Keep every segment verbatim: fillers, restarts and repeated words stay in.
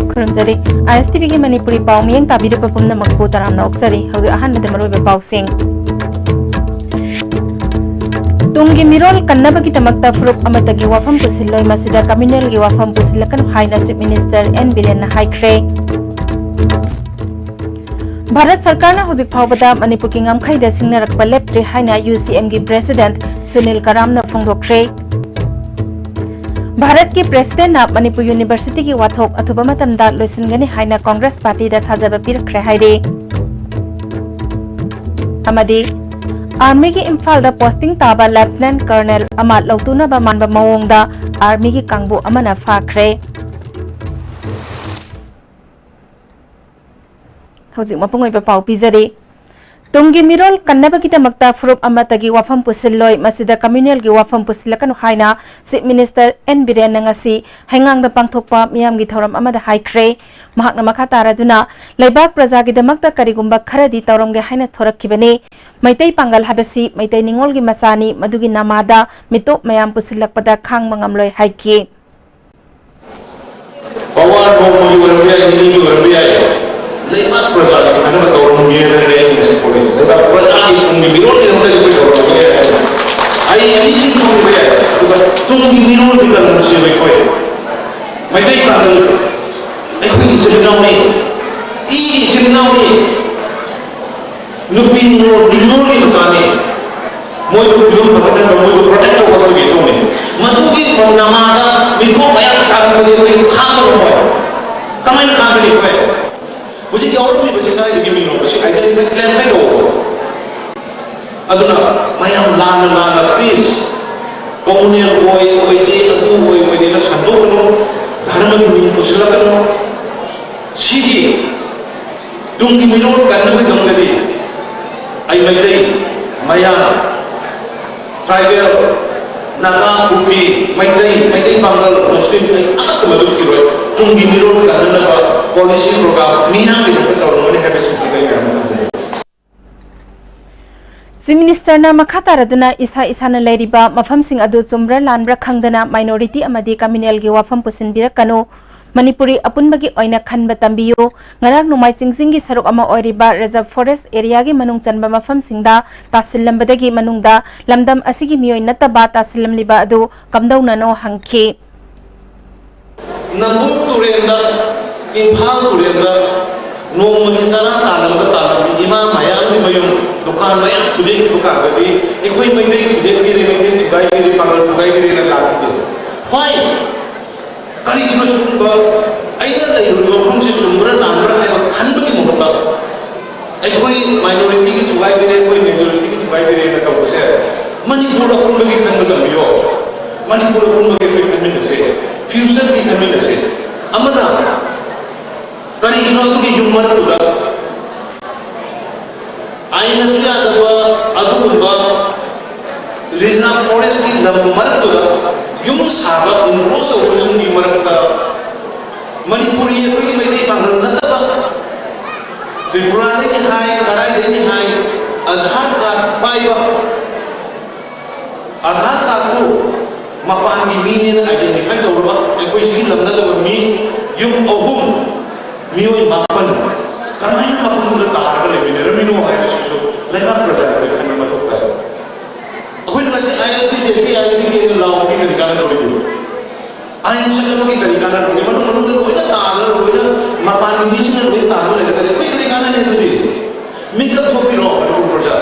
ꯈꯨꯔꯨꯝꯖꯔꯤ꯫ ꯑꯥꯏ ꯑꯦꯁ T ꯚꯤꯒꯤ ꯃꯅꯤꯄꯨꯔꯤ ꯄꯥꯎ ꯃꯤꯠꯌꯦꯡ ꯇꯥꯕꯤꯔꯤꯕ ꯄꯨꯝꯅꯃꯛꯄꯨ ꯇꯔꯥꯝꯅ ꯑꯣꯛꯆꯔꯤ꯫ ꯍꯧꯖꯤꯛ ꯑꯍꯥꯟꯕꯗ ꯃꯔꯨꯑꯣꯏꯕ ꯄꯥꯎꯁꯤꯡ꯫ ꯇꯨꯡꯒꯤ ꯃꯤꯔꯣꯜ ꯀꯟꯅꯕꯒꯤꯗꯃꯛꯇ ꯐꯨꯔꯨꯞ ꯑꯃꯠꯇꯒꯤ ꯋꯥꯐꯝ ꯄꯨꯁꯤꯜꯂꯣꯏ, ꯃꯁꯤꯗ communalꯒꯤ ꯋꯥꯐꯝ ꯄꯨꯁꯤꯜꯂꯛꯀꯅꯨ ꯍꯥꯏꯅ Chief Minister ꯑꯦꯟ ꯕꯤꯔꯦꯟꯅ ꯍꯥꯏꯈ꯭ꯔꯦ꯫ ꯚꯥꯔꯠ ꯁꯔꯀꯥꯔꯅ ꯍꯧꯖꯤꯛ ꯐꯥꯎꯕꯗ ꯃꯅꯤꯄꯨꯔꯒꯤ ꯉꯝꯈꯩꯗ ꯁꯤꯡꯅꯔꯛꯄ ꯂꯦꯞꯇ꯭ꯔꯤ ꯍꯥꯏꯅ ꯌꯨ ꯁꯤ ꯑꯦꯝꯒꯤ President ꯁꯨꯅꯤꯜ ꯀꯔꯥꯝꯅ ꯐꯣꯡꯗꯣꯛꯈ꯭ꯔꯦ꯫ ꯚꯥꯔꯠꯀꯤ Presidentꯅ ꯃꯅꯤꯄꯨꯔ Universityꯒꯤ ꯋꯥꯊꯣꯛ ꯑꯊꯨꯕ ꯃꯇꯝꯗ ꯂꯣꯏꯁꯤꯟꯒꯅꯤ ꯍꯥꯏꯅ Congress Partyꯗ ꯊꯥꯖꯕ ꯄꯤꯔꯛꯈ꯭ꯔꯦ ꯍꯥꯏꯔꯤ꯫ ꯑꯃꯗꯤ Armyꯒꯤ ꯏꯝꯐꯥꯜꯗ posting ꯇꯥꯕ Lieutenant Colonel ꯑꯃ ꯂꯧꯊꯣꯛꯅꯕ ꯃꯥꯟꯕ ꯃꯑꯣꯡꯗ Armyꯒꯤ ꯀꯥꯡꯕꯨ ꯑꯃꯅ ꯐꯥꯈ꯭ꯔꯦ꯫ ꯍꯧꯖꯤꯛ ꯃꯄꯨꯡ ꯑꯣꯏꯕ ꯄꯥꯎ ꯄꯤꯖꯔꯤ꯫ ꯇꯨꯡꯒꯤ ꯃꯤꯔꯣꯜ ꯀꯟꯅꯕꯒꯤꯗꯃꯛꯇ ꯐꯨꯔꯨꯞ ꯑꯃꯠꯇꯒꯤ ꯋꯥꯐꯝ ꯄꯨꯁꯤꯜꯂꯣꯏ, ꯃꯁꯤꯗ communalꯒꯤ ꯋꯥꯐꯝ ꯄꯨꯁꯤꯜꯂꯛꯀꯅꯨ ꯍꯥꯏꯅ Chief Minister ꯑꯦꯟ ꯕꯤꯔꯦꯟꯅ ꯉꯁꯤ ꯍꯩꯉꯥꯡꯗ ꯄꯥꯡꯊꯣꯛꯄ ꯃꯤꯌꯥꯝꯒꯤ ꯊꯧꯔꯝ ꯑꯃꯗ ꯍꯥꯏꯈ꯭ꯔꯦ꯫ ꯃꯍꯥꯛꯅ ꯃꯈꯥ ꯇꯥꯔꯗꯨꯅ, ꯂꯩꯕꯥꯛ ꯄ꯭ꯔꯖꯥꯒꯤꯗꯃꯛꯇ ꯀꯔꯤꯒꯨꯝꯕ ꯈꯔꯗꯤ ꯇꯧꯔꯝꯒꯦ ꯍꯥꯏꯅ ꯊꯣꯔꯛꯈꯤꯕꯅꯤ꯫ ꯃꯩꯇꯩ ꯄꯥꯡꯒꯜ ꯍꯥꯏꯕꯁꯤ ꯃꯩꯇꯩ ꯅꯤꯉꯣꯜꯒꯤ ꯃꯆꯥꯅꯤ, ꯃꯗꯨꯒꯤ ꯅꯃꯥꯗ ꯃꯤꯇꯣꯞ ꯃꯌꯥꯝ ꯄꯨꯁꯤꯜꯂꯛꯄꯗ ꯈꯥꯡꯕ ꯉꯝꯂꯣꯏ ꯍꯥꯏꯈꯤ꯫ ꯄꯋꯥꯔ ꯅꯣꯡꯃꯒꯤ ꯑꯣꯏꯔꯝꯕ ꯌꯥꯏ, ꯅꯤꯅꯤꯒꯤ ꯑꯣꯏꯔꯝꯕ ꯌꯥꯏ꯫ ꯂꯩꯕꯥꯛ ꯄ꯭ꯔꯖꯥꯒꯤ ꯐꯅꯕ ꯇꯧꯔꯝꯒꯦ ꯍꯥꯏꯅ ꯑꯩ ꯉꯁꯤ ꯐꯣꯡꯗꯣꯛꯏ꯫ ꯂꯩꯕꯥꯛ ꯄ꯭ꯔꯖꯥꯒꯤ ꯇꯨꯡꯒꯤ ꯃꯤꯔꯣꯜꯒꯤꯗꯃꯛꯇ ꯑꯩꯈꯣꯏ ꯇꯧꯔꯝꯒꯦ ꯍꯥꯏꯅ ꯑꯩ ꯑꯅꯤ ꯊꯤꯡꯕ ꯌꯥꯏ꯫ ꯑꯗꯨꯒ ꯇꯨꯡꯒꯤ ꯃꯤꯔꯣꯜꯒꯤ ꯀꯟꯕꯁꯤ ꯑꯩꯈꯣꯏ ꯃꯩꯇꯩ ꯄꯥꯉꯜ, ꯑꯩꯈꯣꯏꯒꯤ ꯏꯆꯤꯜ ꯏꯅꯥꯎꯅꯤ, ꯏꯒꯤ ꯏꯆꯤꯜ ꯏꯅꯥꯎꯅꯤ꯫ ꯅꯨꯄꯤ ꯅꯤꯉꯣꯜ, ꯅꯤꯉꯣꯜꯒꯤ ꯃꯆꯥꯅꯤ꯫ ꯃꯣꯏꯕꯨ ꯐꯤꯕꯝ ꯐꯒꯠꯍꯟꯕ, ꯃꯣꯏꯕꯨ protect ꯇꯧꯒꯗꯕꯒꯤ ꯏꯊꯧꯅꯤ꯫ ꯃꯗꯨꯒꯤ ꯅꯃꯥꯗ ꯃꯤꯇꯣꯞ ꯃꯌꯥꯝ ꯇꯥꯔꯝꯕꯗꯤ ꯑꯩꯈꯣꯏ ꯈꯥꯡꯕ ꯉꯝꯃꯣꯏ꯫ ꯀꯃꯥꯏꯅ ꯈꯥꯡꯒꯅꯤ ꯑꯩꯈꯣꯏ? ꯍꯧꯖꯤꯛ ꯌꯥꯎꯔꯝꯃꯤꯕꯁꯤ ꯀꯗꯥꯏꯗꯒꯤ ꯃꯤꯅꯣ? ꯃꯁꯤ identify ꯀꯧꯕ꯫ ꯑꯗꯨꯅ ꯃꯌꯥꯝ ꯂꯥꯟꯅ ꯂꯥꯟꯅ please communal ꯑꯣꯏ ꯑꯣꯏꯗꯦ, ꯑꯗꯨ ꯑꯣꯏ ꯑꯣꯏꯗꯦꯅ ꯁꯟꯗꯣꯛꯀꯅꯨ, ꯙꯔꯃꯒꯤ ꯃꯤꯡ ꯄꯨꯁꯤꯜꯂꯛꯀꯅꯨ꯫ ꯁꯤꯒꯤ ꯇꯨꯡꯒꯤ ꯃꯤꯔꯣꯜ ꯀꯟꯅꯕꯒꯤꯗꯃꯛꯇꯗꯤ ꯑꯩ ꯃꯩꯇꯩ, ꯃꯌꯥꯡ, tribal, ꯅꯥꯒꯥ, ꯀꯨꯀꯤ, ꯃꯩꯇꯩ, ꯃꯩꯇꯩ ꯄꯥꯉꯜ, ꯃꯨꯁꯂꯤꯝ, ꯑꯩ ꯑꯃꯠꯇ ꯃꯗꯨ ꯊꯤꯔꯣꯏ꯫ ꯇꯨꯡꯒꯤ ꯃꯤꯔꯣꯜ ꯀꯟꯅꯅꯕ policy program ꯃꯤꯌꯥꯝꯒꯤꯗꯃꯛꯇ ꯇꯧꯔꯝꯒꯅꯤ ꯍꯥꯏꯕꯁꯤꯃꯗꯤ ꯑꯩꯅ ꯌꯥꯝꯅ ꯊꯝꯖꯒꯦ꯫ Chief Minister ꯅ ꯃꯈꯥ ꯇꯥꯔꯗꯨꯅ ꯏꯁꯥ ꯏꯁꯥꯅ ꯂꯩꯔꯤꯕ ꯃꯐꯝꯁꯤꯡ ꯑꯗꯨ ꯆꯨꯝꯕ꯭ꯔꯥ ꯂꯥꯟꯕ꯭ꯔꯥ ꯈꯪꯗꯅ minority ꯑꯃꯗꯤ communal ꯒꯤ ꯋꯥꯐꯝ ꯄꯨꯁꯤꯟꯕꯤꯔꯛꯀꯅꯨ꯫ ꯃꯅꯤꯄꯨꯔꯤ ꯑꯄꯨꯟꯕꯒꯤ ꯑꯣꯏꯅ ꯈꯟꯕ ꯇꯝꯕꯤꯌꯨ꯫ ꯉꯔꯥꯡ ꯅꯣꯡꯃꯥꯏꯖꯤꯡ ꯆꯤꯡꯒꯤ ꯁꯔꯨꯛ ꯑꯃ ꯑꯣꯏꯔꯤꯕ reserve forest area ꯒꯤ ꯃꯅꯨꯡ ꯆꯟꯕ ꯃꯐꯝꯁꯤꯡꯗ ꯇꯥꯁꯤꯜꯂꯝꯕꯗꯒꯤ ꯃꯅꯨꯡꯗ ꯂꯝꯗꯝ ꯑꯁꯤꯒꯤ ꯃꯤꯑꯣꯏ ꯅꯠꯇꯕ ꯇꯥꯁꯤꯜꯂꯝꯂꯤꯕ ꯑꯗꯨ ꯀꯝꯗꯧꯅꯅꯣ ꯍꯪꯈꯤ꯫ ꯅꯝꯕꯨꯜ ꯇꯨꯔꯦꯜꯗ, ꯏꯝꯐꯥꯜ ꯇꯨꯔꯦꯜꯗ ꯅꯣꯡꯃꯒꯤ ꯆꯔꯥ ꯇꯥꯜꯂꯝꯕ ꯇꯥꯜꯂꯝꯕꯤ ꯏꯃꯥ ꯃꯌꯥꯝꯒꯤ ꯃꯌꯨꯝ, ꯗꯨꯀꯥꯟ ꯃꯌꯥꯝ ꯊꯨꯗꯦꯛꯈꯤꯕ ꯀꯥꯟꯗꯗꯤ ꯑꯩꯈꯣꯏ ꯃꯩꯇꯩ ꯊꯨꯗꯦꯛꯄꯤꯔꯦ, ꯃꯩꯇꯩ ꯊꯨꯒꯥꯏꯕꯤꯔꯦ, ꯄꯥꯡꯒꯜ ꯊꯨꯒꯥꯏꯕꯤꯔꯦꯅ ꯂꯥꯛꯈꯤꯗꯦ꯫ Why? ꯀꯔꯤꯒꯤꯅꯣ ꯁꯤꯒꯨꯝꯕ ꯑꯩꯅ ꯂꯩꯔꯤꯕ ꯃꯐꯝꯁꯤ ꯆꯨꯝꯕ꯭ꯔꯥ ꯂꯥꯟꯕ꯭ꯔꯥ ꯍꯥꯏꯕ ꯈꯟꯕꯒꯤ ꯃꯍꯨꯠꯇ ꯑꯩꯈꯣꯏ minority ꯒꯤ ꯊꯨꯒꯥꯏꯕꯤꯔꯦ, ꯑꯩꯈꯣꯏ majority ꯒꯤ ꯊꯨꯒꯥꯏꯕꯤꯔꯦꯅ ꯇꯧꯕꯁꯦ ꯃꯅꯤꯄꯨꯔ ꯑꯄꯨꯟꯕꯒꯤ ꯈꯟꯕ ꯇꯝꯕꯤꯌꯣ꯫ ꯃꯅꯤꯄꯨꯔ ꯑꯄꯨꯟꯕꯒꯤ ꯑꯩꯈꯣꯏ ꯈꯟꯃꯤꯟꯅꯁꯦ, future ꯒꯤ ꯈꯟꯃꯤꯟꯅꯁꯦ꯫ ꯑꯃꯅ ꯀꯔꯤꯒꯤꯅꯣ ꯑꯗꯨꯒꯤ ꯌꯨꯝ ꯃꯔꯛꯇꯨꯗ ꯑꯥꯏꯟꯅꯁꯨ ꯌꯥꯗꯕ ꯑꯗꯨꯒꯨꯝꯕ reserve forest ꯀꯤ ꯂꯝ ꯃꯔꯛꯇꯨꯗ ꯌꯨꯝ ꯁꯥꯕ encroach ꯇꯧꯔꯤꯕꯁꯤꯡꯒꯤ ꯃꯔꯛꯇ ꯃꯅꯤꯄꯨꯔꯤ ꯑꯩꯈꯣꯏꯒꯤ ꯃꯩꯇꯩ ꯄꯥꯉꯜ ꯅꯠꯇꯕ ꯇ꯭ꯔꯤꯄꯨꯔꯥꯗꯒꯤ ꯍꯥꯏ, ꯀꯗꯥꯏꯗꯒꯤ ꯍꯥꯏ, ꯑꯙꯥꯔ ꯀꯥꯔꯗ ꯄꯥꯏꯕ, ꯑꯙꯥꯔ ꯀꯥꯔꯗꯇꯨ ꯃꯄꯥꯟꯒꯤ ꯃꯤꯅꯦꯅ identify ꯇꯧꯔꯕ ꯑꯩꯈꯣꯏ ꯁꯤꯒꯤ ꯂꯝꯗ ꯂꯩꯕ ꯃꯤ ꯌꯨꯝ ꯑꯍꯨꯝ, ꯃꯤꯑꯣꯏ ꯃꯥꯄꯟ ꯀꯃꯥꯏꯅ ꯃꯐꯝꯗꯨꯗ ꯇꯥꯔꯒ ꯂꯩꯃꯤꯟꯅꯔꯝꯃꯤꯅꯣ ꯍꯥꯏꯕꯁꯤꯁꯨ ꯂꯩꯕꯥꯛ ꯄ꯭ꯔꯖꯥ ꯑꯩꯈꯣꯏ ꯈꯟꯕ ꯃꯊꯧ ꯇꯥꯏ꯫ ꯑꯩꯈꯣꯏꯅ ꯉꯁꯤ ILP, JC ILP ꯀꯤ ꯂꯥꯎꯕꯒꯤ ꯀꯔꯤ ꯀꯥꯟꯅꯗꯧꯔꯤꯒꯦ? ꯑꯥꯏꯟ ꯆꯠꯅꯕꯒꯤ ꯀꯔꯤ ꯀꯥꯟꯅꯗꯧꯔꯤꯒꯦ? ꯃꯅꯨꯡ ꯃꯅꯨꯡꯗ ꯂꯣꯏꯅ ꯇꯥꯗꯅ, ꯂꯣꯏꯅ ꯃꯄꯥꯟꯒꯤ ꯃꯤꯁꯤꯡꯅ ꯂꯣꯏꯅ ꯇꯥꯗꯅ ꯂꯩꯔꯒꯗꯤ ꯑꯩꯈꯣꯏ ꯀꯔꯤ ꯀꯥꯟꯅꯅꯤ? ꯑꯗꯨꯗꯤ ꯃꯤꯀꯞ ꯊꯣꯛꯄꯤꯔꯣ ꯃꯅꯤꯄꯨꯔ ꯄ꯭ꯔꯖꯥ꯫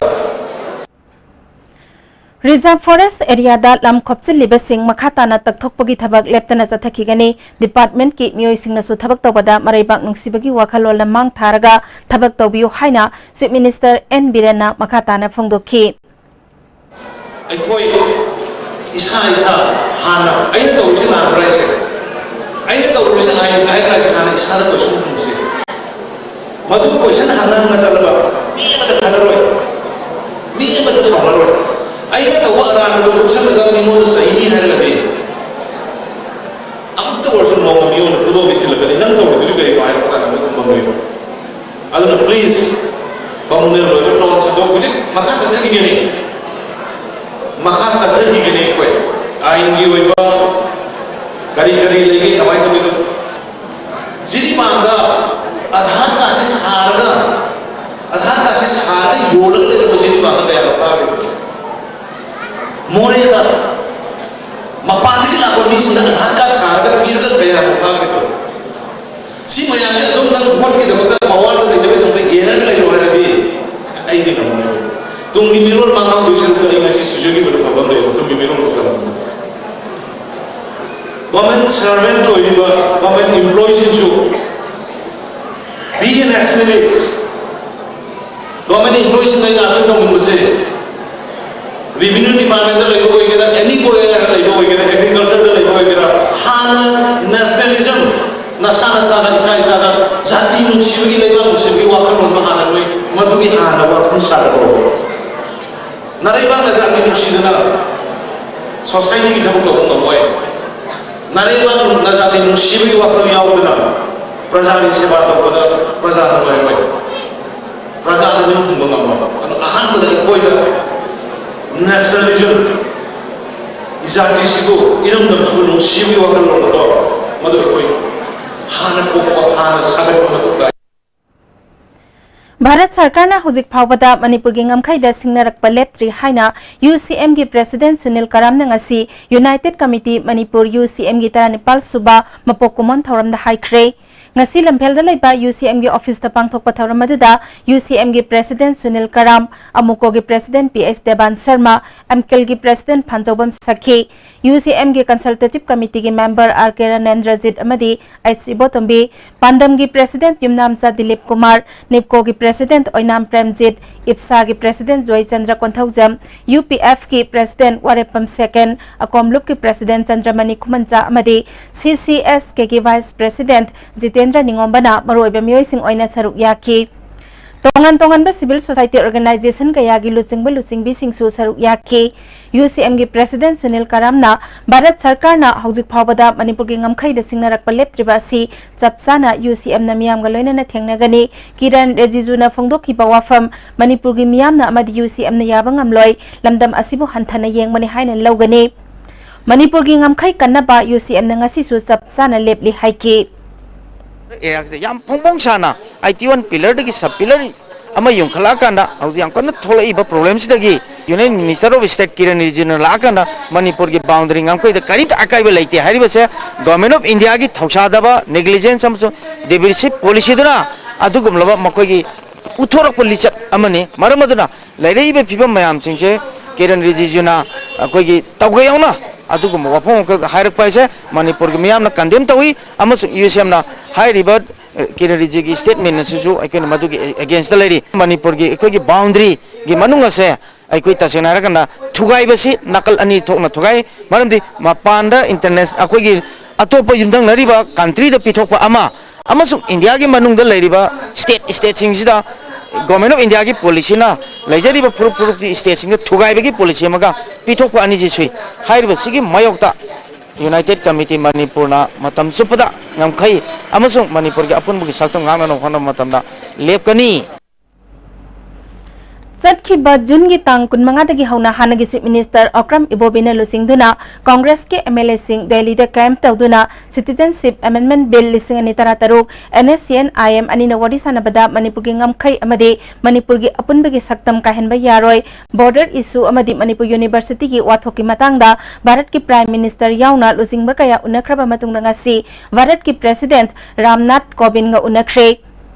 Reserve forest area ꯗ ꯂꯝ ꯈꯣꯞꯆꯤꯜꯂꯤꯕꯁꯤꯡ ꯃꯈꯥ ꯇꯥꯅ ꯇꯛꯊꯣꯛꯄꯒꯤ ꯊꯕꯛ ꯂꯦꯞꯇꯅ ꯆꯠꯊꯈꯤꯒꯅꯤ꯫ Department ꯀꯤ ꯃꯤꯑꯣꯏꯁꯤꯡꯅꯁꯨ ꯊꯕꯛ ꯇꯧꯕꯗ ꯃꯔꯩꯕꯥꯛ ꯅꯨꯡꯁꯤꯕꯒꯤ ꯋꯥꯈꯜꯂꯣꯟꯅ ꯃꯥꯡ ꯊꯥꯔꯒ ꯊꯕꯛ ꯇꯧꯕꯤꯌꯨ ꯍꯥꯏꯅ Chief Minister N ꯕꯤꯔꯦꯟꯅ ꯃꯈꯥ ꯇꯥꯅ ꯐꯣꯡꯗꯣꯛꯈꯤ꯫ ꯑꯩꯈꯣꯏ ꯏꯁꯥ ꯏꯁꯥ ꯍꯥꯟꯅ ꯑꯩꯅ ꯇꯧꯔꯤꯁꯦ ꯂꯥꯟꯕ꯭ꯔꯥ ꯍꯥꯏꯁꯦ? ꯑꯩꯅ ꯇꯧꯔꯤꯁꯦ ꯑꯥꯏꯟ ꯀꯥꯏꯕ꯭ꯔꯥ ꯍꯥꯏꯁꯦ ꯍꯥꯟꯅ ꯏꯁꯥꯗ question ꯍꯪꯁꯤ꯫ ꯃꯗꯨ question ꯍꯪꯅ ꯍꯪꯅ ꯆꯠꯂꯕ ꯃꯤ ꯑꯃꯠꯇ ꯈꯠꯅꯔꯣꯏ, ꯃꯤ ꯑꯃꯠꯇ ꯁꯥꯎꯅꯔꯣꯏ꯫ ꯑꯩꯅ ꯇꯧꯕ ꯑꯔꯥꯟꯕꯗꯣ ꯂꯧꯁꯜꯂꯒ ꯃꯤꯉꯣꯟꯗ ꯆꯩꯅꯤ ꯍꯥꯏꯔꯒꯗꯤ, ꯑꯃꯨꯛꯇ ꯑꯣꯏꯔꯁꯨ ꯅꯣꯡꯃ ꯃꯤꯉꯣꯟꯗ ꯈꯨꯗꯣꯝꯕꯤ ꯊꯤꯜꯂꯛꯀꯅꯤ꯫ "ꯅꯪ ꯇꯧꯔꯤꯗꯨꯗꯤ ꯀꯔꯤꯅꯣ?" ꯍꯥꯏꯔꯛꯄ ꯀꯥꯟꯗ ꯃꯣꯏ ꯈꯨꯝꯐꯝ ꯂꯩꯕ꯫ ꯑꯗꯨꯅ please, ꯕꯥꯃꯨꯅꯦꯔ ꯑꯣꯏꯕ ꯇꯣꯟ ꯁꯟꯗꯣꯛ ꯍꯧꯖꯤꯛ ꯃꯈꯥ ꯆꯠꯊꯈꯤꯒꯅꯤ, ꯃꯈꯥ ꯆꯠꯊꯈꯤꯒꯅꯤ꯫ ꯑꯩꯈꯣꯏ ꯑꯥꯏꯟꯒꯤ ꯑꯣꯏꯕ ꯀꯔꯤ ꯀꯔꯤ ꯂꯩꯒꯦ, ꯀꯃꯥꯏꯅ ꯇꯧꯒꯦ? ꯖꯤꯔꯤꯕꯥꯝꯗ ꯑꯙꯥꯔ ꯀꯥꯔꯗꯁꯦ ꯁꯥꯔꯒ, ꯑꯙꯥꯔ ꯀꯥꯔꯗꯁꯦ ꯁꯥꯔꯒ ꯌꯣꯜꯂꯒ ꯂꯩꯔꯝꯕ ꯖꯤꯔꯤꯕꯥꯝꯗ ꯀꯌꯥ ꯂꯧꯊꯣꯛꯑꯒꯦ? ꯃꯣꯔꯦꯗ ꯃꯄꯥꯟꯗꯒꯤ ꯂꯥꯛꯄ ꯃꯤꯁꯤꯡꯗ ꯑꯙꯥꯔ ꯀꯥꯔꯗ ꯁꯥꯔꯒ ꯄꯤꯔꯒ ꯀꯌꯥ ꯂꯧꯊꯣꯛꯑꯒꯦ? ꯁꯤ ꯃꯌꯥꯝꯁꯦ ꯑꯗꯨꯝ ꯅꯪ ꯚꯣꯠꯀꯤꯗꯃꯛꯇ ꯄꯋꯥꯔꯗ ꯂꯩꯅꯕꯒꯤꯗꯃꯛꯇ ꯌꯦꯡꯉꯒ ꯂꯩꯔꯣ ꯍꯥꯏꯔꯗꯤ ꯑꯩꯗꯤ ꯉꯝꯃꯣꯏ꯫ ꯇꯨꯡꯒꯤ ꯃꯤꯔꯣꯜ ꯃꯥꯡꯍꯧꯗꯣꯏ ꯁꯔꯨꯛꯇ ꯑꯩ ꯉꯁꯤ ꯁꯤꯖꯈꯤꯕꯅ ꯐꯕ ꯑꯃ ꯂꯩꯕ, ꯇꯨꯡꯒꯤ ꯃꯤꯔꯣꯜ ꯈꯛꯇ ꯉꯝꯃꯣꯏ꯫ ꯒꯣꯔꯃꯦꯟ ꯁꯔꯚꯦꯟꯠ ꯑꯣꯏꯔꯤꯕ ꯒꯣꯔꯃꯦꯟ ꯏꯝꯄ꯭ꯂꯣꯌꯤꯁꯤꯡꯁꯨ, be an nationalist꯫ ꯒꯣꯔꯃꯦꯟ ꯏꯝꯄ꯭ꯂꯣꯌꯤꯁꯤꯡꯅ ꯑꯩꯅ ꯑꯥꯄꯤꯜ ꯇꯧꯅꯤꯡꯕꯁꯦ, ꯔꯦꯚꯤꯅ꯭ꯌꯨ ꯗꯤꯄꯥꯔꯠꯃꯦꯟꯗ ꯂꯩꯕ ꯑꯣꯏꯒꯦꯔꯥ, ꯑꯦꯅꯤ ꯀꯣꯌꯔꯗ ꯂꯩꯕ ꯑꯣꯏꯒꯦꯔꯥ, ꯑꯦꯒ꯭ꯔꯤꯀꯜꯆꯔꯗ ꯂꯩꯕ ꯑꯣꯏꯒꯦꯔꯥ, ꯍꯥꯟꯅ ꯅꯦꯁꯅꯦꯂꯤꯖꯝ, ꯅꯁꯥ ꯅꯁꯥꯗ, ꯏꯁꯥ ꯏꯁꯥꯗ ꯖꯥꯇꯤ ꯅꯨꯡꯁꯤꯕꯒꯤ, ꯂꯩꯕꯥꯛ ꯅꯨꯡꯁꯤꯕꯒꯤ ꯋꯥꯈꯜꯂꯣꯟꯗꯣ ꯍꯥꯟꯅ ꯅꯣꯏ ꯃꯗꯨꯒꯤ ꯍꯥꯟꯅ ꯋꯥꯈꯜ ꯁꯥꯒꯠꯂꯣ꯫ ꯅꯔꯩꯕꯥꯛ ꯅꯖꯥꯇꯤ ꯅꯨꯡꯁꯤꯗꯅ ꯁꯣꯁꯥꯏꯇꯤꯒꯤ ꯊꯕꯛ ꯇꯧꯕ ꯉꯝꯃꯣꯏ꯫ ꯅꯔꯩꯕꯥꯛ ꯅꯖꯥꯇꯤ ꯅꯨꯡꯁꯤꯕꯒꯤ ꯋꯥꯈꯜ ꯌꯥꯎꯗꯅ ꯄ꯭ꯔꯖꯥꯒꯤ ꯁꯦꯕꯥ ꯇꯧꯕꯗ ꯄ꯭ꯔꯖꯥ ꯅꯨꯡꯉꯥꯏꯔꯣꯏ꯫ ꯄ꯭ꯔꯖꯥꯗ ꯅꯤꯡꯊꯨꯡꯕ ꯉꯝꯃꯣꯏ꯫ ꯑꯗꯣ ꯑꯍꯥꯟꯕꯗ ꯑꯩꯈꯣꯏꯗ ꯅꯦꯁꯅꯦꯂꯤꯖꯝ, ꯏꯖꯥꯇꯤꯁꯤꯕꯨ, ꯏꯔꯝꯗꯝꯁꯤꯕꯨ ꯅꯨꯡꯁꯤꯕꯒꯤ ꯋꯥꯈꯜꯂꯣꯟ ꯑꯗꯣ ꯃꯗꯨ ꯑꯩꯈꯣꯏ ꯍꯥꯟꯅ ꯄꯣꯛꯄ, ꯍꯥꯟꯅ ꯁꯥꯒꯠꯄ ꯃꯊꯧ ꯇꯥꯏ꯫ ꯚꯥꯔꯠ ꯁꯔꯀꯥꯔꯅ ꯍꯧꯖꯤꯛ ꯐꯥꯎꯕꯗ ꯃꯅꯤꯄꯨꯔꯒꯤ ꯉꯝꯈꯩꯗ ꯁꯤꯡꯅꯔꯛꯄ ꯂꯦꯞꯇ꯭ꯔꯤ ꯍꯥꯏꯅ ꯌꯨ ꯁꯤ ꯑꯦꯝꯒꯤ ꯄ꯭ꯔꯦꯁꯤꯗꯦꯟꯠ ꯁꯨꯅꯤꯜ ꯀꯔꯥꯝꯅ ꯉꯁꯤ United committee Manipur, U C ꯑꯦꯝꯒꯤ ꯇꯔꯥꯅꯤꯄꯥꯜ ꯁꯨꯕ ꯃꯄꯣꯛ ꯀꯨꯝꯑꯣꯟ ꯊꯧꯔꯝꯗ ꯍꯥꯏꯈ꯭ꯔꯦ꯫ ꯉꯁꯤ ꯂꯝꯐꯦꯜꯗ ꯂꯩꯕ ꯌꯨ ꯁꯤ ꯑꯦꯝꯒꯤ ꯑꯣꯐꯤꯁꯇ ꯄꯥꯡꯊꯣꯛꯄ ꯊꯧꯔꯝ ꯑꯗꯨꯗ ꯌꯨ ꯁꯤ ꯑꯦꯝꯒꯤ ꯄ꯭ꯔꯦꯁꯤꯗꯦꯟꯠ ꯁꯨꯅꯤꯜ ꯀꯔꯥꯝ, ꯑꯃꯨꯀꯣꯒꯤ president P S Deban Sharma, ꯑꯦꯝꯀꯤꯜꯒꯤ president Phanjoubam Sakhi, U C ꯑꯦꯝꯒꯤ ꯀꯟꯁꯜꯇꯦꯇꯤꯚ ꯀꯃꯤꯇꯤꯒꯤ ꯃꯦꯝꯕꯔ ꯑꯥꯔ ꯀꯦ ꯔꯅꯦꯟꯗ꯭ꯔꯖꯤꯠ ꯑꯃꯗꯤ ꯑꯩꯆ ꯏꯕꯣꯇꯣꯝꯕꯤ, ꯄꯥꯟꯗꯝꯒꯤ ꯄ꯭ꯔꯦꯁꯤꯗꯦꯟꯠ ꯌꯨꯝꯅꯥꯝꯆꯥ ꯗꯤꯂꯤꯞ ꯀꯨꯃꯥꯔ, ꯅꯤꯞꯀꯣꯒꯤ ꯄ꯭ꯔꯦꯁꯤꯗꯦꯟꯠ ꯑꯣꯏꯅꯥꯝ ꯄ꯭ꯔꯦꯝꯖꯤꯠ, ꯏꯞꯁꯥꯒꯤ president Joychandra Konthoujam, U P ꯑꯦꯐꯀꯤ ꯄ꯭ꯔꯦꯁꯤꯗꯦꯟꯠ ꯋꯥꯔꯦꯞꯄꯝ ꯁꯦꯀꯦꯟ, ꯑꯀꯣꯝꯂꯨꯞꯀꯤ ꯄ꯭ꯔꯦꯁꯤꯗꯦꯟꯠ ꯆꯟꯗ꯭ꯔꯃꯅꯤ ꯈꯨꯃꯟꯆꯥ ꯑꯃꯗꯤ ꯁꯤ ꯁꯤ ꯑꯦꯁ ꯀꯦꯒꯤ ꯚꯥꯏꯁ ꯄ꯭ꯔꯦꯁꯤꯗꯦꯟꯠ ꯖꯤꯇꯦꯟꯗ꯭ꯔ ꯅꯤꯉꯣꯝꯕꯅ ꯃꯔꯨꯑꯣꯏꯕ ꯃꯤꯑꯣꯏꯁꯤꯡ ꯑꯣꯏꯅ ꯁꯔꯨꯛ ꯌꯥꯈꯤ꯫ ꯇꯣꯉꯥꯟ ꯇꯣꯉꯥꯟꯕ civil society organization ꯀꯌꯥꯒꯤ ꯂꯨꯆꯤꯡꯕ ꯂꯨꯆꯤꯡꯕꯤꯁꯤꯡꯁꯨ ꯁꯔꯨꯛ ꯌꯥꯈꯤ꯫ UCMꯒꯤ president ꯁꯨꯅꯤꯜ ꯀꯔꯥꯝꯅ ꯚꯥꯔꯠ ꯁꯔꯀꯥꯔꯅ ꯍꯧꯖꯤꯛ ꯐꯥꯎꯕꯗ ꯃꯅꯤꯄꯨꯔꯒꯤ ꯉꯝꯈꯩꯗ ꯁꯤꯡꯅꯔꯛꯄ ꯂꯦꯞꯇ꯭ꯔꯤꯕ ꯑꯁꯤ ꯆꯞ ꯆꯥꯅ UCMꯅ ꯃꯤꯌꯥꯝꯒ ꯂꯣꯏꯅꯅ ꯊꯦꯡꯅꯒꯅꯤ꯫ ꯀꯤꯔꯟ ꯔꯤꯖꯤꯖꯨꯅ ꯐꯣꯡꯗꯣꯛꯈꯤꯕ ꯋꯥꯐꯝ ꯃꯅꯤꯄꯨꯔꯒꯤ ꯃꯤꯌꯥꯝꯅ ꯑꯃꯗꯤ UCMꯅ ꯌꯥꯕ ꯉꯝꯂꯣꯏ꯫ ꯂꯝꯗꯝ ꯑꯁꯤꯕꯨ ꯍꯟꯊꯅ ꯌꯦꯡꯕꯅꯤ ꯍꯥꯏꯅ ꯂꯧꯒꯅꯤ꯫ ꯃꯅꯤꯄꯨꯔꯒꯤ ꯉꯝꯈꯩ ꯀꯟꯅꯕ UCMꯅ ꯉꯁꯤꯁꯨ ꯆꯞ ꯆꯥꯅ ꯂꯦꯞꯂꯤ ꯍꯥꯏꯈꯤ꯫ ꯑꯦꯔꯤꯌꯥꯁꯦ ꯌꯥꯝ ꯐꯣꯡ ꯐꯣꯡ ꯁꯥꯅ ꯑꯥꯏ ꯇꯤ ꯋꯥꯟ ꯄꯤꯂꯔꯗꯒꯤ ꯁꯕ ꯄꯤꯂꯔ ꯑꯃ ꯌꯨꯡꯈꯠꯂꯛꯑꯀꯥꯟꯗ ꯍꯧꯖꯤꯛ ꯌꯥꯝ ꯀꯟꯅ ꯊꯣꯛꯂꯛꯏꯕ ꯄ꯭ꯔꯣꯕ꯭ꯂꯦꯝꯁꯤꯗꯒꯤ union minister of state Kiren ꯔꯤꯖꯤꯖꯨꯅ ꯂꯥꯛꯑꯀꯥꯟꯗ ꯃꯅꯤꯄꯨꯔꯒꯤ ꯕꯥꯎꯟꯗꯔꯤ ꯉꯝꯈꯩꯗ ꯀꯔꯤꯝꯇ ꯑꯀꯥꯏꯕ ꯂꯩꯇꯦ ꯍꯥꯏꯔꯤꯕꯁꯦ ꯒꯣꯔꯃꯦꯟ ꯑꯣꯐ ꯏꯟꯗꯤꯌꯥꯒꯤ ꯊꯧꯁꯥꯗꯕ, ꯅꯦꯒ꯭ꯂꯤꯖꯦꯟꯁ ꯑꯃꯁꯨꯡ ꯗꯤꯐꯤꯁꯤꯠ ꯄꯣꯂꯤꯁꯤꯗꯨꯅ ꯑꯗꯨꯒꯨꯝꯂꯕ ꯃꯈꯣꯏꯒꯤ ꯎꯠꯊꯣꯔꯛꯄ ꯂꯤꯆꯠ ꯑꯃꯅꯤ꯫ ꯃꯔꯝ ꯑꯗꯨꯅ ꯂꯩꯔꯛꯏꯕ ꯐꯤꯕꯝ ꯃꯌꯥꯝꯁꯤꯡꯁꯦ ꯀꯤꯔꯟ ꯔꯤꯖꯤꯖꯨꯅ ꯑꯩꯈꯣꯏꯒꯤ ꯇꯧꯒꯦ ꯌꯥꯎꯅ ꯑꯗꯨꯒꯨꯝꯕ ꯋꯥꯐꯝ ꯑꯃꯈꯛ ꯍꯥꯏꯔꯛꯄ ꯍꯥꯏꯁꯦ ꯃꯅꯤꯄꯨꯔꯒꯤ ꯃꯤꯌꯥꯝꯅ ꯀꯟꯗꯦꯝ ꯇꯧꯏ ꯑꯃꯁꯨꯡ UCMꯅ ꯍꯥꯏꯔꯤꯕ ꯀꯤꯔꯟ ꯔꯤꯖꯤꯖꯨꯒꯤ statement ꯑꯁꯤꯁꯨ ꯑꯩꯈꯣꯏꯅ ꯃꯗꯨꯒꯤ againstꯇ ꯂꯩꯔꯤ꯫ ꯃꯅꯤꯄꯨꯔꯒꯤ ꯑꯩꯈꯣꯏꯒꯤ ꯕꯥꯎꯟꯗꯔꯤꯒꯤ ꯃꯅꯨꯡ ꯑꯁꯦ ꯑꯩꯈꯣꯏ ꯇꯁꯦꯡꯅ ꯍꯥꯏꯔꯀꯥꯟꯗ ꯊꯨꯒꯥꯏꯕꯁꯤ ꯅꯥꯀꯜ ꯑꯅꯤ ꯊꯣꯛꯅ ꯊꯨꯒꯥꯏ꯫ ꯃꯔꯝꯗꯤ ꯃꯄꯥꯟꯗ ꯏꯟꯇꯔꯅꯦꯁ-, ꯑꯩꯈꯣꯏꯒꯤ ꯑꯇꯣꯞꯄ ꯌꯨꯝꯊꯪꯅꯔꯤꯕ ꯀꯟꯇ꯭ꯔꯤꯗ ꯄꯤꯊꯣꯛꯄ ꯑꯃ ꯑꯃꯁꯨꯡ ꯏꯟꯗꯤꯌꯥꯒꯤ ꯃꯅꯨꯡꯗ ꯂꯩꯔꯤꯕ ꯁ꯭ꯇꯦꯠ, ꯁ꯭ꯇꯦꯠꯁꯤꯡꯁꯤꯗ ꯒꯣꯔꯃꯦꯟ ꯑꯣꯐ ꯏꯟꯗꯤꯌꯥꯒꯤ ꯄꯣꯂꯤꯁꯤꯅ ꯂꯩꯖꯔꯤꯕ ꯐꯨꯔꯨꯞ ꯐꯨꯔꯨꯞꯀꯤ ꯁ꯭ꯇꯦꯠꯁꯤꯡꯗ ꯊꯨꯒꯥꯏꯕꯒꯤ ꯄꯣꯂꯤꯁꯤ ꯑꯃꯒ ꯄꯤꯊꯣꯛꯄ ꯑꯅꯤꯁꯤ ꯁꯨꯏ꯫ ꯍꯥꯏꯔꯤꯕꯁꯤꯒꯤ ꯃꯥꯌꯣꯛꯇ ꯌꯨꯅꯥꯏꯇꯦꯠ ꯀꯃꯤꯇꯤ ꯃꯅꯤꯄꯨꯔꯅ ꯃꯇꯝ ꯆꯨꯞꯄꯗ ꯉꯝꯈꯩ ꯑꯃꯁꯨꯡ ꯃꯅꯤꯄꯨꯔꯒꯤ ꯑꯄꯨꯟꯕꯒꯤ ꯁꯛꯇꯝ ꯉꯥꯛꯅꯅꯕ ꯍꯣꯠꯅꯕ ꯃꯇꯝꯗ ꯂꯦꯞꯀꯅꯤ꯫ ꯆꯠꯈꯤꯕ ꯖꯨꯟꯒꯤ ꯇꯥꯡ ꯀꯨꯟꯃꯉꯥꯗꯒꯤ ꯍꯧꯅ ꯍꯥꯟꯅꯒꯤ Chief Minister ꯑꯣꯀ꯭ꯔꯝ ꯏꯕꯣꯕꯤꯅ ꯂꯨꯆꯤꯡꯗꯨꯅ ꯀꯣꯡꯒ꯭ꯔꯦꯁꯀꯤ MLAꯁꯤꯡ ꯗꯦꯜꯂꯤꯗ camp ꯇꯧꯗꯨꯅ Citizenship Amendment Bill ꯂꯤꯁꯤꯡ ꯑꯅꯤ ꯇꯔꯥꯇꯔꯨꯛ, NSCN-IM ꯑꯅꯤꯅ ꯋꯥꯔꯤ ꯁꯥꯟꯅꯕꯗ ꯃꯅꯤꯄꯨꯔꯒꯤ ꯉꯝꯈꯩ ꯑꯃꯗꯤ ꯃꯅꯤꯄꯨꯔꯒꯤ ꯑꯄꯨꯟꯕꯒꯤ ꯁꯛꯇꯝ ꯀꯥꯏꯍꯟꯕ ꯌꯥꯔꯣꯏ, border issue ꯑꯃꯗꯤ ꯃꯅꯤꯄꯨꯔ Universityꯒꯤ ꯋꯥꯊꯣꯛꯀꯤ ꯃꯇꯥꯡꯗ ꯚꯥꯔꯠꯀꯤ Prime Minister ꯌꯥꯎꯅ ꯂꯨꯆꯤꯡꯕ ꯀꯌꯥ ꯎꯅꯈ꯭ꯔꯕ ꯃꯇꯨꯡꯗ ꯉꯁꯤ ꯚꯥꯔꯠꯀꯤ President ꯔꯥꯝꯅꯥꯊ ꯀꯣꯕꯤꯟꯗꯒ ꯎꯅꯈ꯭ꯔꯦ꯫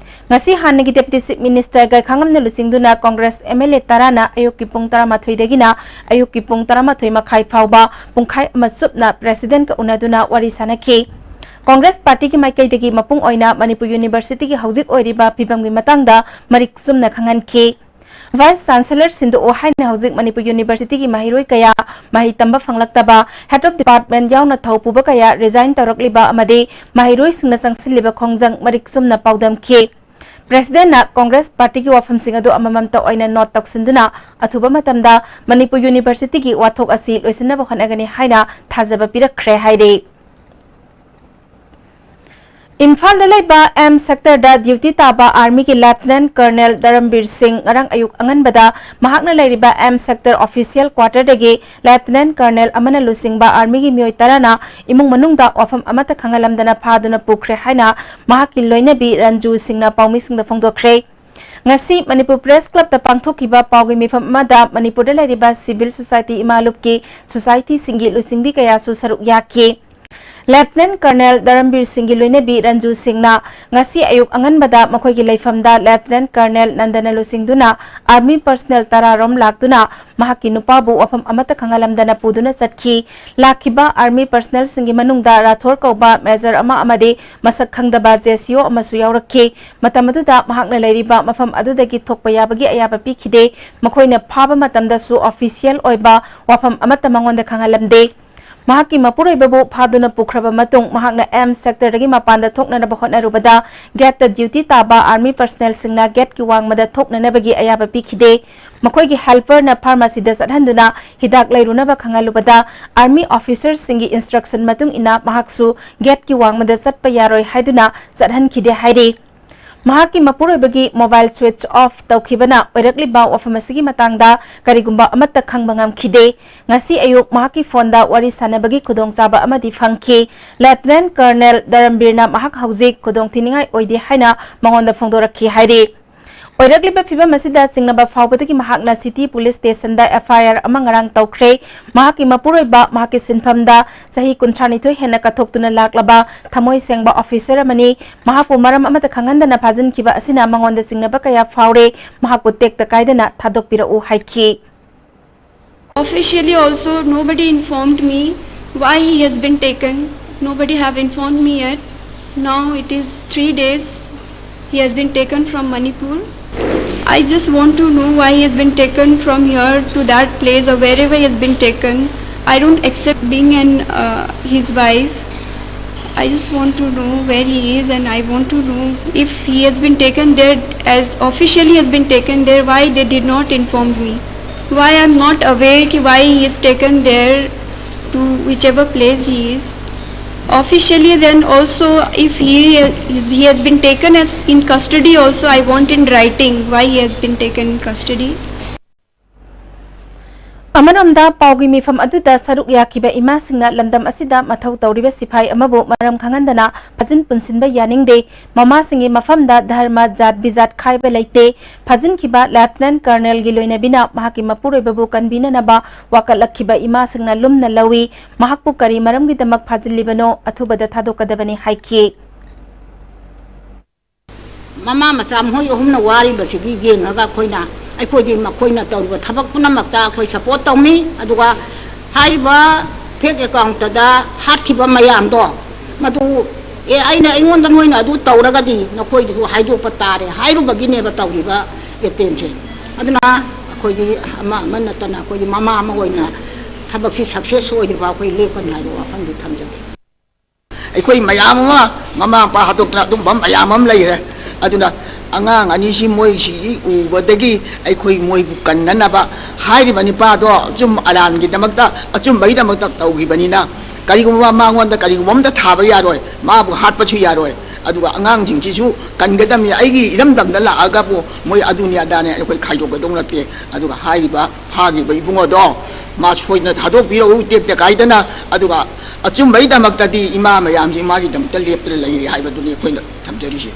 ꯉꯁꯤ ꯍꯥꯟꯅꯒꯤ Deputy Chief Minister ꯒꯥꯏꯈꯥꯉꯝꯅ ꯂꯨꯆꯤꯡꯗꯨꯅ ꯀꯣꯡꯒ꯭ꯔꯦꯁ MLA ꯇꯔꯥꯅ ꯑꯌꯨꯛꯀꯤ ꯄꯨꯡ ꯇꯔꯥꯃꯥꯊꯣꯏꯗꯒꯤꯅ ꯑꯌꯨꯛꯀꯤ ꯄꯨꯡ ꯇꯔꯥꯃꯥꯊꯣꯏ ꯃꯈꯥꯏ ꯐꯥꯎꯕ ꯄꯨꯡꯈꯥꯏ ꯑꯃ ꯆꯨꯞꯅ Presidentꯀ ꯎꯅꯗꯨꯅ ꯋꯥꯔꯤ ꯁꯥꯅꯈꯤ꯫ ꯀꯣꯡꯒ꯭ꯔꯦꯁ ꯄꯥꯔꯇꯤꯒꯤ ꯃꯥꯏꯀꯩꯗꯒꯤ ꯃꯄꯨꯡ ꯑꯣꯏꯅ ꯃꯅꯤꯄꯨꯔ Universityꯒꯤ ꯍꯧꯖꯤꯛ ꯑꯣꯏꯔꯤꯕ ꯐꯤꯕꯝꯒꯤ ꯃꯇꯥꯡꯗ ꯃꯔꯤꯛ ꯆꯨꯝꯅ ꯈꯪꯍꯟꯈꯤ꯫ Vice Chancellor ꯁꯤꯟꯗꯣꯛꯑꯣ ꯍꯥꯏꯅ ꯍꯧꯖꯤꯛ ꯃꯅꯤꯄꯨꯔ Universityꯒꯤ ꯃꯍꯩꯔꯣꯏ ꯀꯌꯥ ꯃꯍꯩ ꯇꯝꯕ ꯐꯪꯂꯛꯇꯕ, Head of Department ꯌꯥꯎꯅ ꯊꯧ ꯄꯨꯕ ꯀꯌꯥ resign ꯇꯧꯔꯛꯂꯤꯕ ꯑꯃꯗꯤ ꯃꯍꯩꯔꯣꯏꯁꯤꯡꯅ ꯆꯪꯁꯤꯜꯂꯤꯕ ꯈꯣꯡꯖꯪ ꯃꯔꯤꯛ ꯆꯨꯝꯅ ꯄꯥꯎꯗꯝꯈꯤ꯫ President ꯅ Congress Party ꯒꯤ ꯋꯥꯐꯝꯁꯤꯡ ꯑꯗꯨ ꯑꯃꯃꯝꯇ ꯑꯣꯏꯅ note ꯇꯧꯁꯤꯟꯗꯨꯅ ꯑꯊꯨꯕ ꯃꯇꯝꯗ ꯃꯅꯤꯄꯨꯔ University ꯒꯤ ꯋꯥꯊꯣꯛ ꯑꯁꯤ ꯂꯣꯏꯁꯤꯟꯅꯕ ꯍꯣꯠꯅꯒꯅꯤ ꯍꯥꯏꯅ ꯊꯥꯖꯕ ꯄꯤꯔꯛꯈ꯭ꯔꯦ ꯍꯥꯏꯔꯤ꯫ ꯏꯝꯐꯥꯜꯗ ꯂꯩꯕ M Sector ꯗ duty ꯇꯥꯕ Army ꯒꯤ Lieutenant Colonel ꯙꯔꯝꯕꯤꯔ ꯁꯤꯡ ꯉꯔꯥꯡ ꯑꯌꯨꯛ ꯑꯉꯟꯕꯗ ꯃꯍꯥꯛꯅ ꯂꯩꯔꯤꯕ M Sector official quarter ꯗꯒꯤ Lieutenant Colonel ꯑꯃꯅ ꯂꯨꯆꯤꯡꯕ Army ꯒꯤ ꯃꯤꯑꯣꯏ ꯇꯔꯥꯅ ꯏꯃꯨꯡ ꯃꯅꯨꯡꯗ ꯋꯥꯐꯝ ꯑꯃꯠꯇ ꯈꯪꯍꯜꯂꯝꯗꯅ ꯐꯥꯗꯨꯅ ꯄꯨꯈ꯭ꯔꯦ ꯍꯥꯏꯅ ꯃꯍꯥꯛꯀꯤ ꯂꯣꯏꯅꯕꯤ ꯔꯟꯖꯨ ꯁꯤꯡꯅ ꯄꯥꯎꯃꯤꯁꯤꯡꯗ ꯐꯣꯡꯗꯣꯛꯈ꯭ꯔꯦ꯫ ꯉꯁꯤ ꯃꯅꯤꯄꯨꯔ Press Club ꯇ ꯄꯥꯡꯊꯣꯛꯈꯤꯕ ꯄꯥꯎꯒꯤ ꯃꯤꯐꯝ ꯑꯃꯗ ꯃꯅꯤꯄꯨꯔꯗ ꯂꯩꯔꯤꯕ civil society ꯏꯃꯥ ꯂꯨꯞꯀꯤ society ꯁꯤꯡꯒꯤ ꯂꯨꯆꯤꯡꯕꯤ ꯀꯌꯥꯁꯨ ꯁꯔꯨꯛ ꯌꯥꯈꯤ꯫ Lieutenant Colonel ꯙꯔꯝꯕꯤꯔ ꯁꯤꯡꯒꯤ ꯂꯣꯏꯅꯕꯤ ꯔꯟꯖꯨ ꯁꯤꯡꯅ ꯉꯁꯤ ꯑꯌꯨꯛ ꯑꯉꯟꯕꯗ ꯃꯈꯣꯏꯒꯤ ꯂꯩꯐꯝꯗ Lieutenant Colonel ꯅꯟꯗꯅ ꯂꯨꯆꯤꯡꯗꯨꯅ Army personnel ꯇꯔꯥ ꯔꯣꯝ ꯂꯥꯛꯇꯨꯅ ꯃꯍꯥꯛꯀꯤ ꯅꯨꯄꯥꯕꯨ ꯋꯥꯐꯝ ꯑꯃꯠꯇ ꯈꯪꯍꯜꯂꯝꯗꯅ ꯄꯨꯗꯨꯅ ꯆꯠꯈꯤ꯫ ꯂꯥꯛꯈꯤꯕ Army personnel ꯁꯤꯡꯒꯤ ꯃꯅꯨꯡꯗ ꯔꯥꯊꯣꯔ ꯀꯧꯕ Major ꯑꯃ ꯑꯃꯗꯤ ꯃꯁꯛ ꯈꯪꯗꯕ J C O ꯑꯃꯁꯨ ꯌꯥꯎꯔꯛꯈꯤ꯫ ꯃꯇꯝ ꯑꯗꯨꯗ ꯃꯍꯥꯛꯅ ꯂꯩꯔꯤꯕ ꯃꯐꯝ ꯑꯗꯨꯗꯒꯤ ꯊꯣꯛꯄ ꯌꯥꯕꯒꯤ ꯑꯌꯥꯕ ꯄꯤꯈꯤꯗꯦ꯫ ꯃꯈꯣꯏꯅ ꯐꯥꯕ ꯃꯇꯝꯗꯁꯨ official ꯑꯣꯏꯕ ꯋꯥꯐꯝ ꯑꯃꯠꯇ ꯃꯉꯣꯟꯗ ꯈꯪꯍꯜꯂꯝꯗꯦ꯫ ꯃꯍꯥꯛꯀꯤ ꯃꯄꯨꯔꯣꯏꯕꯕꯨ ꯐꯥꯗꯨꯅ ꯄꯨꯈ꯭ꯔꯕ ꯃꯇꯨꯡ ꯃꯍꯥꯛꯅ M Sector ꯗꯒꯤ ꯃꯄꯥꯟꯗ ꯊꯣꯛꯅꯅꯕ ꯍꯣꯠꯅꯔꯨꯕꯗ gate ꯇ duty ꯇꯥꯕ Army personnel ꯁꯤꯡꯅ gate ꯀꯤ ꯋꯥꯡꯃꯗ ꯊꯣꯛꯅꯅꯕꯒꯤ ꯑꯌꯥꯕ ꯄꯤꯈꯤꯗꯦ꯫ ꯃꯈꯣꯏꯒꯤ helper ꯅ pharmacy ꯗ ꯆꯠꯍꯟꯗꯨꯅ ꯍꯤꯗꯥꯛ ꯂꯩꯔꯨꯅꯕ ꯈꯪꯍꯜꯂꯨꯕꯗ Army officer ꯁꯤꯡꯒꯤ instruction ꯃꯇꯨꯡ ꯏꯟꯅ ꯃꯍꯥꯛꯁꯨ gate ꯀꯤ ꯋꯥꯡꯃꯗ ꯆꯠꯄ ꯌꯥꯔꯣꯏ ꯍꯥꯏꯗꯨꯅ ꯆꯠꯍꯟꯈꯤꯗꯦ ꯍꯥꯏꯔꯤ꯫ ꯃꯍꯥꯛꯀꯤ ꯃꯄꯨꯔꯣꯏꯕꯒꯤ mobile switch off ꯇꯧꯈꯤꯕꯅ ꯑꯣꯏꯔꯛꯂꯤꯕ ꯋꯥꯐꯝ ꯑꯁꯤꯒꯤ ꯃꯇꯥꯡꯗ ꯀꯔꯤꯒꯨꯝꯕ ꯑꯃꯠꯇ ꯈꯪꯕ ꯉꯝꯈꯤꯗꯦ꯫ ꯉꯁꯤ ꯑꯌꯨꯛ ꯃꯍꯥꯛꯀꯤ phone ꯗ ꯋꯥꯔꯤ ꯁꯥꯅꯕꯒꯤ ꯈꯨꯗꯣꯡꯆꯥꯕ ꯑꯃꯗꯤ ꯐꯪꯈꯤ꯫ Lieutenant Colonel ꯙꯔꯝꯕꯤꯔꯅ ꯃꯍꯥꯛ ꯍꯧꯖꯤꯛ ꯈꯨꯗꯣꯡꯊꯤꯅꯤꯡꯉꯥꯏ ꯑꯣꯏꯗꯦ ꯍꯥꯏꯅ ꯃꯉꯣꯟꯗ ꯐꯣꯡꯗꯣꯔꯛꯈꯤ ꯍꯥꯏꯔꯤ꯫ ꯑꯣꯏꯔꯛꯂꯤꯕ ꯐꯤꯚꯝ ꯑꯁꯤꯗ ꯆꯤꯡꯅꯕ ꯐꯥꯎꯕꯗꯒꯤ ꯃꯍꯥꯛꯅ City Police Station the F I R ꯑꯃ ꯉꯔꯥꯡ ꯇꯧꯈ꯭ꯔꯦ꯫ ꯃꯍꯥꯛꯀꯤ ꯃꯄꯨꯔꯣꯏꯕ ꯃꯍꯥꯛꯀꯤ ꯁꯤꯟꯐꯝꯗ ꯆꯍꯤ ꯀꯨꯟꯊ꯭ꯔꯥ ꯅꯤꯊꯣꯏ ꯍꯦꯟꯅ ꯀꯠꯊꯣꯛꯇꯨꯅ ꯂꯥꯛꯂꯕ ꯊꯃꯣꯏ ꯁꯦꯡꯕ officer ꯑꯃꯅꯤ꯫ ꯃꯍꯥꯛꯄꯨ ꯃꯔꯝ ꯑꯃꯠꯇ ꯈꯪꯍꯟꯗꯅ ꯐꯥꯖꯤꯟꯈꯤꯕ ꯑꯁꯤꯅ ꯃꯉꯣꯟꯗ ꯆꯤꯡꯅꯕ ꯀꯌꯥ ꯐꯥꯎꯔꯦ꯫ ꯃꯍꯥꯛꯄꯨ ꯇꯦꯛꯇ ꯀꯥꯏꯗꯅ ꯊꯥꯗꯣꯛꯄꯤꯔꯛꯎ ꯍꯥꯏꯈꯤ꯫ Officially also, nobody informed me why he has been taken. Nobody have informed me yet. Now it is three days he has been taken from Manipur. I just want to know why he has been taken from here to that place or wherever he has been taken. I don't accept being an, uh, his wife. I just want to know where he is, and I want to know if he has been taken there, as officially has been taken there, why they did not inform me. Why I'm not aware ki why he is taken there to whichever place he is. Officially, then also, if he is, he has been taken as in custody also, I want in writing why he has been taken in custody. ꯑꯃꯔꯣꯝꯗ, ꯄꯥꯎꯒꯤ ꯃꯤꯐꯝ ꯑꯗꯨꯗ ꯁꯔꯨꯛ ꯌꯥꯈꯤꯕ ꯏꯃꯥꯁꯤꯡꯅ ꯂꯝꯗꯝ ꯑꯁꯤꯗ ꯃꯊꯧ ꯇꯧꯔꯤꯕ ꯁꯤꯐꯥꯏ ꯑꯃꯕꯨ ꯃꯔꯝ ꯈꯪꯍꯟꯗꯅ ꯐꯥꯖꯤꯟ ꯄꯨꯟꯁꯤꯟꯕ ꯌꯥꯅꯤꯡꯗꯦ꯫ ꯃꯃꯥꯁꯤꯡꯒꯤ ꯃꯐꯝꯗ ꯙꯔꯃ, ꯖꯥꯠ ꯕꯤꯖꯥꯠ ꯈꯥꯏꯕ ꯂꯩꯇꯦ꯫ ꯐꯥꯖꯤꯟꯈꯤꯕ ꯂꯦꯐꯇꯤꯅꯦꯟꯠ ꯀꯔꯅꯦꯜꯒꯤ ꯂꯣꯏꯅꯕꯤꯅ ꯃꯍꯥꯛꯀꯤ ꯃꯄꯨꯔꯣꯏꯕꯕꯨ ꯀꯟꯕꯤꯅꯅꯕ ꯋꯥꯀꯠꯂꯛꯈꯤꯕ ꯏꯃꯥꯁꯤꯡꯅ ꯂꯨꯝꯅ ꯂꯧꯏ꯫ ꯃꯍꯥꯛꯄꯨ ꯀꯔꯤ ꯃꯔꯝꯒꯤꯗꯃꯛ ꯐꯥꯖꯤꯜꯂꯤꯕꯅꯣ? ꯑꯊꯨꯕꯗ ꯊꯥꯗꯣꯛꯀꯗꯕꯅꯤ ꯍꯥꯏꯈꯤ꯫ ꯃꯃꯥ ꯃꯆꯥ ꯃꯈꯣꯏ ꯑꯍꯨꯝꯅ ꯋꯥꯔꯤꯕꯁꯤꯒꯤ ꯌꯦꯡꯉꯒ ꯑꯩꯈꯣꯏꯅ, ꯑꯩꯈꯣꯏꯗꯤ ꯃꯈꯣꯏꯅ ꯇꯧꯔꯤꯕ ꯊꯕꯛ ꯄꯨꯝꯅꯃꯛꯇ ꯑꯩꯈꯣꯏ ꯁꯄꯣꯔꯠ ꯇꯧꯅꯤ꯫ ꯑꯗꯨꯒ ꯍꯥꯏꯔꯤꯕ ꯐꯦꯛ ꯑꯦꯀꯥꯎꯟꯇꯗ ꯍꯥꯠꯈꯤꯕ ꯃꯌꯥꯝꯗꯣ, ꯃꯗꯨ, "ꯑꯦ, ꯑꯩꯅ, ꯑꯩꯉꯣꯟꯗ ꯅꯣꯏꯅ ꯑꯗꯨ ꯇꯧꯔꯒꯗꯤ ꯅꯈꯣꯏꯗꯨꯁꯨ ꯍꯥꯏꯗꯣꯛꯄ ꯇꯥꯔꯦ" ꯍꯥꯏꯔꯨꯕꯒꯤꯅꯦꯕ ꯇꯧꯔꯤꯕ ꯑꯦꯇꯦꯝꯁꯦ꯫ ꯑꯗꯨꯅ ꯑꯩꯈꯣꯏꯗꯤ ꯑꯃ ꯑꯃ ꯅꯠꯇꯅ ꯑꯩꯈꯣꯏꯗꯤ ꯃꯃꯥ ꯑꯃ ꯑꯣꯏꯅ ꯊꯕꯛꯁꯤ ꯁꯛꯁꯦꯁ ꯑꯣꯏꯗ꯭ꯔꯤꯕ ꯑꯩꯈꯣꯏ ꯂꯦꯞꯀꯅꯤ ꯍꯥꯏꯕ ꯋꯥꯐꯝꯗꯤ ꯊꯝꯖꯒꯦ꯫ ꯑꯩꯈꯣꯏ ꯃꯌꯥꯝ ꯑꯃ ꯃꯃꯥ ꯃꯄꯥ ꯍꯥꯠꯇꯣꯛꯇꯅ ꯑꯗꯨꯝꯕ ꯃꯌꯥꯝ ꯑꯃ ꯂꯩꯔꯦ꯫ ꯑꯗꯨꯅ ꯑꯉꯥꯡ ꯑꯅꯤꯁꯤ ꯃꯣꯏꯁꯤ ꯎꯕꯗꯒꯤ ꯑꯩꯈꯣꯏ ꯃꯣꯏꯕꯨ ꯀꯟꯅꯅꯕ ꯍꯥꯏꯔꯤꯕ ꯅꯤꯄꯥꯗꯣ ꯑꯆꯨꯝ ꯑꯔꯥꯟꯒꯤꯗꯃꯛꯇ, ꯑꯆꯨꯝꯕꯒꯤꯗꯃꯛꯇ ꯇꯧꯈꯤꯕꯅꯤꯅ, ꯀꯔꯤꯒꯨꯝꯕ ꯃꯉꯣꯟꯗ ꯀꯔꯤꯒꯨꯝꯕ ꯑꯃꯇ ꯊꯥꯕ ꯌꯥꯔꯣꯏ, ꯃꯥꯕꯨ ꯍꯥꯠꯄꯁꯨ ꯌꯥꯔꯣꯏ꯫ ꯑꯗꯨꯒ ꯑꯉꯥꯡꯁꯤꯡꯁꯤꯁꯨ ꯀꯟꯒꯗꯕꯅꯤ꯫ ꯑꯩꯒꯤ ꯏꯔꯝꯗꯝꯗ ꯂꯥꯛꯑꯒꯕꯨ ꯃꯣꯏ ꯑꯗꯨꯅꯤ ꯑꯗꯥꯅꯤ ꯑꯩꯈꯣꯏ ꯈꯥꯏꯗꯣꯛꯀꯗꯧ ꯅꯠꯇꯦ꯫ ꯑꯗꯨꯒ ꯍꯥꯏꯔꯤꯕ ꯐꯥꯈꯤꯕ ꯏꯕꯨꯡꯉꯣꯗꯣ ꯃꯥ ꯁꯣꯏꯗꯅ ꯊꯥꯗꯣꯛꯄꯤꯔꯛꯎ, ꯇꯦꯛꯇ ꯀꯥꯏꯗꯅ꯫ ꯑꯗꯨꯒ ꯑꯆꯨꯝꯕꯒꯤꯗꯃꯛꯇꯗꯤ ꯏꯃꯥ ꯃꯌꯥꯝꯁꯤ ꯃꯥꯒꯤꯗꯃꯛꯇ ꯂꯦꯞꯇꯅ ꯂꯩꯔꯤ ꯍꯥꯏꯕꯗꯨꯅꯤ ꯑꯩꯈꯣꯏꯅ ꯊꯝꯖꯔꯤꯁꯦ꯫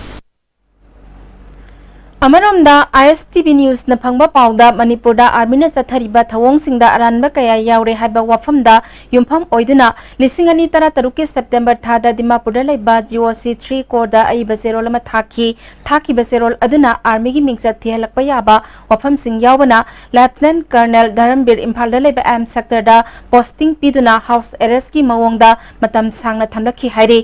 ꯑꯃꯔꯣꯝꯗ, ꯑꯥꯏ ꯑꯦꯁ ꯇꯤ ꯚꯤ ꯅ꯭ꯌꯨꯁꯅ ꯐꯪꯕ ꯄꯥꯎꯗ, ꯃꯅꯤꯄꯨꯔꯗ ꯑꯥꯔꯃꯤꯅ ꯆꯠꯊꯔꯤꯕ ꯊꯧꯑꯣꯡꯁꯤꯡꯗ ꯑꯔꯥꯟꯕ ꯀꯌꯥ ꯌꯥꯎꯔꯦ ꯍꯥꯏꯕ ꯋꯥꯐꯝꯗ ꯌꯨꯝꯐꯝ ꯑꯣꯏꯗꯨꯅ, ꯂꯤꯁꯤꯡ ꯑꯅꯤ ꯇꯔꯥꯇꯔꯨꯛꯀꯤ ꯁꯦꯞꯇꯦꯝꯕꯔ ꯊꯥꯗ ꯗꯤꯃꯥꯄꯨꯔꯗ ꯂꯩꯕ ꯖꯤ ꯑꯣ ꯁꯤ ꯊ꯭ꯔꯤ ꯀꯣꯔꯗ ꯑꯏꯕ ꯆꯦꯔꯣꯜ ꯑꯃ ꯊꯥꯈꯤ꯫ ꯊꯥꯈꯤꯕ ꯆꯦꯔꯣꯜ ꯑꯗꯨꯅ ꯑꯥꯔꯃꯤꯒꯤ ꯃꯤꯡꯆꯠ ꯊꯤꯍꯜꯂꯛꯄ ꯌꯥꯕ ꯋꯥꯐꯝꯁꯤꯡ ꯌꯥꯎꯕꯅ, ꯂꯦꯐꯇꯤꯅꯦꯟꯠ ꯀꯔꯅꯦꯜ ꯙꯔꯝꯕꯤꯔ ꯏꯝꯐꯥꯜꯗ ꯂꯩꯕ ꯑꯦꯝ ꯁꯦꯛꯇꯔꯗ ꯄꯣꯁꯇꯤꯡ ꯄꯤꯗꯨꯅ ꯍꯥꯎꯁ ꯑꯦꯔꯦꯁꯀꯤ ꯃꯑꯣꯡꯗ ꯃꯇꯝ ꯁꯥꯡꯅ ꯊꯝꯂꯛꯈꯤ ꯍꯥꯏꯔꯤ꯫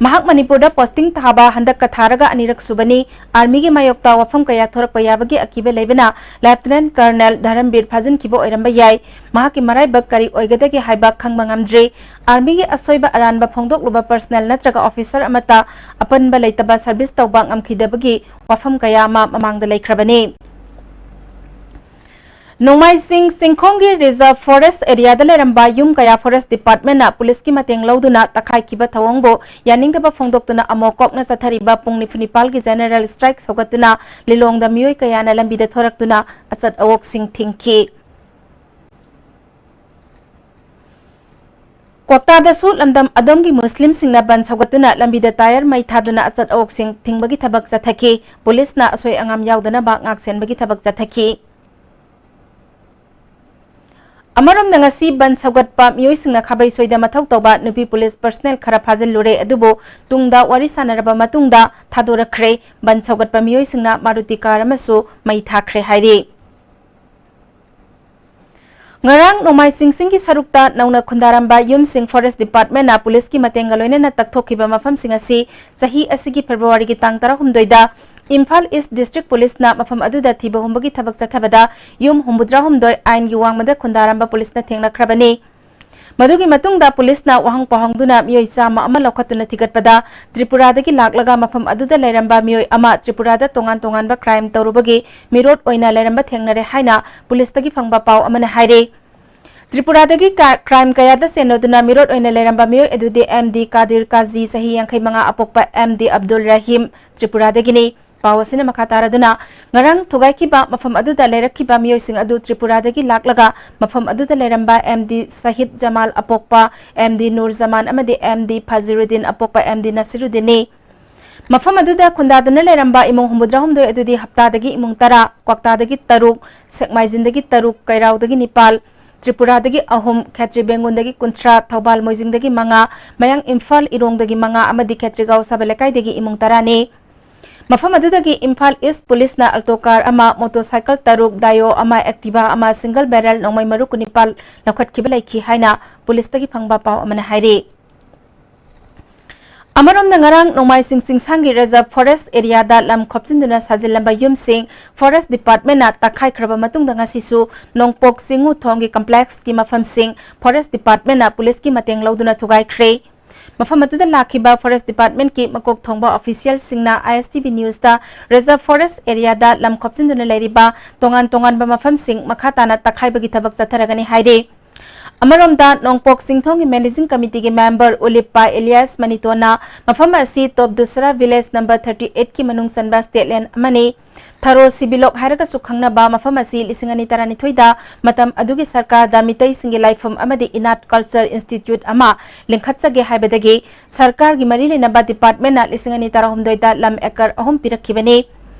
ꯃꯍꯥꯛ ꯃꯅꯤꯄꯨꯔꯗ posting ꯊꯥꯕ ꯍꯟꯗꯛꯀ ꯊꯥꯔꯒ ꯑꯅꯤꯔꯛ ꯁꯨꯕꯅꯤ꯫ Armyꯒꯤ ꯃꯥꯌꯣꯛꯇ ꯋꯥꯐꯝ ꯀꯌꯥ ꯊꯣꯔꯛꯄ ꯌꯥꯕꯒꯤ ꯑꯀꯤꯕ ꯂꯩꯕꯅ Lieutenant Colonel ꯙꯔꯝꯕꯤꯔ ꯐꯥꯖꯤꯟꯈꯤꯕ ꯑꯣꯏꯔꯝꯕ ꯌꯥꯏ꯫ ꯃꯍꯥꯛꯀꯤ ꯃꯔꯥꯏꯕꯛ ꯀꯔꯤ ꯑꯣꯏꯒꯗꯒꯦ ꯍꯥꯏꯕ ꯈꯪꯕ ꯉꯝꯗ꯭ꯔꯤ꯫ Armyꯒꯤ ꯑꯁꯣꯏꯕ ꯑꯔꯥꯟꯕ ꯐꯣꯡꯗꯣꯛꯂꯨꯕ personnel ꯅꯠꯇ꯭ꯔꯒ officer ꯑꯃꯠꯇ ꯑꯄꯟꯕ ꯂꯩꯇꯕ service ꯇꯧꯕ ꯉꯝꯈꯤꯗꯕꯒꯤ ꯋꯥꯐꯝ ꯀꯌꯥ ꯑꯃ ꯃꯃꯥꯡꯗ ꯂꯩꯈ꯭ꯔꯕꯅꯤ꯫ ꯅꯣꯡꯃꯥꯏꯖꯤꯡ ꯆꯤꯡꯈꯣꯡꯒꯤ reserve forest areaꯗ ꯂꯩꯔꯝꯕ ꯌꯨꯝ ꯀꯌꯥ forest departmentꯅ ꯄꯨꯂꯤꯁꯀꯤ ꯃꯇꯦꯡ ꯂꯧꯗꯨꯅ ꯇꯛꯈꯥꯏꯈꯤꯕ ꯊꯧꯑꯣꯡꯕꯨ ꯌꯥꯅꯤꯡꯗꯕ ꯐꯣꯡꯗꯣꯛꯇꯨꯅ ꯑꯃꯣꯛ ꯀꯣꯛꯅ ꯆꯠꯊꯔꯤꯕ ꯄꯨꯡ ꯅꯤꯐꯨ ꯅꯤꯄꯥꯜꯒꯤ general strike ꯁꯧꯒꯠꯇꯨꯅ ꯂꯤꯂꯣꯡꯗ ꯃꯤꯑꯣꯏ ꯀꯌꯥꯅ ꯂꯝꯕꯤꯗ ꯊꯣꯔꯛꯇꯨꯅ ꯑꯆꯠ ꯑꯋꯣꯛꯁꯤꯡ ꯊꯤꯡꯈꯤ꯫ ꯀ꯭ꯋꯥꯛꯇꯥꯗꯁꯨ ꯂꯝꯗꯝ ꯑꯗꯣꯝꯒꯤ ꯃꯨꯁꯂꯤꯝꯁꯤꯡꯅ ꯕꯟ ꯁꯧꯒꯠꯇꯨꯅ ꯂꯝꯕꯤꯗ tyre ꯃꯩ ꯊꯥꯗꯨꯅ ꯑꯆꯠ ꯑꯋꯣꯛꯁꯤꯡ ꯊꯤꯡꯕꯒꯤ ꯊꯕꯛ ꯆꯠꯊꯈꯤ꯫ ꯄꯨꯂꯤꯁꯅ ꯑꯁꯣꯏ ꯑꯉꯥꯝ ꯌꯥꯎꯗꯅꯕ ꯉꯥꯛꯁꯦꯟꯕꯒꯤ ꯊꯕꯛ ꯆꯠꯊꯈꯤ꯫ ꯑꯃꯔꯣꯝꯗ, ꯉꯁꯤ ꯕꯟ ꯁꯧꯒꯠꯄ ꯃꯤꯑꯣꯏꯁꯤꯡꯅ ꯈꯥꯕꯩ ꯁꯣꯏꯗ ꯃꯊꯧ ꯇꯧꯕ ꯅꯨꯄꯤ ꯄꯨꯂꯤꯁ personnel ꯈꯔ ꯐꯥꯖꯤꯜꯂꯨꯔꯦ, ꯑꯗꯨꯕꯨ ꯇꯨꯡꯗ ꯋꯥꯔꯤ ꯁꯥꯟꯅꯔꯕ ꯃꯇꯨꯡꯗ ꯊꯥꯗꯣꯔꯛꯈ꯭ꯔꯦ꯫ ꯕꯟ ꯁꯧꯒꯠꯄ ꯃꯤꯑꯣꯏꯁꯤꯡꯅ ꯃꯥꯔꯨꯇꯤ car ꯑꯃꯁꯨ ꯃꯩ ꯊꯥꯈ꯭ꯔꯦ ꯍꯥꯏꯔꯤ꯫ ꯉꯔꯥꯡ ꯅꯣꯡꯃꯥꯏ ꯆꯤꯡꯁꯤꯡꯒꯤ ꯁꯔꯨꯛꯇ ꯅꯧꯅ ꯈꯨꯟꯗꯥꯔꯝꯕ ꯌꯨꯝꯁꯤꯡ forest departmentꯅ ꯄꯨꯂꯤꯁꯀꯤ ꯃꯇꯦꯡꯒ ꯂꯣꯏꯅꯅ ꯇꯛꯊꯣꯛꯈꯤꯕ ꯃꯐꯝꯁꯤꯡ ꯑꯁꯤ ꯆꯍꯤ ꯑꯁꯤꯒꯤ Februaryꯒꯤ ꯇꯥꯡ ꯇꯔꯥꯍꯨꯝꯗꯣꯏꯗ ꯏꯝꯐꯥꯜ East District ꯄꯨꯂꯤꯁꯅ ꯃꯐꯝ ꯑꯗꯨꯗ ꯊꯤꯕ ꯍꯨꯝꯕꯒꯤ ꯊꯕꯛ ꯆꯠꯊꯕꯗ ꯌꯨꯝ ꯍꯨꯝꯐꯨꯇꯔꯥꯍꯨꯝꯗꯣꯏ ꯑꯥꯏꯟꯒꯤ ꯋꯥꯡꯃꯗ ꯈꯨꯟꯗꯥꯔꯝꯕ ꯄꯨꯂꯤꯁꯅ ꯊꯦꯡꯅꯈ꯭ꯔꯕꯅꯤ꯫ ꯃꯗꯨꯒꯤ ꯃꯇꯨꯡꯗ ꯄꯨꯂꯤꯁꯅ ꯋꯥꯍꯪ ꯄꯥꯎꯍꯪꯗꯨꯅ ꯃꯤꯑꯣꯏ ꯆꯥꯝꯃ ꯑꯃ ꯂꯧꯈꯠꯇꯨꯅ ꯊꯤꯒꯠꯄꯗ, ꯇ꯭ꯔꯤꯄꯨꯔꯥꯗꯒꯤ ꯂꯥꯛꯂꯒ ꯃꯐꯝ ꯑꯗꯨꯗ ꯂꯩꯔꯝꯕ ꯃꯤꯑꯣꯏ ꯑꯃ ꯇ꯭ꯔꯤꯄꯨꯔꯥꯗ ꯇꯣꯉꯥꯟ ꯇꯣꯉꯥꯟꯕ crime ꯇꯧꯔꯨꯕꯒꯤ ꯃꯤꯔꯣꯠ ꯑꯣꯏꯅ ꯂꯩꯔꯝꯕ ꯊꯦꯡꯅꯔꯦ ꯍꯥꯏꯅ ꯄꯨꯂꯤꯁꯇꯒꯤ ꯐꯪꯕ ꯄꯥꯎ ꯑꯃꯅ ꯍꯥꯏꯔꯤ꯫ ꯇ꯭ꯔꯤꯄꯨꯔꯥꯗꯒꯤ ꯀ-, crime ꯀꯌꯥꯗ ꯆꯦꯟꯅꯗꯨꯅ ꯃꯤꯔꯣꯠ ꯑꯣꯏꯅ ꯂꯩꯔꯝꯕ ꯃꯤꯑꯣꯏ ꯑꯗꯨꯗꯤ M D ꯀꯥꯗꯤꯔ ꯀꯥꯖꯤ, ꯆꯍꯤ ꯌꯥꯡꯈꯩ ꯃꯉꯥ, ꯑꯄꯣꯛꯄ M D ꯑꯕꯗꯨꯜ ꯔꯍꯤꯝ, ꯇ꯭ꯔꯤꯄꯨꯔꯥꯗꯒꯤꯅꯤ꯫ ꯄꯥꯎ ꯑꯁꯤꯅ ꯃꯈꯥ ꯇꯥꯔꯗꯨꯅ, ꯉꯔꯥꯡ ꯊꯨꯒꯥꯏꯈꯤꯕ ꯃꯐꯝ ꯑꯗꯨꯗ ꯂꯩꯔꯛꯈꯤꯕ ꯃꯤꯑꯣꯏꯁꯤꯡ ꯑꯗꯨ ꯇ꯭ꯔꯤꯄꯨꯔꯥꯗꯒꯤ ꯂꯥꯛꯂꯒ ꯃꯐꯝ ꯑꯗꯨꯗ ꯂꯩꯔꯝꯕ M D ꯁꯍꯤꯗ ꯖꯃꯥꯜ, ꯑꯄꯣꯛꯄ M D ꯅꯨꯔ ꯖꯃꯥꯟ ꯑꯃꯗꯤ M D ꯐꯖꯤꯔꯨꯗꯤꯟ, ꯑꯄꯣꯛꯄ M D ꯅꯁꯤꯔꯨꯗꯤꯟꯅꯤ꯫ ꯃꯐꯝ ꯑꯗꯨꯗ ꯈꯨꯟꯗꯥꯗꯨꯅ ꯂꯩꯔꯝꯕ ꯏꯃꯨꯡ ꯍꯨꯝꯐꯨꯇꯔꯥꯍꯨꯝꯗꯣꯏ ꯑꯗꯨꯗꯤ ꯍꯞꯇꯥꯗꯒꯤ ꯏꯃꯨꯡ ꯇꯔꯥ, ꯀ꯭ꯋꯥꯛꯇꯥꯗꯒꯤ ꯇꯔꯨꯛ, ꯁꯦꯛꯃꯥꯏꯖꯤꯟꯗꯒꯤ ꯇꯔꯨꯛ, ꯀꯩꯔꯥꯎꯗꯒꯤ ꯅꯤꯄꯥꯜ, ꯇ꯭ꯔꯤꯄꯨꯔꯥꯗꯒꯤ ꯑꯍꯨꯝ, ꯈꯦꯇ꯭ꯔꯤ ꯕꯦꯡꯒꯨꯟꯗꯒꯤ ꯀꯨꯟꯊ꯭ꯔꯥ, ꯊꯧꯕꯥꯜ ꯃꯣꯏꯖꯤꯡꯗꯒꯤ ꯃꯉꯥ, ꯃꯌꯥꯡ ꯏꯝꯐꯥꯜ ꯏꯔꯣꯡꯗꯒꯤ ꯃꯉꯥ ꯑꯃꯗꯤ ꯈꯦꯇ꯭ꯔꯤꯒꯥꯎ ꯁꯕ ꯂꯩꯀꯥꯏꯗꯒꯤ ꯏꯃꯨꯡ ꯇꯔꯥꯅꯤ꯫ ꯃꯐꯝ ꯑꯗꯨꯗꯒꯤ ꯏꯝꯐꯥꯜ East ꯄꯨꯂꯤꯁꯅ Alto car ꯑꯃ, motorcycle ꯇꯔꯨꯛ, Dio ꯑꯃ, Activa ꯑꯃ, single barrel ꯅꯣꯡꯃꯩ ꯃꯔꯨ ꯀꯨꯟꯅꯤꯄꯥꯜ ꯂꯧꯈꯠꯈꯤꯕ ꯂꯩꯈꯤ ꯍꯥꯏꯅ ꯄꯨꯂꯤꯁꯇꯒꯤ ꯐꯪꯕ ꯄꯥꯎ ꯑꯃꯅ ꯍꯥꯏꯔꯤ꯫ ꯑꯃꯔꯣꯝꯗ, ꯉꯔꯥꯡ ꯅꯣꯡꯃꯥꯏꯖꯤꯡ ꯆꯤꯡꯁꯥꯡꯒꯤ Reserve Forest Area ꯗ ꯂꯝ ꯈꯣꯞꯆꯤꯟꯗꯨꯅ ꯁꯥꯖꯤꯜꯂꯝꯕ ꯌꯨꯝꯁꯤꯡ Forest Department ꯅ ꯇꯛꯈꯥꯏꯈ꯭ꯔꯕ ꯃꯇꯨꯡꯗ, ꯉꯁꯤꯁꯨ ꯅꯣꯡꯄꯣꯛ ꯆꯤꯡꯉꯨ ꯊꯣꯡꯒꯤ complex ꯀꯤ ꯃꯐꯝꯁꯤꯡ Forest Department ꯅ ꯄꯨꯂꯤꯁꯀꯤ ꯃꯇꯦꯡ ꯂꯧꯗꯨꯅ ꯊꯨꯒꯥꯏꯈ꯭ꯔꯦ꯫ ꯃꯐꯝ ꯑꯗꯨꯗ ꯂꯥꯛꯈꯤꯕ Forest Department ꯀꯤ ꯃꯀꯣꯛ ꯊꯣꯡꯕ official ꯁꯤꯡꯅ I S T V News ꯇ Reserve Forest Area ꯗ ꯂꯝ ꯈꯣꯞꯆꯤꯟꯗꯨꯅ ꯂꯩꯔꯤꯕ ꯇꯣꯉꯥꯟ ꯇꯣꯉꯥꯟꯕ ꯃꯐꯝꯁꯤꯡ ꯃꯈꯥ ꯇꯥꯅ ꯇꯛꯈꯥꯏꯕꯒꯤ ꯊꯕꯛ ꯆꯠꯊꯔꯒꯅꯤ ꯍꯥꯏꯔꯤ꯫ ꯑꯃꯔꯣꯝꯗ, ꯅꯣꯡꯄꯣꯛ ꯆꯤꯡꯊꯣꯡꯒꯤ Managing Committee ꯒꯤ member ꯎꯂꯤꯞꯄ ꯏꯂꯤꯌꯥꯁ ꯃꯅꯤꯇꯣꯟꯅ ꯃꯐꯝ ꯑꯁꯤ Topdusra Village number thirty eight ꯀꯤ ꯃꯅꯨꯡ ꯆꯟꯕ state land ꯑꯃꯅꯤ꯫ ꯊꯔꯣ ꯁꯤꯕꯤꯂꯣꯛ ꯍꯥꯏꯔꯒꯁꯨ ꯈꯪꯅꯕ ꯃꯐꯝ ꯑꯁꯤ ꯂꯤꯁꯤꯡ ꯑꯅꯤ ꯇꯔꯥꯅꯤꯊꯣꯏꯗ ꯃꯇꯝ ꯑꯗꯨꯒꯤ ꯁꯔꯀꯥꯔꯗ ꯃꯤꯇꯩꯁꯤꯡꯒꯤ ꯂꯥꯏꯐꯝ ꯑꯃꯗꯤ ꯏꯅꯥꯠ culture institute ꯑꯃ ꯂꯤꯡꯈꯠꯆꯒꯦ ꯍꯥꯏꯕꯗꯒꯤ ꯁꯔꯀꯥꯔꯒꯤ ꯃꯔꯤ ꯂꯩꯅꯕ department ꯅ ꯂꯤꯁꯤꯡ ꯑꯅꯤ ꯇꯔꯥꯍꯨꯝꯗꯣꯏꯗ ꯂꯝ acre ꯑꯍꯨꯝ ꯄꯤꯔꯛꯈꯤꯕꯅꯤ꯫